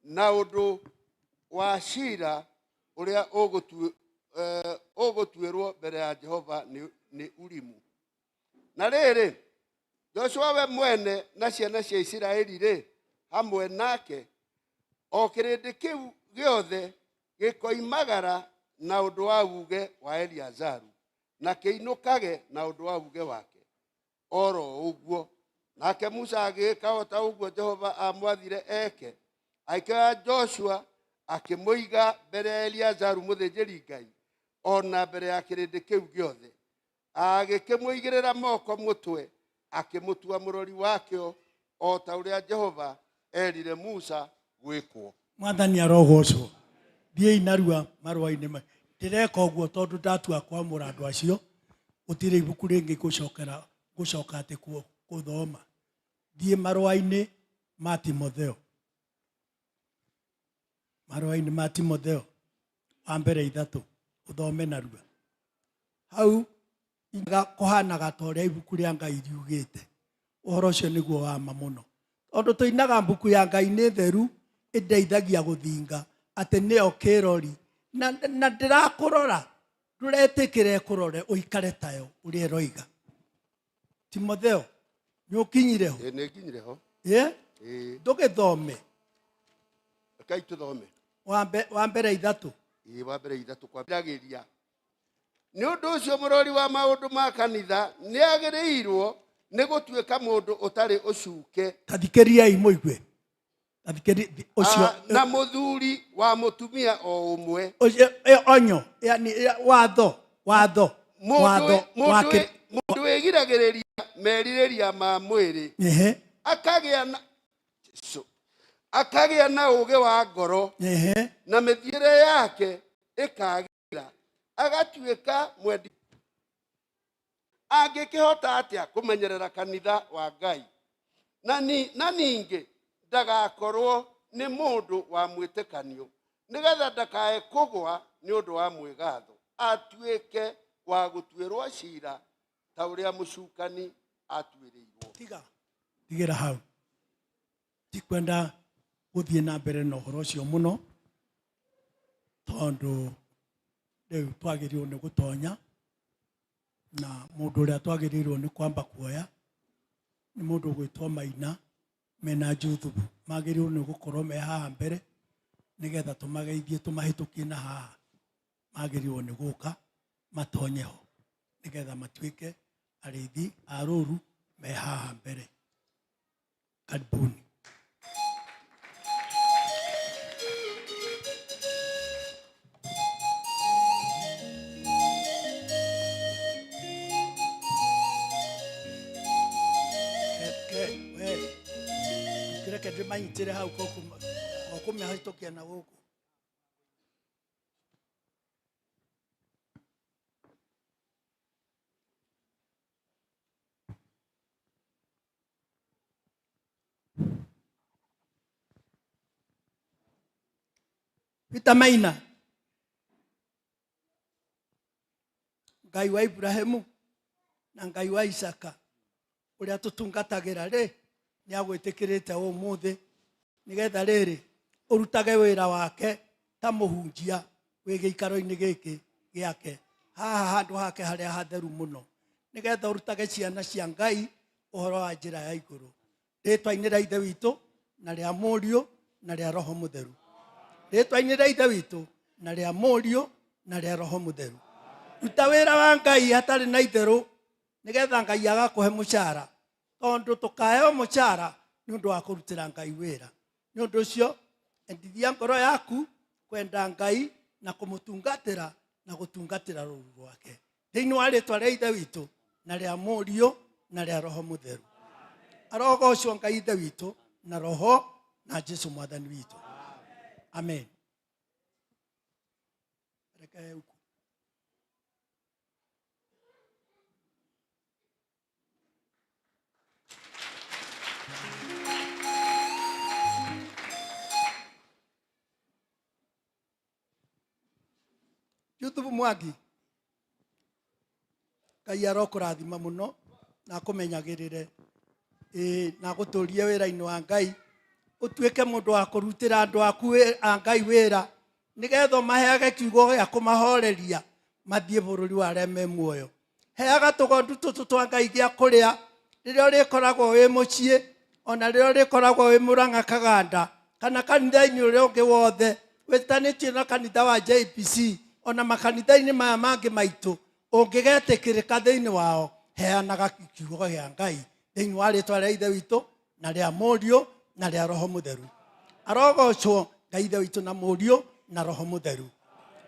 na ũndũ wa cira ũrĩa ũgũtuĩrwo mbere ya Jehova nĩ Urimu na rĩrĩ Joshua we mwene na ciana cia Isiraeli rĩ hamwe nake o kĩrĩndĩ kĩu gĩothe gĩkoimagara na ũndũ wa uge wa Eliazaru na kĩinũkage na ũndũ wa uge wake oro ũguo nake Musa agĩĩka o ta ũguo Jehova amwathire eke agĩkĩoya Joshua akĩmũiga mbere ya Eliazaru mũthĩnjĩri Ngai ona mbere ya kĩrĩndĩ kĩu gĩothe agĩkĩmũigĩrĩra moko mũtwe akĩmũtua mũrori wakĩo o ta ũrĩa Jehova erire Musa gwĩkwo Mwathani arogocwo thiĩi narua marũa-inĩ ma ndĩreka ũguo tondũ ndatua kwamũra andũ acio gũtirĩ ibuku rĩngĩ gũcokera gũcoka atĩ gũthoma thiĩ marũa-inĩ ma Timotheo marũa-inĩ ma Timotheo wa mbere 3 ũthome narua hau kũhanaga ta ũrĩa ibuku rĩa Ngai riugĩte ũhoro ũcio nĩguo wa ma mũno tondũ tũinaga mbuku ya Ngai nĩ theru ĩndeithagia gũthinga atĩ nĩyo kĩrori Na ndĩrakũrora ndũretĩkĩre ĩkũrore ũikare tayo ũrĩa ĩroiga. Timotheo, nĩ ũkinyire ho? Ĩĩ, nĩ nginyire ho. Ĩ? Ĩĩ. Ndũgĩthome. Rekei tũthome. Wa mbere ithatũ. Ĩĩ, wa mbere ithatũ kwambĩragĩria. Nĩ ũndũ ũcio mũrori wa maũndũ ma kanitha nĩ agĩrĩirwo nĩ gũtuĩka mũndũ ũtarĩ ũcuke. Tathikĩriai mũigue. Tathikĩri ũcio. Na mũthuri wa mũtumia o ũmwe. Ũcio, onyo, yani, watho, watho, watho wa Mũndũ wĩgiragĩrĩria merirĩria ma mwĩrĩ. Akagĩa na Jesu. Akagĩa na ũũgĩ wa ngoro. Na mĩthiĩre yake ĩkagĩra. Agatuĩka mwendi. Angĩkĩhota atĩa kũmenyerera kanitha wa Ngai? Na ningĩ ndagakorwo nĩ mũndũ wa mwĩtĩkanio, nĩgetha ndakae kũgwa nĩ ũndũ wa mwĩgatho, atuĩke wa gũtuĩrwo ciira ta ũrĩa mũcukani atuĩrĩirwo. Tiga. Tigĩra hau. Tikwenda gũthiĩ na mbere na ũhoro ũcio mũno, tondũ rĩu twagĩrĩirwo nĩ gũtonya, na mũndũ ũrĩa twagĩrĩirwo nĩ kwamba kuoya nĩ mũndũ ũgwĩtwo Maina mena Juthubu. Magĩrĩirwo nĩ gũkorwo me haha mbere nĩgetha tũmageithie tũmahĩtũkie na haha. Magĩrĩirwo nĩ gũka matonye ho nĩgetha matuĩke arĩithi a rũru me haha mbere. Karibuni. Reke ndĩmanyitĩre hau kũmĩhĩtũkia na gũkũ. Peter Maina, Ngai wa Ibrahimu na Ngai wa Isaka ũrĩa tũtungatagĩra rĩ, nĩ agwĩtĩkĩrĩte ũmũthĩ nĩgetha rĩrĩ ũrutage wĩra wake ta mũhunjia wĩ gĩikaro-inĩ gĩkĩ gĩake haha handũ hake harĩa hatheru mũno, nĩgetha ũrutage ciana cia Ngai ũhoro wa njĩra ya igũrũ. Rĩtwa-inĩ rĩa Ithe witũ na rĩa Mũriũ na rĩa Roho Mũtheru. Rĩtwa-inĩ rĩa Ithe witũ na rĩa Mũriũ na rĩa Roho Mũtheru. Ruta wĩra wa Ngai hatarĩ na itherũ nĩgetha Ngai agakũhe mũcara, tondũ tũkaheo mũcara nĩ ũndũ wa kũrutĩra Ngai wĩra. Nĩ ũndũ ũcio endithia ngoro yaku kwenda Ngai na kũmũtungatĩra na gũtungatĩra rũũru rwake. Thĩinĩ wa rĩtwa rĩa Ithe witũ na rĩa Mũriũ na rĩa Roho Mũtheru. Arogocwo Ngai Ithe witũ na Roho na Jesu Mwathani witũ. Amen. Reke huku. Juthubu Mwangi, Ngai arokũrathima mũno na akũmenyagĩrĩre, na agũtũrie wĩra-inĩ wa Ngai, ũtuĩke mũndũ wa kũrutĩra andũ aku a Ngai wĩra, nĩgetha ũmaheage kiugo gĩa kũmahoreria mathiĩ bũrũri wa arĩa me muoyo. Heaga tũgondu tũtũ twa Ngai gĩa kũrĩa rĩrĩa ũrĩkoragwo wĩ mũciĩ, ona rĩrĩa ũrĩkoragwo wĩ Mũrang'a Kaganda, kana kanitha-inĩ ũrĩa ũngĩ wothe wĩtanĩtio na kanitha wa JPC, ona makanitha-inĩ maya mangĩ maitũ, ũngĩgetĩkĩrĩka thĩinĩ wao, heanaga kiugo gĩa Ngai thĩinĩ wa rĩtwa rĩa Ithe witũ na rĩa Mũriũ na rĩa Roho Mũtheru. Arogocwo Ngai Ithe witũ na Mũriũ na Roho Mũtheru.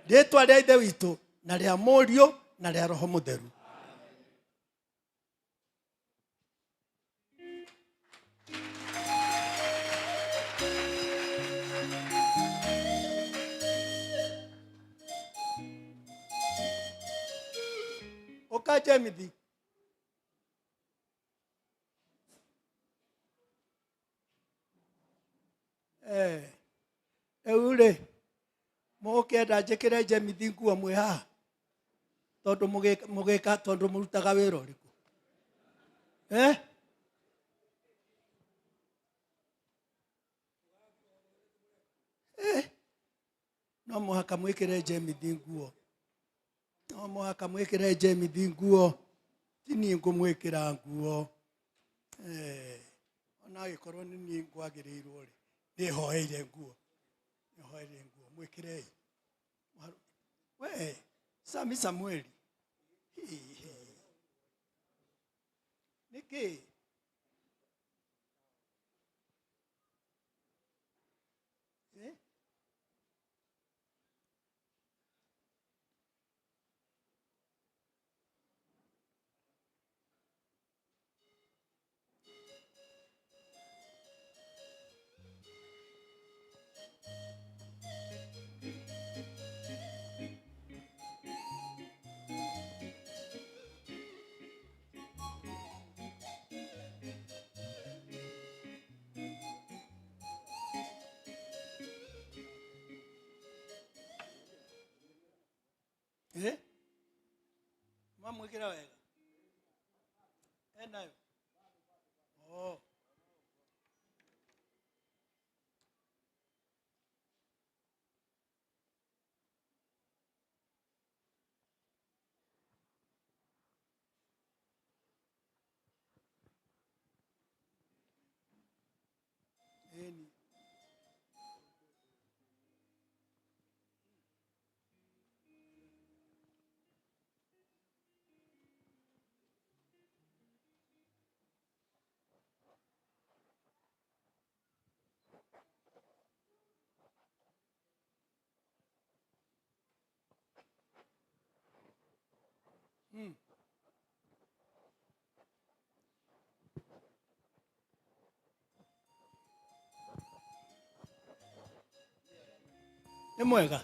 Rĩtwa rĩa Ithe witũ na rĩa Mũriũ na rĩa Roho Mũtheru. Ũka Jemithi. Rĩu rĩ, mũgũkĩenda njĩkĩre Jemithi nguo mwĩ haha? Tondũ mũgĩka, tondũ mũrutaga wĩra ũrĩkũ? No mũhaka mwĩkĩre Jemithi nguo. No mũhaka mwĩkĩre Jemithi nguo. Ti niĩ ngũmwĩkĩra nguo. Ona agĩkorwo nĩ niĩ ngwagĩrĩirwo rĩ, nĩhoeire nguo. Nĩhoeire nguo. Mwĩkĩrei. We, Sami Samueli. Nĩkĩ? Eh? Eh? Mwamwĩkĩra wega? Enayo? Oh. Eni. Nĩ mwega.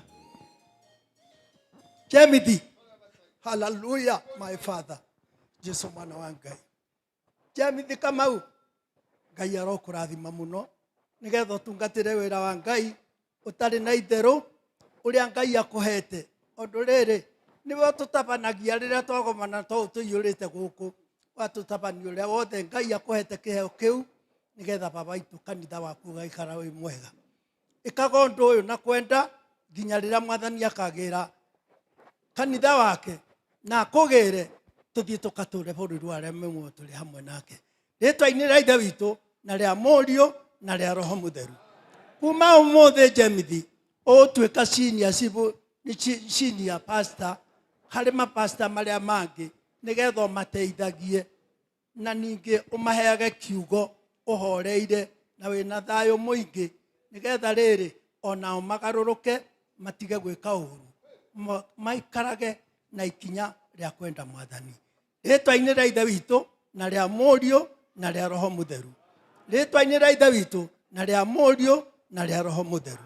Jemithi. Hallelujah, my father. Jesu mwana wa Ngai. Jemithi Kamau. Ngai arokũrathima mũno nĩgetha ũtungatĩre wĩra wa Ngai ũtarĩ na itherũ ũrĩa Ngai akũhete. Ũndũ rĩrĩ nĩwe tũtabanagia rĩrĩa twagomana to tũiyũrĩte gũkũ watũtabania ũrĩa wothe Ngai akũhete kĩheo kĩu nĩgetha baba witũ kanitha waku ũgaikara wĩ mwega. Ĩkaga ũndũ ũyũ na kwenda nginya rĩrĩa mwathani akagĩra kanitha wake na akũgĩre tũthiĩ tũkatũre bũrũri wa arĩa me muoyo tũrĩ hamwe nake. Rĩtwa-inĩ rĩa Ithe witũ na rĩa Mũriũ na rĩa Roho Mũtheru. Kuma ũmũthĩ Jemithi ũgũtuĩka senior civil senior pastor harĩ mapasta marĩa mangĩ nĩgetha ũmateithagie na ningĩ ũmaheage kiugo ũhoreire na wĩna thayũ mũingĩ nĩgetha rĩrĩ onao magarũrũke matige gwĩka ũru maikarage na ikinya rĩa kwenda mwathani. Rĩtwa-inĩ rĩa Ithe witũ na rĩa Mũriũ na rĩa Roho Mũtheru. Rĩtwa-inĩ rĩa Ithe witũ na rĩa Mũriũ na rĩa Roho Mũtheru.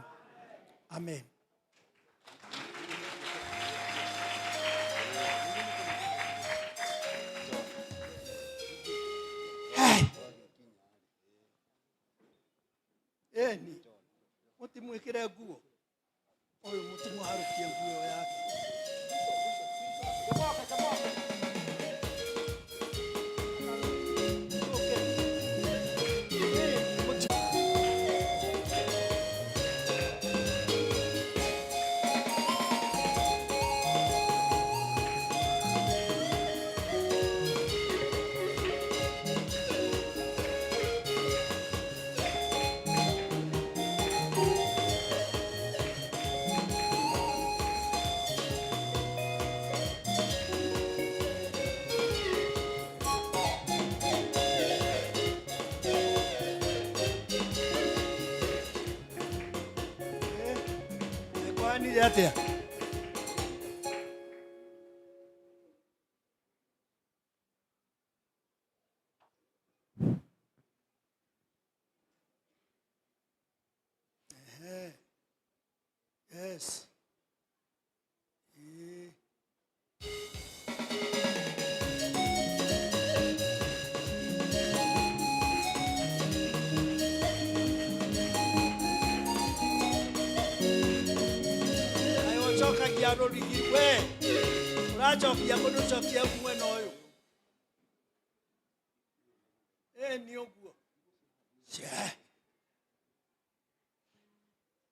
Amen. Hey. Eni, mũtimwĩkĩre nguo. Ũyũ mũtimũharũkie nguo yake. Atĩa? Ehe. Yes. Eh. Ũcokagia rũrigi we ũracokia kũndũ cokia mwena ũyũ ĩ nĩ ũguo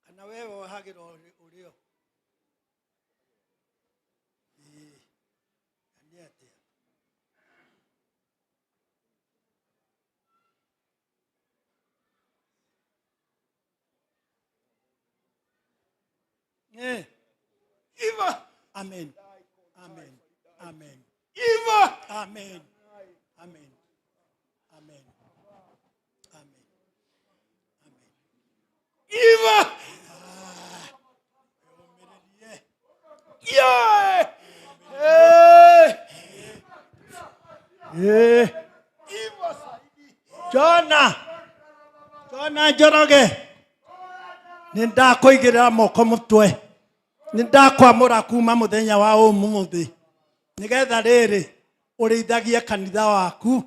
kana wewe wohagĩra ũrĩo. Eh. Iva. Amen. Amen. Amen. Iva. Amen. Amen. Amen. Amen. Amen. Iva. Ah. Yeah. Hey. Hey. Jona. Jona Njoroge. Nĩ ndakũigĩrĩra moko mũtwe. Nĩ ndakwamũra kuma mũthenya wa ũmũthĩ. Nĩgetha rĩrĩ ũrĩithagie kanitha waku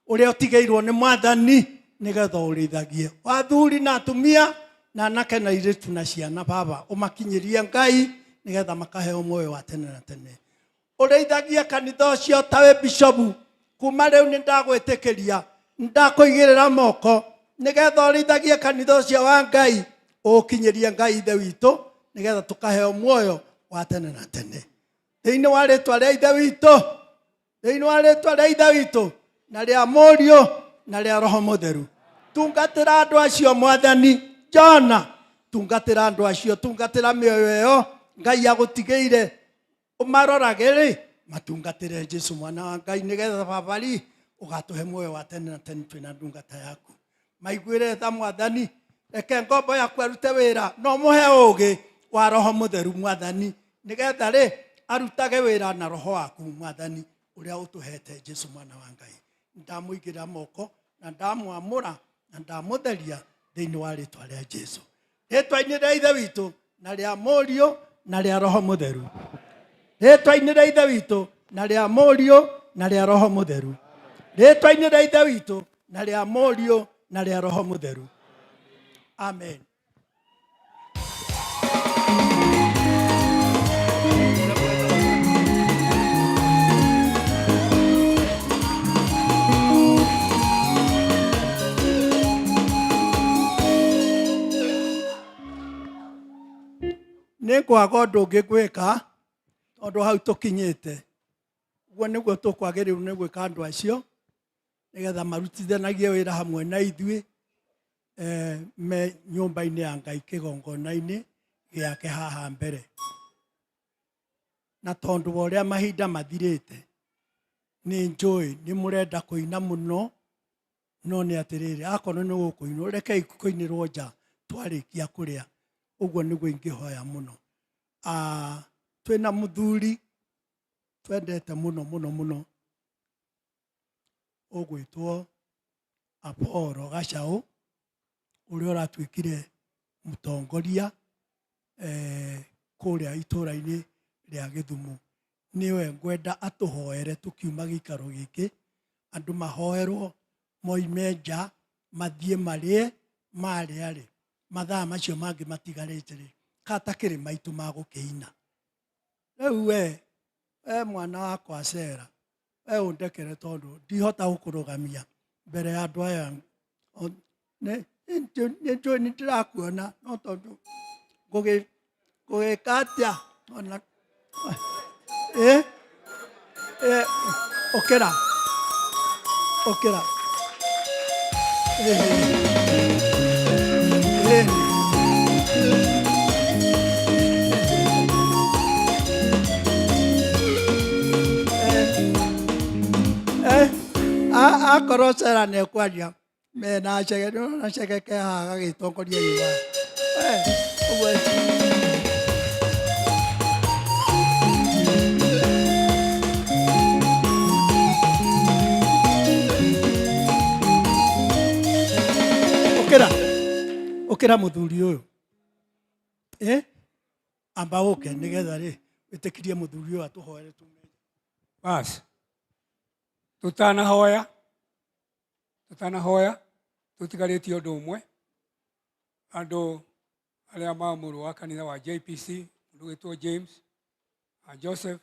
ũrĩa ũtigĩirwo nĩ mwathani nĩgetha ũrĩithagie wathuri na atumia na anake na airĩtu na ciana baba ũmakinyĩrie Ngai nĩgetha makaheo muoyo wa tene na tene. Ũrĩithagie kanitha ũcio ta wĩ bishopu kuma rĩu nĩ ndagwĩtĩkĩria nĩ ndakũigĩrĩra moko nĩgetha ũrĩithagie kanitha ũcio wa Ngai ũũkinyĩrie Ngai ithe witũ nĩgetha tũkaheo muoyo wa tene na tene. Thĩinĩ wa rĩtwa rĩa ithe witũ, thĩinĩ wa rĩtwa rĩa ithe witũ na rĩa mũriũ na rĩa roho mũtheru, tungatĩra andũ acio mwathani. Jona, tungatĩra andũ acio, tungatĩra mĩoyo ĩyo Ngai agũtigĩire ũmarorage rĩ, matungatĩre Jesu mwana wa Ngai nĩgetha babari ũgatũhe muoyo wa tene na tene twĩna ndungata yaku. Maiguĩre tha mwathani, reke ngombo yaku arute wĩra no mũhe ũũgĩ wa roho mũtheru mwathani, nĩgetha rĩ arutage wĩra na roho waku mwathani ũrĩa ũtũhete Jesu mwana wa Ngai. Ndamũigĩrĩra moko na ndamwamũra na ndamũtheria thĩinĩ wa rĩtwa rĩa Jesu, rĩtwa-inĩ rĩa ithe witũ na rĩa mũriũ na rĩa roho mũtheru, rĩtwa-inĩ rĩa ithe witũ na rĩa mũriũ na rĩa roho mũtheru, rĩtwa-inĩ rĩa ithe witũ na rĩa mũriũ na rĩa roho mũtheru. Amen. Nĩ ngwaga ũndũ ũngĩ gwĩka tondũ hau tũkinyĩte ũguo nĩguo tũkwagĩrĩirwo nĩ gwĩka andũ acio nĩgetha marutithanagie wĩra hamwe na ithuĩ me nyũmba-inĩ ya Ngai kĩgongona-inĩ gĩake haha mbere. Na tondũ wa ũrĩa mahinda mathirĩte, nĩ njũĩ nĩ mũrenda kũina mũno, no nĩ atĩrĩrĩ, akorwo nĩ gũkũinwo, rekei kũinĩrwo nja twarĩkia kũrĩa. Ũguo nĩguo ingĩhoya mũno. Twĩna mũthuri twendete mũno mũno mũno ũgwĩtwo Apollo Gachau, ũrĩa ũratuĩkire mũtongoria kũrĩa itũra-inĩ rĩa Gĩthumo. Nĩwe ngwenda atũhoere tũkiuma gĩikaro gĩkĩ, andũ mahoerwo moime nja mathiĩ marĩe, marĩa rĩ, mathaa macio mangĩ matigarĩte rĩ, katakĩrĩ maitũ magũkĩina. Rĩu we mwana wakwa Sera, we ũndekere tondũ ndihota gũkũrũgamia mbere ya andũ aya. Nĩ njũĩ nĩ ndĩrakuona, no tondũ ngũgĩka atĩa? Ona, ũkĩra, ũkĩra. Akorwo Sera nĩ ekwaria mena chege, na chege ke haha gagĩtongoria wĩra. Ũguo. Ũkĩra, ũkĩra mũthuri ũyũ. Amba ũke nĩgetha rĩ wĩtĩkirie mũthuri ũyũ atũhoere tume. Bas. Tutanahoya tutigarĩtie ũndũ ũmwe. Andũ arĩa mamũrwo wa kanitha wa JPC, mũndũ wĩtwo James na Joseph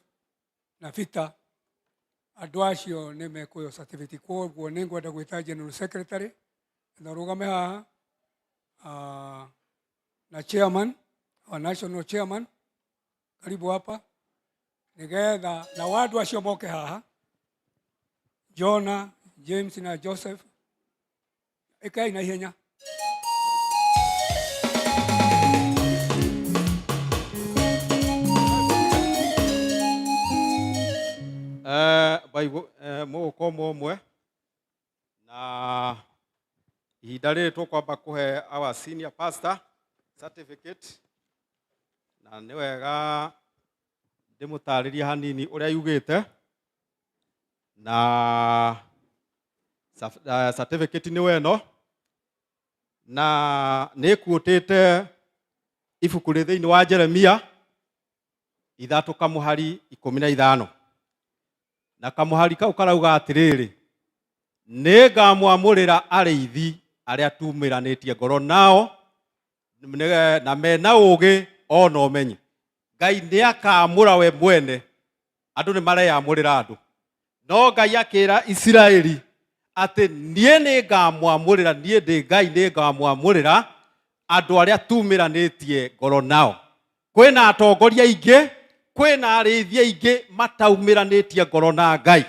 na Peter, andũ acio nĩ mekũheo certificate. Kwoguo nĩ ngwenda gwĩta General Secretary na ũrũgame haha, na chairman, our national chairman, karibu hapa, nigetha na andũ acio moke haha, Jonah, James na Joseph, ĩkai na ihenya. Ambai mũgũka ũmwe ũmwe na ihinda rĩrĩ tũkwamba kũhe our senior pastor certificate, na nĩ wega ndĩmũtarĩrie hanini ũrĩa yugĩte na certificate nĩ weno na nĩ ĩkuũtĩte ibuku rĩ thĩinĩ wa Jeremia 3 kamũhari 15, na kamũhari kau karauga atĩrĩrĩ, nĩngamwamũrĩra arĩithi arĩa tumĩranĩtie ngoro nao na mena ũũgĩ ona ũmenyi. Ngai nĩakamũra we mwene, andũ nĩ mareyamũrĩra andũ, no Ngai akĩra Isiraeli atĩ niĩ nĩngamwamũrĩra, niĩ ndĩ Ngai nĩngamwamũrĩra andũ arĩa tumĩranĩtie ngoro nao. Kwĩna atongoria aingĩ, kwĩna arĩithi aingĩ mataumĩranĩtie ngoro na Ngai,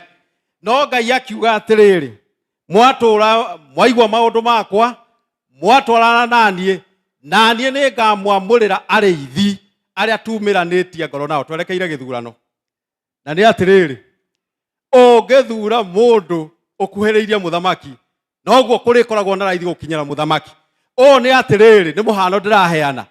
no Ngai akiuga atĩrĩrĩ, mwatũra mwaigua maũndũ makwa, mwatwarana naniĩ, naniĩ nĩngamwamũrĩra arĩithi arĩa tumĩranĩtie ngoro nao. Twerekeire gĩthurano, na nĩ atĩrĩrĩ, ũngĩthura mũndũ ũkuhĩrĩirie mũthamaki, noguo kũrĩkoragwo na raithi gũkinyĩra mũthamaki. Ũũ nĩ atĩrĩrĩ, nĩ mũhano ndĩraheana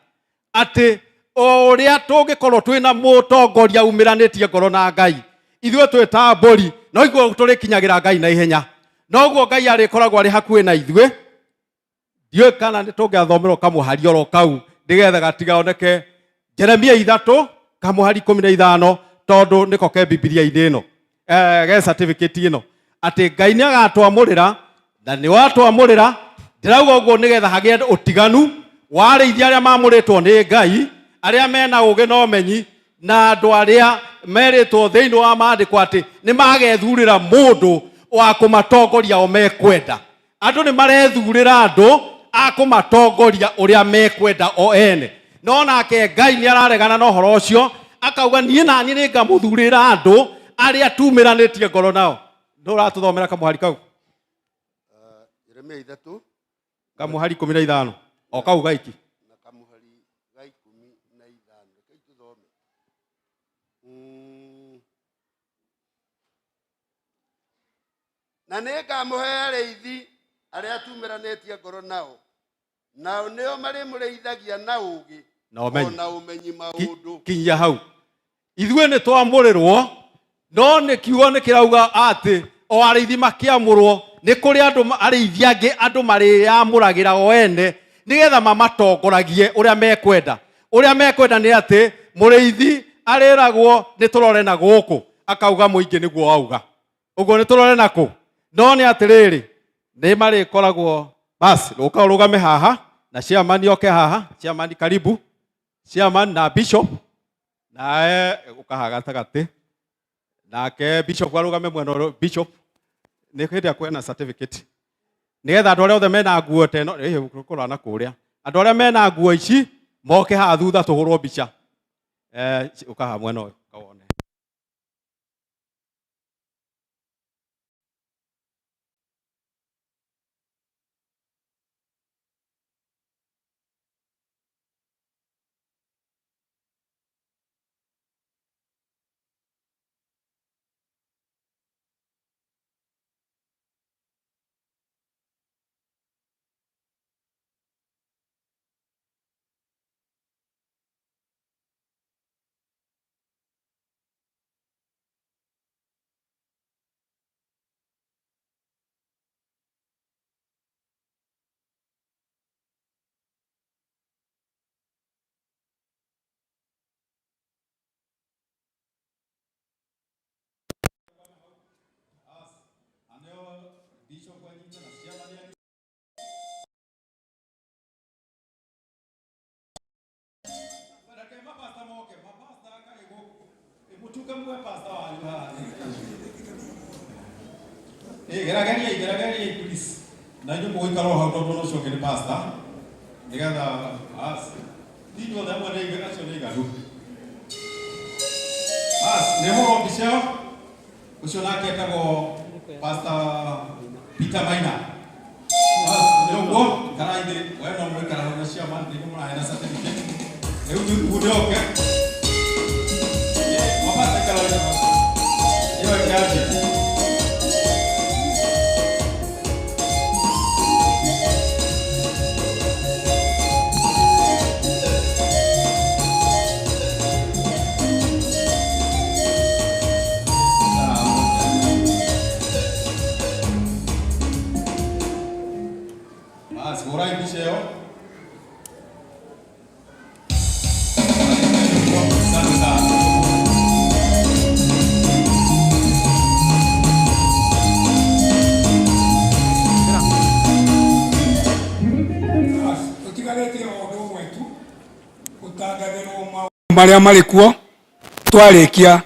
atĩ o ũrĩa tũngĩkorwo twĩna mũtongoria umĩranĩtie ngoro na Ngai, ithuĩ twĩ ta mbũri, noguo tũrĩkinyagĩra Ngai na ihenya, noguo Ngai arĩkoragwo arĩ hakuhĩ na ithuĩ. Ndiũĩ kana nĩ tũngĩathomerwo kamũhari oro kau nĩgetha gatigaoneke Jeremia 3 kamũhari 15, tondũ nĩko ke Bibilia-inĩ ĩno, ge certificate ĩno, atĩ Ngai nĩ agatwamũrĩra na nĩ watwamũrĩra. Ndĩrauga ũguo nĩgetha hagĩe ũtiganu wa arĩithi arĩa mamũrĩtwo nĩ Ngai, arĩa mena ũũgĩ na ũmenyi, na andũ arĩa merĩtwo thĩinĩ wa maandĩko atĩ nĩ magethurĩra mũndũ wa kũmatongoria o mekwenda. Andũ nĩ marethurĩra andũ a kũmatongoria ũrĩa mekwenda o ene, no nake Ngai nĩ araregana na ũhoro ũcio, akauga niĩ na niĩ nĩngamũthurĩra andũ arĩa tumĩranĩtie ngoro nao. Nũ ũratũthomera kamũhari kau? Jeremia 3 kamũhari 15 o kau gaiki. Na kamũhari ga 15, rekei tũthome. Na nĩngamũhe arĩithi arĩa tumĩranĩtie ngoro nao, nao nĩo marĩmũrĩithagia na ũũgĩ na ũmenyi. O na ũmenyi maũndũ. Kinyia hau. Ithuĩ nĩ twamũrĩrwo, no nĩ kiugo nĩ kĩrauga atĩ o arĩithi makĩamũrwo, nĩ kũrĩ andũ arĩithi angĩ andũ marĩyamũragĩra o ene nĩgetha mamatongoragie ũrĩa mekwenda. Ũrĩa mekwenda nĩ atĩ mũrĩithi arĩragwo nĩ tũrore na gũkũ, akauga mũingĩ nĩguo wauga ũguo nĩ tũrore na kũ. No nĩ atĩrĩrĩ, nĩ marĩkoragwo basi ũka ũrũgame haha na chairman oke haha. Chairman, karibu chairman na bishop, nawe ũka haha gatagatĩ, nake bishop arũgame mwena ũrĩa. Bishop nĩ hĩndĩ ĩrĩa kwĩna certificate, nĩgetha andũ arĩa othe mena nguo ta ĩno kũrora na kũrĩa, andũ arĩa mena nguo ici moke haha thutha tũhũrwo mbica. Ũka haha mwena ũyũ kawone. Gerageriai, gerageriai please. Na inyuĩ mũgũikara o hau tondũ ona ũcio ũngĩ nĩ pastor, nĩgetha bas ti inyuothe amwe nĩ acio nĩ aiganu. Bas nĩ hũrwo mbica ĩyo. Ũcio nake etagwo Pastor Peter Maina. Bas nĩ ũguo, ikarai thĩ, we no mũikara hau na chairman nĩ mũraheana certificate. Rĩu tũkunde oke. Mapasta ikara thĩ. Ĩyo ĩkĩanjia. marĩa marĩ kuo. Twarĩkia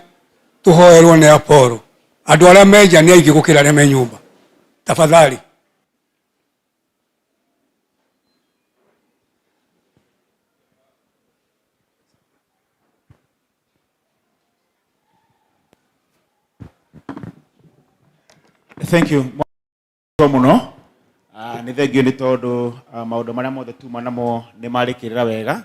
tũhoerwo nĩ Apollo. Andũ arĩa me nja nĩ aingĩ gũkĩra arĩa me nyũmba. Tafadhali. Thank you mũno. Nĩ thengio nĩ tondũ maũndũ marĩa mothe tuma namo nĩ marĩkĩrĩra wega,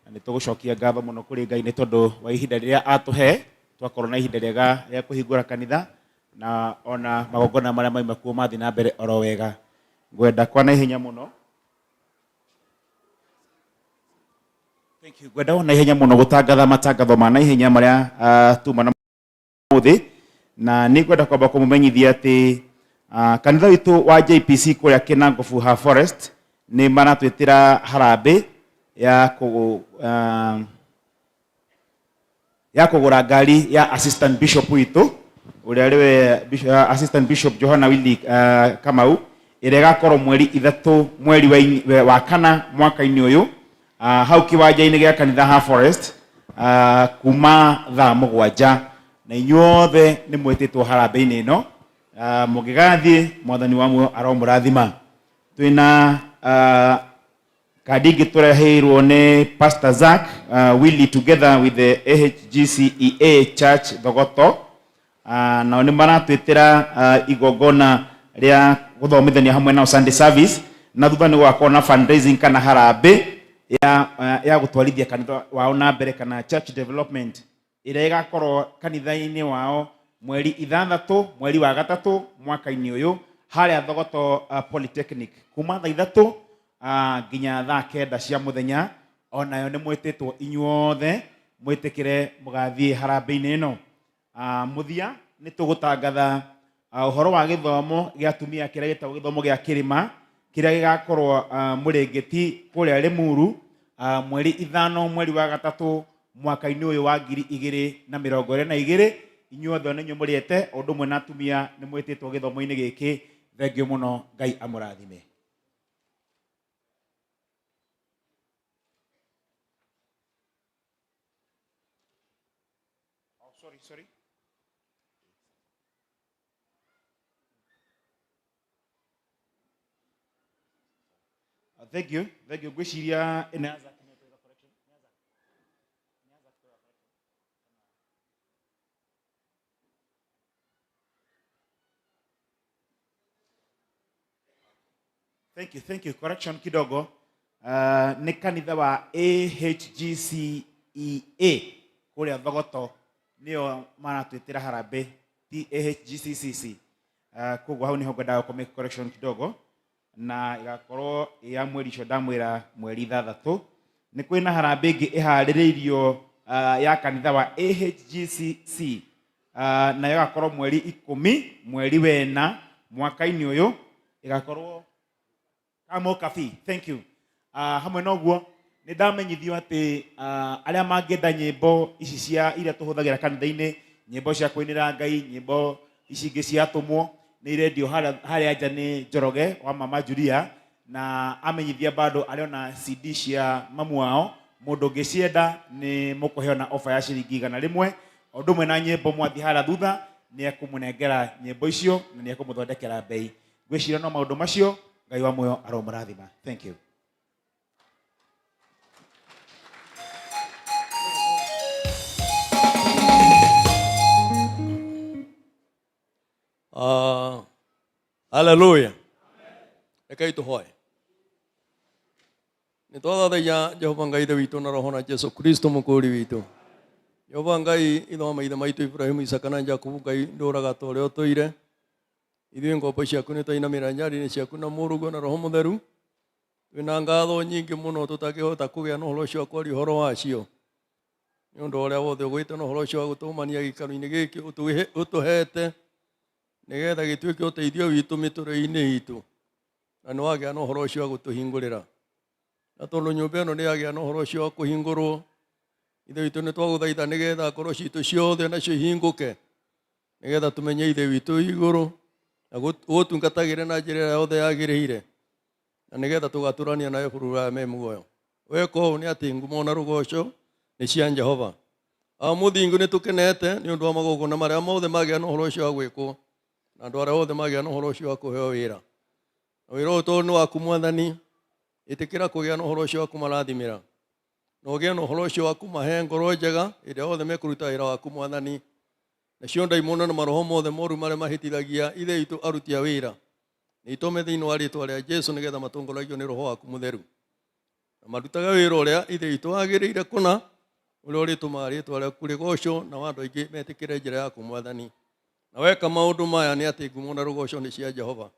na nĩ tũgũcokia ngatho mũno kũrĩ Ngai nĩ tondũ wa ihinda rĩrĩa atũhe twakorwo na ihinda rĩega rĩa kũhingũra kanitha, na ona magongona marĩa maima kuo mathiĩ na mbere oro wega. Ngwenda kwa naihenya mũno. Thank you. Ngwenda na ihenya mũno gũtangatha matangatho ma naihenya marĩa tuma na ũmũthĩ, na nĩ ngwenda kwamba kũmũmenyithia atĩ kanitha witũ wa JPC kũrĩa Kinangofu Ha Forest nĩ maratwĩtĩra harambĩ ya kũgũra ngari ya assistant bishop witũ ũrĩa rĩwe assistant bishop Johana Willy Kamau, ĩrĩa ĩgakorwo mweri 3 mweri wa 4 mwaka-inĩ ũyũ, hau kĩwanja-inĩ gĩa kanitha Ha Forest, kuma thaa 7, na inyuothe nĩ mwĩtĩtwo harambĩ-inĩ ĩno. Mũngĩgathiĩ, mwathani wa muoyo aromũrathima. Twĩna kandi ingĩ tũreheirwo nĩ Pastor Zack Willy together with the AHGCEA Church Thogoto. Nao nĩ maratwĩtĩra igongona rĩa gũthomithania hamwe nao Sunday service, na thutha nĩ gũgakorwo na fundraising kana harambĩ ya gũtwarithia kanitha wao na mbere kana church development ĩrĩa ĩgakorwo kanitha-inĩ wao mweri 6 mweri wa 3 mwaka-inĩ ũyũ harĩa Thogoto Polytechnic kuma thaa 3 nginya thaa 9 cia mũthenya. Onayo nĩ mwĩtĩtwo inyuothe mwĩtĩkĩre mũgathiĩ harambĩ-inĩ ĩno. Mũthia nĩ tũgũtangatha ũhoro wa gĩthomo gĩa atumia kĩrĩa gĩtagwo gĩthomo gĩa kĩrĩma kĩrĩa gĩgakorwo Mũrĩngĩti kũrĩa Limuru, mweri 5 mweri wa 3 mwaka-inĩ ũyũ wa 2022. Inyuothe ona inyuĩ mũrĩete ũndũ ũmwe na atumia nĩ mwĩtĩtwo gĩthomo-inĩ gĩkĩ. Thengio mũno, Ngai amũrathime. Oh, sorry, sorry. Thank you, thank you. Ngwĩciria ĩno ya Zack nĩ ĩkwĩra correction. Thank you, thank you. Correction kidogo. Nĩ kanitha wa AHGCEA kũrĩa Thogoto nĩo maratwĩtĩra harambĩ, ti AHGCCC. Koguo hau nĩho ngwendaga kũ make correction kidogo, na ĩgakorwo ĩ ya mweri ũcio ndamwĩra mweri 6. Nĩ kwĩna harambĩ ĩngĩ ĩharĩrĩirio ya kanitha wa AHGCC, nayo ĩgakorwo mweri 10 mweri 4 mwaka-inĩ ũyũ, ĩgakorwo Kamo Cafe. Thank you. Hamwe na ũguo nĩ ndamenyithio atĩ arĩa mangĩenda nyĩmbo ici cia iria tũhũthagĩra kanitha-inĩ, nyĩmbo cia kũinĩra Ngai, nyĩmbo ici ingĩ cia atũmwo, nĩ irendio harĩa nja nĩ Njoroge wa Mama Julia, na amenyithia bado arĩ ona CD cia mamu wao. Mũndũ ũngĩcienda nĩ mũkũheo na offer ya ciringi 100, o ũndũ ũmwe na nyĩmbo. Mwathiĩ harĩa thutha nĩ ekũmũnengera nyĩmbo icio na nĩ ekũmũthondekera bei. Ngwĩciria no maũndũ macio. Ngai wa muoyo aromũrathima. Thank you. Haleluya. Rekei tũhoe. Nĩ twathathaia Jehova Ngai Ithe witũ na Roho na Jesu Kristo mũkũũri witũ. Jehova Ngai ithe wa maithe maitũ Ibrahimu, Isaka na Jakubu, Ngai ndũraga ta ũrĩa ũtũire. Ithuĩ ngombo ciaku nĩ twainamĩra nyari-inĩ ciaku na Mũrũguo na Roho Mũtheru. Twĩna ngatho nyingĩ mũno tũtangĩhota kũgĩa na ũhoro ũcio wa kwaria ũhoro wacio. Nĩ ũndũ ũrĩa wothe ũgwĩte na ũhoro ũcio wa gũtũmania gĩikaro-inĩ gĩkĩ ũtũhete nĩgetha gĩtuĩke ũteithio witũ mĩtũrĩre-inĩ itũ. Na nĩ wagĩa na ũhoro ũcio wa gũtũhingũrĩra. Na tondũ nyũmba ĩno nĩ yagĩa na ũhoro ũcio wa kũhingũrwo, Ithe witũ nĩ twagũthaitha nĩgetha ngoro citũ ciothe nacio ihingũke, nĩgetha tũmenye Ithe witũ igũrũ na gũtungatagĩre na njĩra ĩrĩa yothe yagĩrĩire, na nĩgetha tũgatũrania nawe bũrũri wa me muoyo. Weka ũũ nĩ atĩ ngumo na rũgoco Nĩ cia Jehova. Awa mũthingu nĩ tũkenete nĩ ũndũ wa magongona marĩa mothe magĩa na ũhoro ũcio wa gwĩkwo na andũ arĩa othe magĩa na ũhoro ũcio wa kũheo wĩra. Na wĩra ũyũ tondũ nĩ waku Mwathani, ĩtĩkĩra kũgĩa na ũhoro ũcio wa kũmarathimĩra na ũgĩe na ũhoro ũcio wa kũmahe ngoro njega hĩndĩ ĩrĩa othe mekũruta wĩra waku Mwathani. Nacio ndaimono na maroho mothe moru marĩa mahĩtithagia Ithe witũ aruti a wĩra nĩ itome thĩinĩ wa rĩtwa rĩa Jesu nĩgetha matongoragio nĩ Roho waku Mũtheru na marutage wĩra ũrĩa Ithe witũ wagĩrĩire kũna, ũrĩa ũrĩtũmaga rĩtwa rĩaku rĩgocwo na andũ aingĩ metĩkĩre njĩra yaku Mwathani. Na weka maũndũ maya nĩ atĩ ngumo na rũgoco nĩ cia Jehova.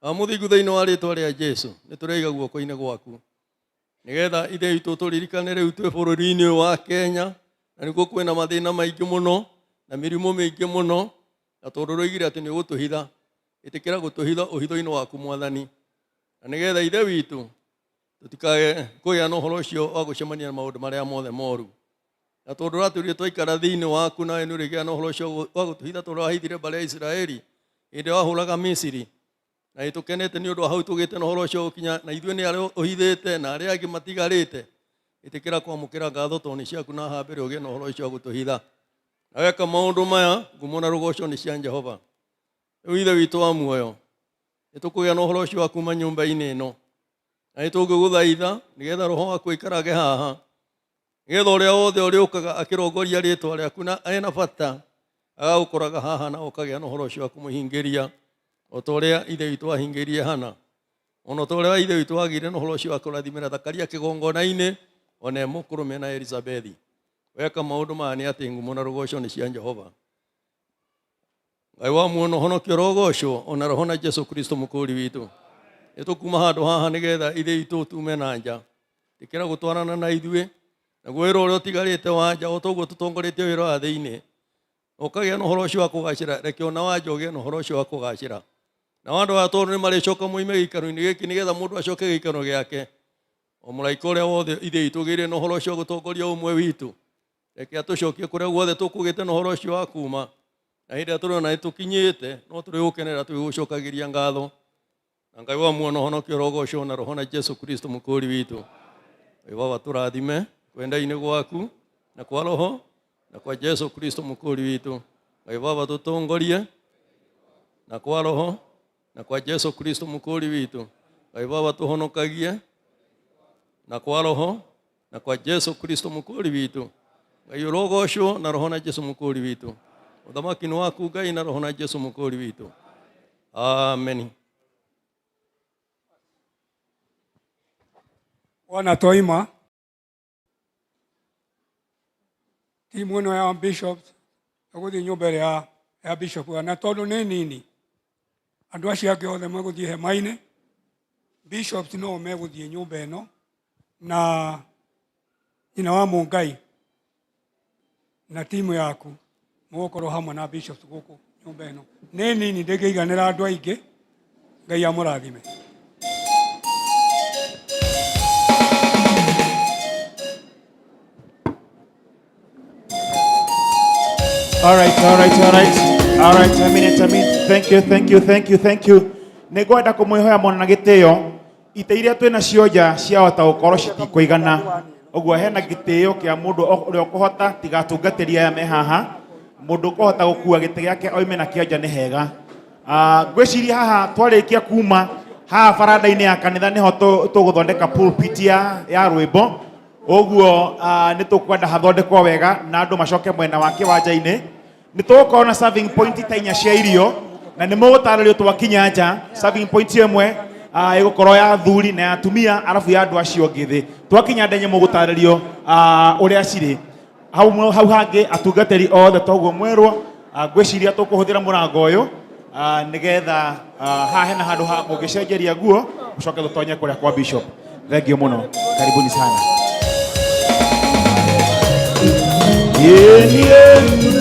Awa mũthingu thĩinĩ wa rĩtwa rĩa Jesu nĩ tũreiga guoko-inĩ gwaku nĩgetha Ithe witũ tũririkane rĩu twĩ bũrũri-inĩ ũyũ wa Kenya na nĩkuo kwĩna mathĩna maingĩ mũno na mĩrimũ mĩingĩ mũno, na tondũ ũroigire atĩ nĩ ũgũtũhitha, ĩtĩkĩra gũtũhitha ũhitho-inĩ waku Mwathani, na nĩgetha Ithe witũ tũtikage kũgĩa na ũhoro ũcio wa gũcemania na maũndũ marĩa mothe moru, na tondũ ũratwĩrire twaikara thĩinĩ waku nawe nĩ ũrĩgĩa na ũhoro ũcio wa gũtũhitha tondũ wahithire mbarĩ ya Isiraeli hĩndĩ ĩrĩa wahũraga Misiri, na nĩ tũkenete nĩ ũndũ wa hau tũgĩte na ũhoro ũcio gũkinya na ithuĩ nĩ arĩa ũhithĩte na arĩa angĩ matigarĩte. Ĩtĩkĩra kwamũkĩra ngatho tondũ nĩ ciaku na haha mbere ũgĩe na ũhoro ũcio wa gũtũhitha. Na weka maũndũ maya, ngumo na rũgoco nĩ cia Jehova. Rĩu Ithe witũ wa muoyo, nĩ tũkũgĩa na ũhoro ũcio wa kuma nyũmba-inĩ ĩno, na nĩ tũngĩgũthaitha nĩgetha roho waku aikarage haha, nĩgetha ũrĩa wothe ũrĩũkaga akĩrongoria rĩtwa rĩaku na ena bata agagũkoraga haha na ũkagĩa na ũhoro ũcio wa kũmũhingĩria o ta ũrĩa Ithe witũ ahingĩirie Hana, ona ta ũrĩa Ithe witũ agĩire na ũhoro ũcio wa kũrathimĩra Zakaria kĩgongona-inĩ ona e mũkũrũ mena Elizabethi. Weka maũndũ maya nĩ atĩ ngumo na rũgoco nĩ cia Jehova. Ngai wa muoyo na ũhonokio ũrogocwo ona roho na Jesu Kristo mũkũri witũ. Nĩ tũkuma handũ haha nĩgetha ithe itũ tume na nja. Ĩkĩra gũtwarana na ithuĩ naguo wĩra ũrĩa ũtigarĩte wa nja o toguo tũtongoretie wĩra wa thĩinĩ ũkagĩa na ũhoro ũcio wa kũgacĩra, reke ona wa nja ũgĩe na ũhoro ũcio wa kũgacĩra. Na andũ aya tondũ nĩ marĩcoka moime gĩikaro-inĩ gĩkĩ nĩgetha mũndũ acoke gĩikaro gĩake, o mũraika ũrĩa wothe ithe itũ ũgĩire na ũhoro ũcio wa gũtongoria ũmwe witũ, reke atũcokie kũrĩa guothe tũkũgĩte na ũhoro ũcio wa kuma, na hĩndĩ ĩrĩa tũrona nĩ tũkinyĩte no tũrĩgũkenera tũgĩgũcokagĩria ngatho. Na Ngai wa muoyo na ũhonokio ũrogocwo na roho na Jesu Kristo mũkũũri witũ. Ngai Baba tũrathime kwenda-inĩ gwaku na kwa roho na kwa Jesu Kristo mũkũũri witũ. Ngai Baba tũtongorie na kwa roho na kwa Jesu Kristo mũkũũri witũ. Ngai Baba tũhonokagie na kwa roho na kwa Jesu Kristo mũkũũri witũ. Ngai ũrogocwo na roho na Jesu mũkũũri witũ. Ũthamaki nĩ waku Ngai na roho na Jesu mũkũũri witũ. Amen. Bwana twaima timu ĩno ya bishops ĩgũthiĩ nyũmba ĩrĩa ya bishop na tondũ nĩ nini andũ acio angĩ othe megũthiĩ hema-inĩ, bishops no megũthiĩ nyũmba ĩno na nyina wa Mũngai na timu yaku mũgũkorwo hamwe na bishops gũkũ nyũmba ĩno nĩ nini ndĩngĩiganĩra andũ aingĩ. Ngai amũrathime. All right, all right, all right. All right, a minute, a minute. Thank you, thank you, thank you, thank you. Nĩ ngwenda kũmwĩhoya mũno na gĩtĩo itĩ iria twĩ nacio nja ciahota gũkorwo citikũigana ũguo hena gĩtĩo kĩa mũndũ ũrĩa ũkũhota tiga atungatĩri aya me haha mũndũ ũkũhota gũkua gĩtĩ gĩake oime nakĩo nja nĩ hega. Ngwĩciria haha twarĩkia kuma haha baranda-inĩ ya kanitha nĩho tũgũthondeka pulpit ya rwĩmbo ũguo nĩ tũkwenda hathondekwo wega na andũ macoke mwena wa kĩwanja-inĩ. Nĩ tũgũkorwo na serving point ta inya cia irio na nĩ mũgũtarĩrio twakinya nja. Serving point ĩmwe ĩgũkorwo ya athuri na ya atumia arabu ya andũ acio angĩ thĩ. Twakinya ndenye mũgũtarĩrio ũrĩa cirĩ. Hau hau hangĩ atungatĩri othe toguo mwerwo, ngwĩciria tũkũhũthĩra mũrango ũyũ nĩgetha haha hena handũ ha mũngĩcenjeria nguo mũcoke tũtonye kũrĩa kwa bishop. Thank you mũno, karibuni sana. Ĩĩ niĩ